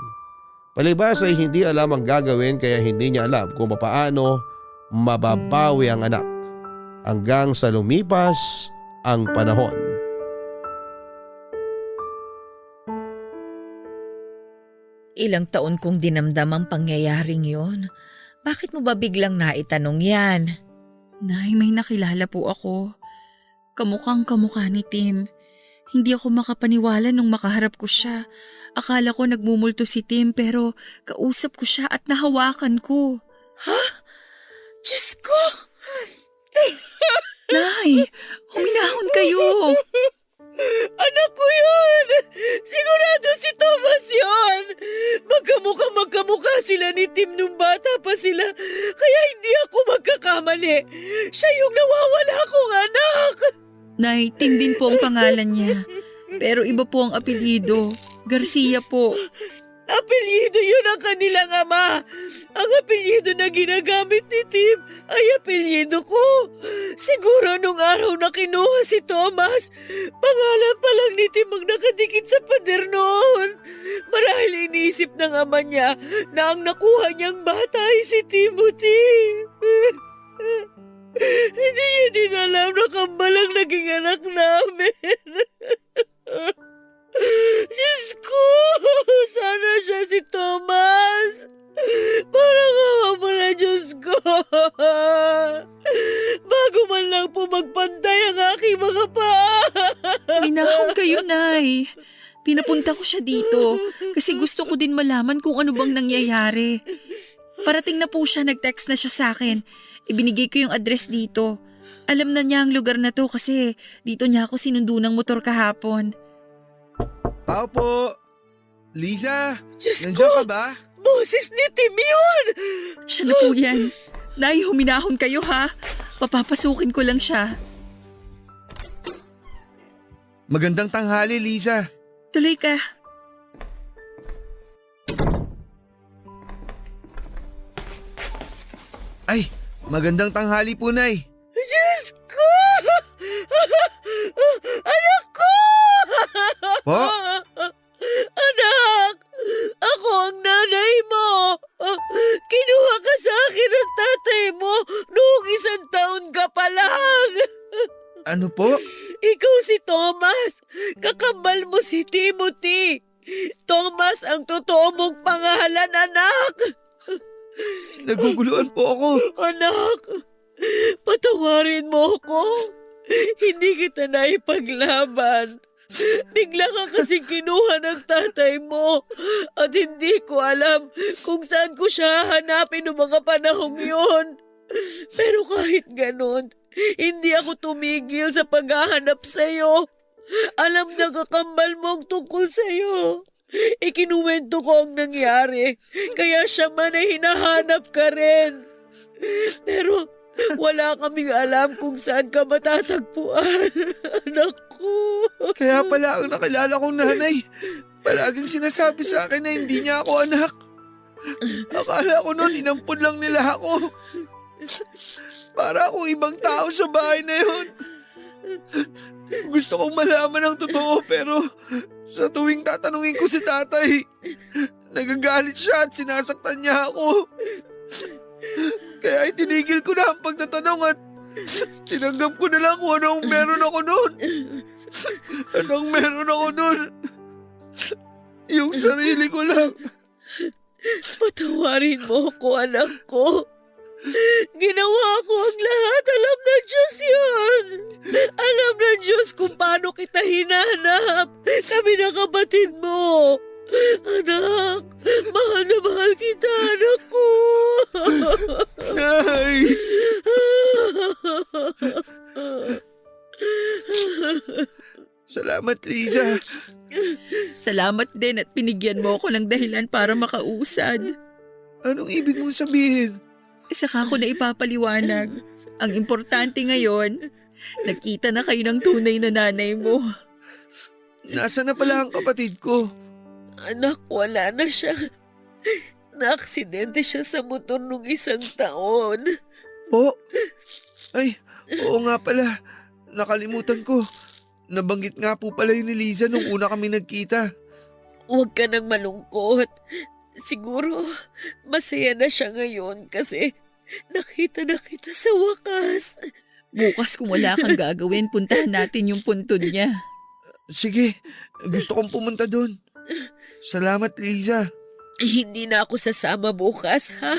Palibhas ay hindi alam ang gagawin kaya hindi niya alam kung papaano mababawi ang anak. Hanggang sa lumipas ang panahon. Ilang taon kong dinamdam ang pangyayaring yon. Bakit mo ba biglang naitanong yan? Nay, may nakilala po ako. Kamukhang kamukha ni Tim. Hindi ako makapaniwala nung makaharap ko siya. Akala ko nagmumulto si Tim pero kausap ko siya at nahawakan ko. Ha? Diyos ko! Nay, huminahon kayo. Anak ko yun! Sigurado si Thomas yun! Magkamukha sila ni Tim nung bata bata pa sila, kaya hindi ako magkakamali. Siya yung nawawala kong anak. Nay, Tim din po ang pangalan niya. Pero iba po ang apelyido. Garcia po. Apelyido yun ang kanilang ama. Ang apelyido na ginagamit ni Tim ay apelyido ko. Siguro nung araw na kinuha si Thomas, pangalan pa lang ni Tim ang nakadikit sa pader noon. Marahil iniisip ng ama niya na ang nakuha niyang bata ay si Timothy. Hindi niya din alam na kambalang naging anak namin. Diyos ko! Sana siya si Thomas! Parang awa mo na, Diyos ko! Bago man lang po magpantay ang aking mga paa! Minahon kayo, Nay. Pinapunta ko siya dito kasi gusto ko din malaman kung ano bang nangyayari. Parating na po siya, nag-text na siya sa akin. Ibinigay ko yung address dito. Alam na niya ang lugar na to kasi dito niya ako sinundo ng motor kahapon. Tao po. Liza, Diyos nandiyan ko! ka ba? Boses ni Tim yun! Siya na po yan. Nay, huminahon kayo ha. Papapasukin ko lang siya. Magandang tanghali, Liza. Tuloy ka. Ay, magandang tanghali po, Nay. Diyos ko! Anak ko! Po? Anak! Ako ang nanay mo! Kinuha ka sa akin ng tatay mo noong 1 taon ka pa lang! Ano po? Ikaw si Thomas! Kakambal mo si Timothy! Thomas ang totoo mong pangalan, anak! Naguguluhan po ako. Anak! Patawarin mo ako! Hindi kita naipaglaban. Bigla ka kasi kinuha ng tatay mo at hindi ko alam kung saan ko siya hanapin noong mga panahong yon. Pero kahit ganon, hindi ako tumigil sa paghahanap sa'yo. Alam na kakambal mo ang tungkol sa'yo. Ikinuwento ko ang nangyari, kaya siya man ay hinahanap ka rin. Pero wala kaming alam kung saan ka matatagpuan, anak ko. Kaya pala ang nakilala kong nanay, palaging sinasabi sa akin na hindi niya ako anak. Akala ko noon inampun lang nila ako. Para akong ibang tao sa bahay na yun. Gusto kong malaman ang totoo pero sa tuwing tatanungin ko si tatay, nagagalit siya at sinasaktan niya ako. Kaya itinigil ko na ang pagtatanong at tinanggap ko na lang kung anong meron ako noon. At ang meron ako noon, yung sarili ko lang. Patawarin mo ako, anak ko. Ginawa ko ang lahat. Alam ng Diyos yun. Alam ng Diyos kung paano kita hinanap. Kami na kapatid mo. Anak, mahal na mahal kita, anak ko. Nay! Salamat, Liza. Salamat din at binigyan mo ako ng dahilan para makausad. Anong ibig mong sabihin? Saka ko na ipapaliwanag. Ang importante ngayon, nakita na kayo ng tunay na nanay mo. Nasaan na pala ang kapatid ko? Anak, wala na siya. Naaksidente siya sa motor nung 1 taon. Po? Ay, oo nga pala. Nakalimutan ko. Nabanggit nga po pala yun ni Liza nung una kami nagkita. Huwag ka nang malungkot. Siguro, masaya na siya ngayon kasi nakita na kita sa wakas. Bukas kung wala kang gagawin, puntahan natin yung puntod niya. Sige, gusto kong pumunta doon. Salamat, Liza. Hindi na ako sasama bukas, ha?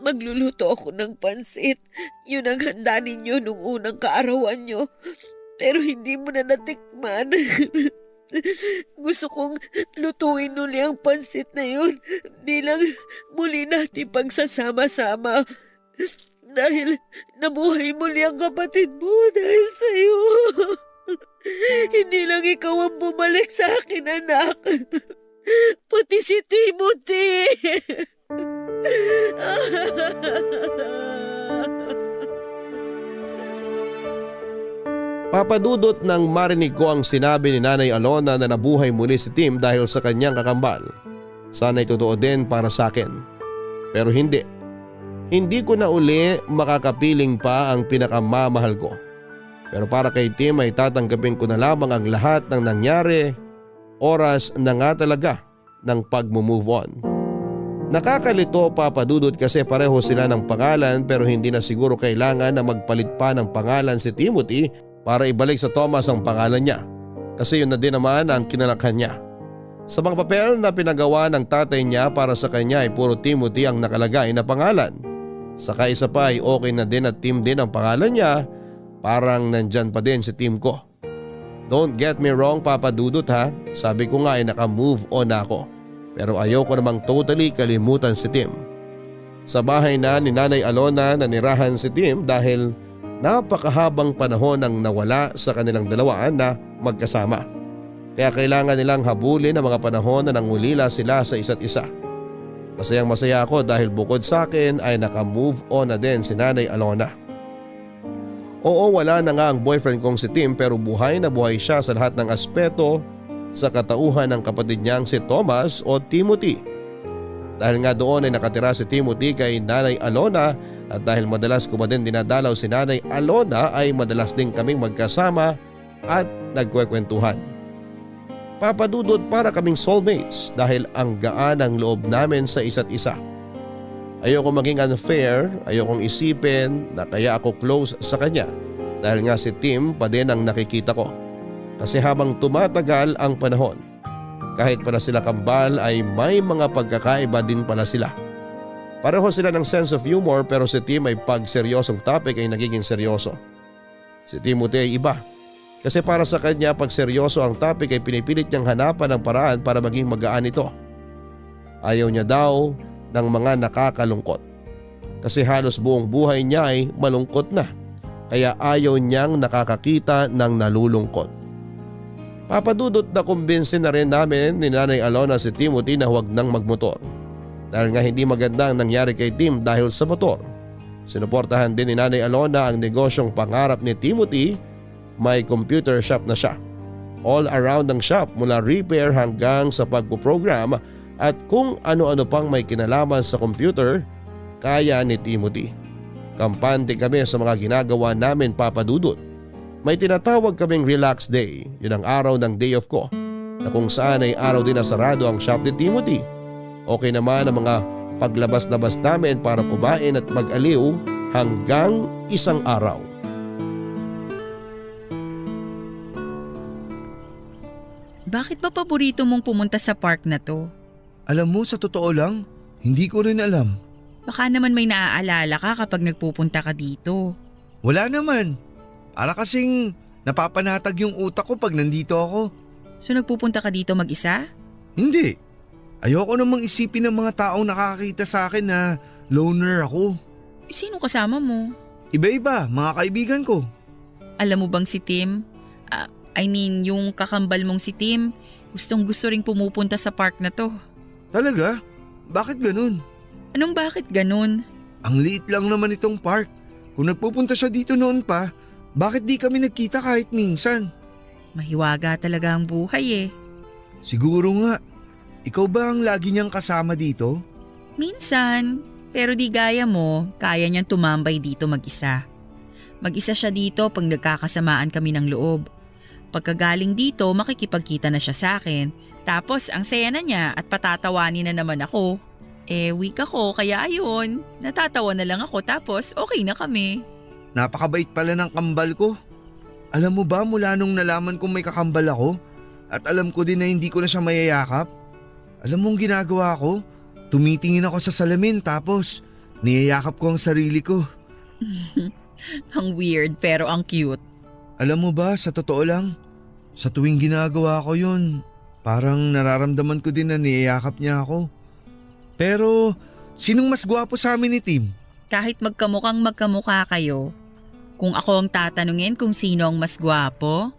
Magluluto ako ng pansit. Yun ang handa ninyo nung unang kaarawan nyo. Pero hindi mo na natikman. Gusto kong lutuin uli ang pansit na yun bilang muli natin pagsasama-sama. Dahil nabuhay muli ang kapatid mo dahil sa'yo. Hindi lang ikaw ang bumalik sa akin, anak. Pati si Timothy. Papadudot nang marinig ko ang sinabi ni Nanay Alona na nabuhay muli si Tim dahil sa kanyang kakambal. Sana'y totoo din para sa akin. Pero hindi. Hindi ko na uli makakapiling pa ang pinakamamahal ko. Pero para kay Tim ay tatanggapin ko na lamang ang lahat ng nangyari. Oras na nga talaga ng pag-move on. Nakakalito Papadudot kasi pareho sila ng pangalan pero hindi na siguro kailangan na magpalit pa ng pangalan si Timothy para ibalik sa Thomas ang pangalan niya. Kasi yun na din naman ang kinalakhan niya. Sa mga papel na pinagawa ng tatay niya para sa kanya ay puro Timothy ang nakalagay na pangalan. Saka isa pa ay okay na din at Tim din ang pangalan niya. Parang nandyan pa din si Tim ko. Don't get me wrong Papadudot ha. Sabi ko nga ay naka-move on na ako. Pero ayoko namang totally kalimutan si Tim. Sa bahay na ni Nanay Alona nanirahan si Tim dahil napakahabang panahon ang nawala sa kanilang dalawaan na magkasama. Kaya kailangan nilang habulin ang mga panahon na nangulila sila sa isa't isa. Masayang masaya ako dahil bukod sa akin ay naka-move on na din si Nanay Alona. Oo, wala na nga ang boyfriend kong si Tim pero buhay na buhay siya sa lahat ng aspeto sa katauhan ng kapatid niyang si Thomas o Timothy. Dahil nga doon ay nakatira si Timothy kay Nanay Alona at dahil madalas ko ba din dinadalaw si Nanay Alona ay madalas din kaming magkasama at nagkwekwentuhan. Papadudot para kaming soulmates dahil ang gaan ang loob namin sa isa't isa. Ayoko maging unfair, ayokong isipin na kaya ako close sa kanya dahil nga si Tim pa din ang nakikita ko. Kasi habang tumatagal ang panahon, kahit pala sila kambal ay may mga pagkakaiba din pala sila. Pareho sila ng sense of humor pero si Tim ay pag seryosong topic ay nagiging seryoso. Si Timothy ay iba. Kasi para sa kanya pag seryoso ang topic ay pinipilit niyang hanapan ng paraan para maging magaan ito. Ayaw niya daw ng mga nakakalungkot. Kasi halos buong buhay niya ay malungkot na. Kaya ayaw niyang nakakakita ng nalulungkot. Papadudot na kumbinsin na rin namin ni Nanay Alona si Timothy na huwag nang magmotor. Dahil nga hindi maganda ang nangyari kay Tim dahil sa motor. Sinuportahan din ni Nanay Alona ang negosyong pangarap ni Timothy. May computer shop na siya. All around ang shop mula repair hanggang sa pagpuprogram at kung ano-ano pang may kinalaman sa computer, kaya ni Timothy. Kampante kami sa mga ginagawa namin Papadudot. May tinatawag kaming relax day, yun ang araw ng day off ko, na kung saan ay araw din na sarado ang shop ni Timothy. Okay naman ang mga paglabas-labas namin para kumain at mag-aliw hanggang isang araw. Bakit ba paborito mong pumunta sa park na to? Alam mo, sa totoo lang, hindi ko rin alam. Baka naman may naaalala ka kapag nagpupunta ka dito. Wala naman. Para kasing napapanatag yung utak ko pag nandito ako. So nagpupunta ka dito mag-isa? Hindi. Ayoko namang isipin ng mga taong nakakita sa akin na loner ako. Sino kasama mo? Iba-iba, mga kaibigan ko. Alam mo bang si Tim? Yung kakambal mong si Tim, gustong-gusto ring pumupunta sa park na to. Talaga? Bakit ganun? Anong bakit ganun? Ang liit lang naman itong park. Kung nagpupunta siya dito noon pa, bakit di kami nagkita kahit minsan? Mahiwaga talaga ang buhay eh. Siguro nga. Ikaw ba ang lagi niyang kasama dito? Minsan, pero di gaya mo, kaya niyang tumambay dito mag-isa. Mag-isa siya dito pag nagkakasamaan kami ng loob. Pagkagaling dito, makikipagkita na siya sa akin. Tapos ang saya na niya at patatawanin na naman ako. Weak ako kaya ayun, natatawa na lang ako tapos okay na kami. Napakabait pala ng kambal ko. Alam mo ba mula nung nalaman kong may kakambal ako at alam ko din na hindi ko na siya mayayakap? Alam mong ginagawa ko? Tumitingin ako sa salamin tapos niyayakap ko ang sarili ko. Ang weird pero ang cute. Alam mo ba, sa totoo lang, sa tuwing ginagawa ko yun, parang nararamdaman ko din na niyayakap niya ako. Pero, sinong mas gwapo sa amin ni Tim? Kahit magkamukhang magkamukha kayo, kung ako ang tatanungin kung sino ang mas gwapo,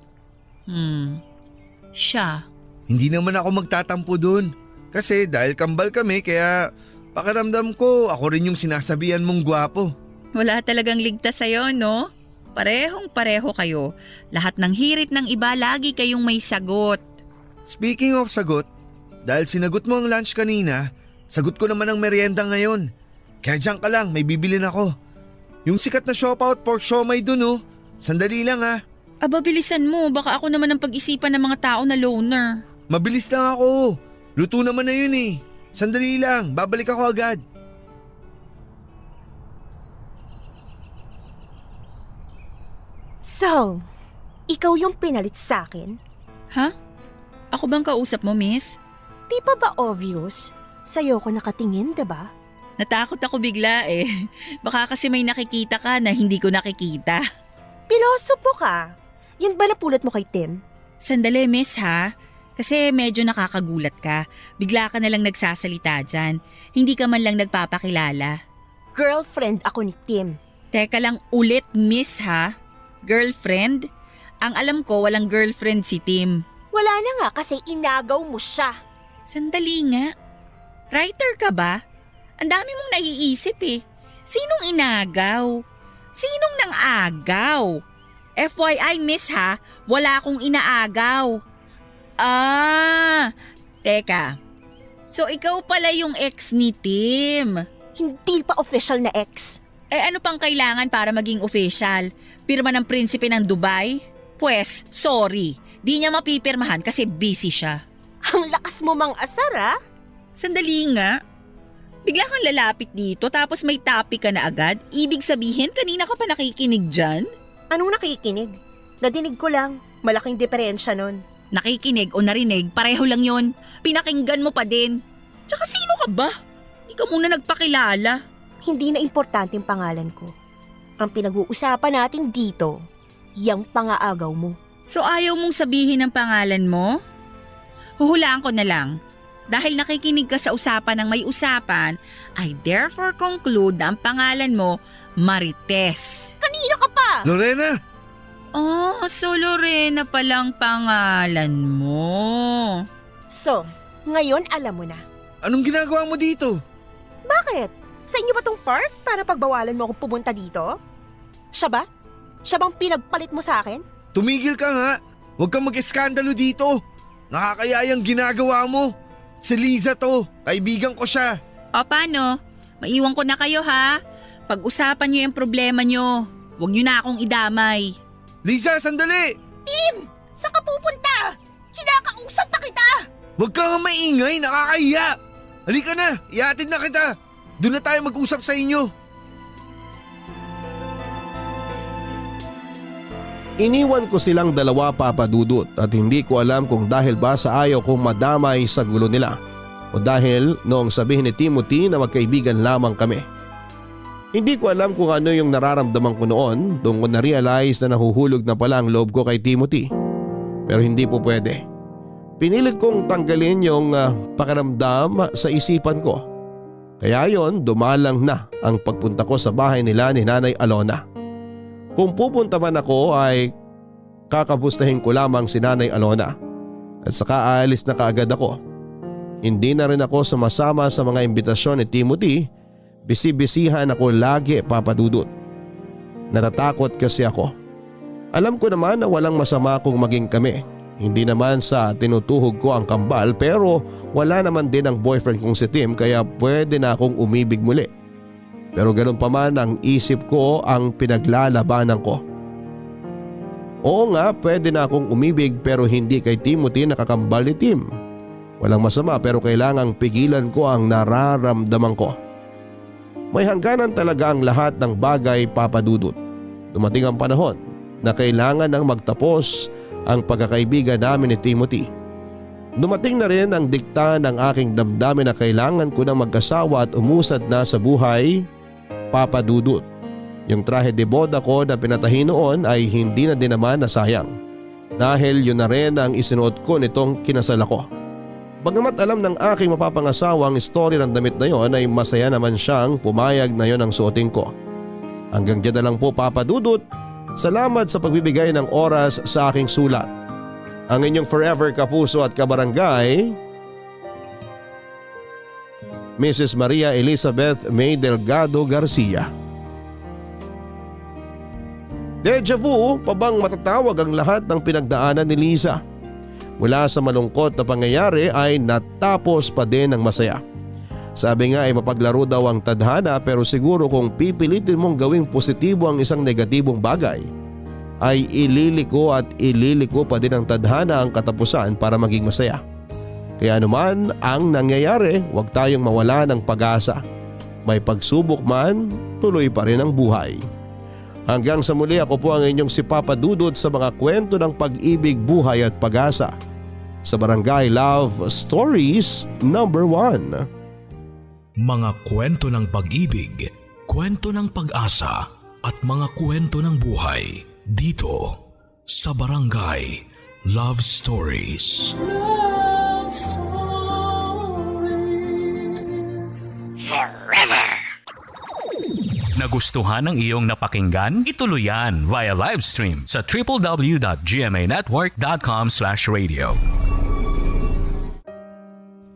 siya. Hindi naman ako magtatampo dun. Kasi dahil kambal kami kaya Pakiramdam ko ako rin yung sinasabihan mong gwapo. Wala talagang ligtas sa'yo, no? Parehong-pareho kayo. Lahat ng hirit ng iba, lagi kayong may sagot. Speaking of sagot, dahil sinagot mo ang lunch kanina, sagot ko naman ang merienda ngayon. Kaya diyan ka lang, may bibilin ako. Yung sikat na Siopaw at pork siomay dun oh. Sandali lang ha. Aba, bilisan mo. Baka ako naman ang pag-isipan ng mga tao na loner. Mabilis lang ako. Luto naman na yun eh. Sandali lang, babalik ako agad. So, ikaw yung pinalit sa akin? Ha? Ako bang kausap mo, miss? Di pa ba obvious? Sa'yo ko nakatingin, diba? Natakot ako bigla eh. Baka kasi may nakikita ka na hindi ko nakikita. Pilosopo ka. Yan ba napulot mo kay Tim? Sandali, miss ha. Kasi medyo nakakagulat ka. Bigla ka na lang nagsasalita dyan. Hindi ka man lang nagpapakilala. Girlfriend ako ni Tim. Teka lang ulit, miss ha. Girlfriend? Ang alam ko, walang girlfriend si Tim. Wala na nga kasi inagaw mo siya. Sandali nga. Writer ka ba? Ang dami mong naiisip eh. Sinong inagaw? Sinong nang agaw? FYI miss ha, wala akong inaagaw. Teka. So ikaw pala yung ex ni Tim. Hindi pa official na ex. Eh ano pang kailangan para maging official? Pirma ng prinsipe ng Dubai? Pwes, sorry. Di niya mapipirmahan kasi busy siya. Ang lakas mo mang asar ha? Sandali nga. Bigla kang lalapit dito tapos may topic ka na agad? Ibig sabihin kanina ka pa nakikinig dyan? Anong nakikinig? Nadinig ko lang. Malaking diferensya nun. Nakikinig o narinig, pareho lang yon. Pinakinggan mo pa din. Tsaka sino ka ba? Hindi ka muna nagpakilala. Hindi na importante yung pangalan ko. Ang pinag-uusapan natin dito, yung pangaagaw mo. So ayaw mong sabihin ang pangalan mo? Huhulaan ko na lang. Dahil nakikinig ka sa usapan ng may usapan, I therefore conclude na ang pangalan mo, Marites. Kanina ka pa! Lorena! Oh, so Lorena palang pangalan mo. So, ngayon alam mo na. Anong ginagawa mo dito? Bakit? Sa inyo ba tong park para pagbawalan mo akong pumunta dito? Siya ba? Siya bang pinagpalit mo sa akin? Tumigil ka nga. Huwag kang mag-eskandalo dito. Nakakayayang ginagawa mo. Si Liza to. Kaibigan ko siya. O paano? Maiwan ko na kayo ha. Pag-usapan niyo yung problema niyo. Huwag niyo na akong idamay. Liza, sandali! Tim! Saan ka pupunta? Kinakausap pa kita! Huwag ka nga maingay. Nakakahiya. Halika na. Ihatid na kita. Doon na tayo mag-usap sa inyo. Iniwan ko silang dalawa, Papa Dudut, at hindi ko alam kung dahil ba sa ayaw kong madamay sa gulo nila o dahil noong sabihin ni Timothy na magkaibigan lamang kami. Hindi ko alam kung ano yung nararamdaman ko noon doon ko na-realize na nahuhulog na pala ang loob ko kay Timothy. Pero hindi po pwede. Pinilit kong tanggalin yung pakiramdam sa isipan ko. Kaya yon, dumalang na ang pagpunta ko sa bahay nila ni Nanay Alona. Kung pupunta man ako ay kakabustahin ko lamang si Nanay Alona at saka aalis na kaagad ako. Hindi na rin ako sumasama sa mga imbitasyon ni Timothy. Bisi-bisihan ako lagi, Papa Dudut. Natatakot kasi ako. Alam ko naman na walang masama kung maging kami. Hindi naman sa tinutuhog ko ang kambal pero wala naman din ang boyfriend kong si Tim kaya pwede na akong umibig muli. Pero ganun pa man ang isip ko ang pinaglalabanan ko. Oo nga, pwede na akong umibig pero hindi kay Timothy na kakambal ni Tim. Walang masama pero kailangang pigilan ko ang nararamdaman ko. May hangganan talaga ang lahat ng bagay, Papa Dudut. Dumating ang panahon na kailangan nang magtapos ang pagkakaibigan namin ni Timothy. Dumating na rin ang dikta ng aking damdamin na kailangan ko nang mag-asawa at umusad na sa buhay, Papa Dudut. Yung trahe de boda ko na pinatahi noon ay hindi na din naman nasayang. Dahil yun na rin ang isinuot ko nitong kinasal ako. Bagamat alam ng aking mapapangasawa ang story ng damit na yon ay masaya naman siyang pumayag na yon ang suotin ko. Hanggang dyan na lang po, Papa Dudut. Salamat sa pagbibigay ng oras sa aking sulat. Ang inyong forever kapuso at kabarangay, Mrs. Maria Elizabeth May Delgado Garcia. Deja vu pa bang matatawag ang lahat ng pinagdaanan ni Liza? Mula sa malungkot na pangyayari ay natapos pa din ng masaya. Sabi nga ay mapaglaro daw ang tadhana pero siguro kung pipilitin mong gawing positibo ang isang negatibong bagay ay ililiko pa din ng tadhana ang katapusan para maging masaya. Kaya anuman ang nangyayari, huwag tayong mawala ng pag-asa. May pagsubok man, tuloy pa rin ang buhay. Hanggang sa muli, ako po ang inyong si Papa Dudut sa mga kwento ng pag-ibig, buhay at pag-asa sa Barangay Love Stories number 1. Mga kwento ng pag-ibig, kwento ng pag-asa at mga kwento ng buhay dito sa Barangay Love Stories. Love Stories. Nagustuhan ng iyong napakinggan? Ituloy yan via live stream sa www.gmanetwork.com/radio.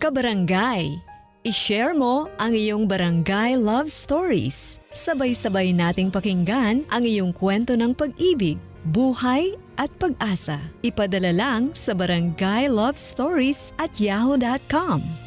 Kabarangay, i-share mo ang iyong barangay love stories. Sabay-sabay nating pakinggan ang iyong kwento ng pag-ibig, buhay at pag-asa. Ipadala lang sa barangaylovestories@yahoo.com.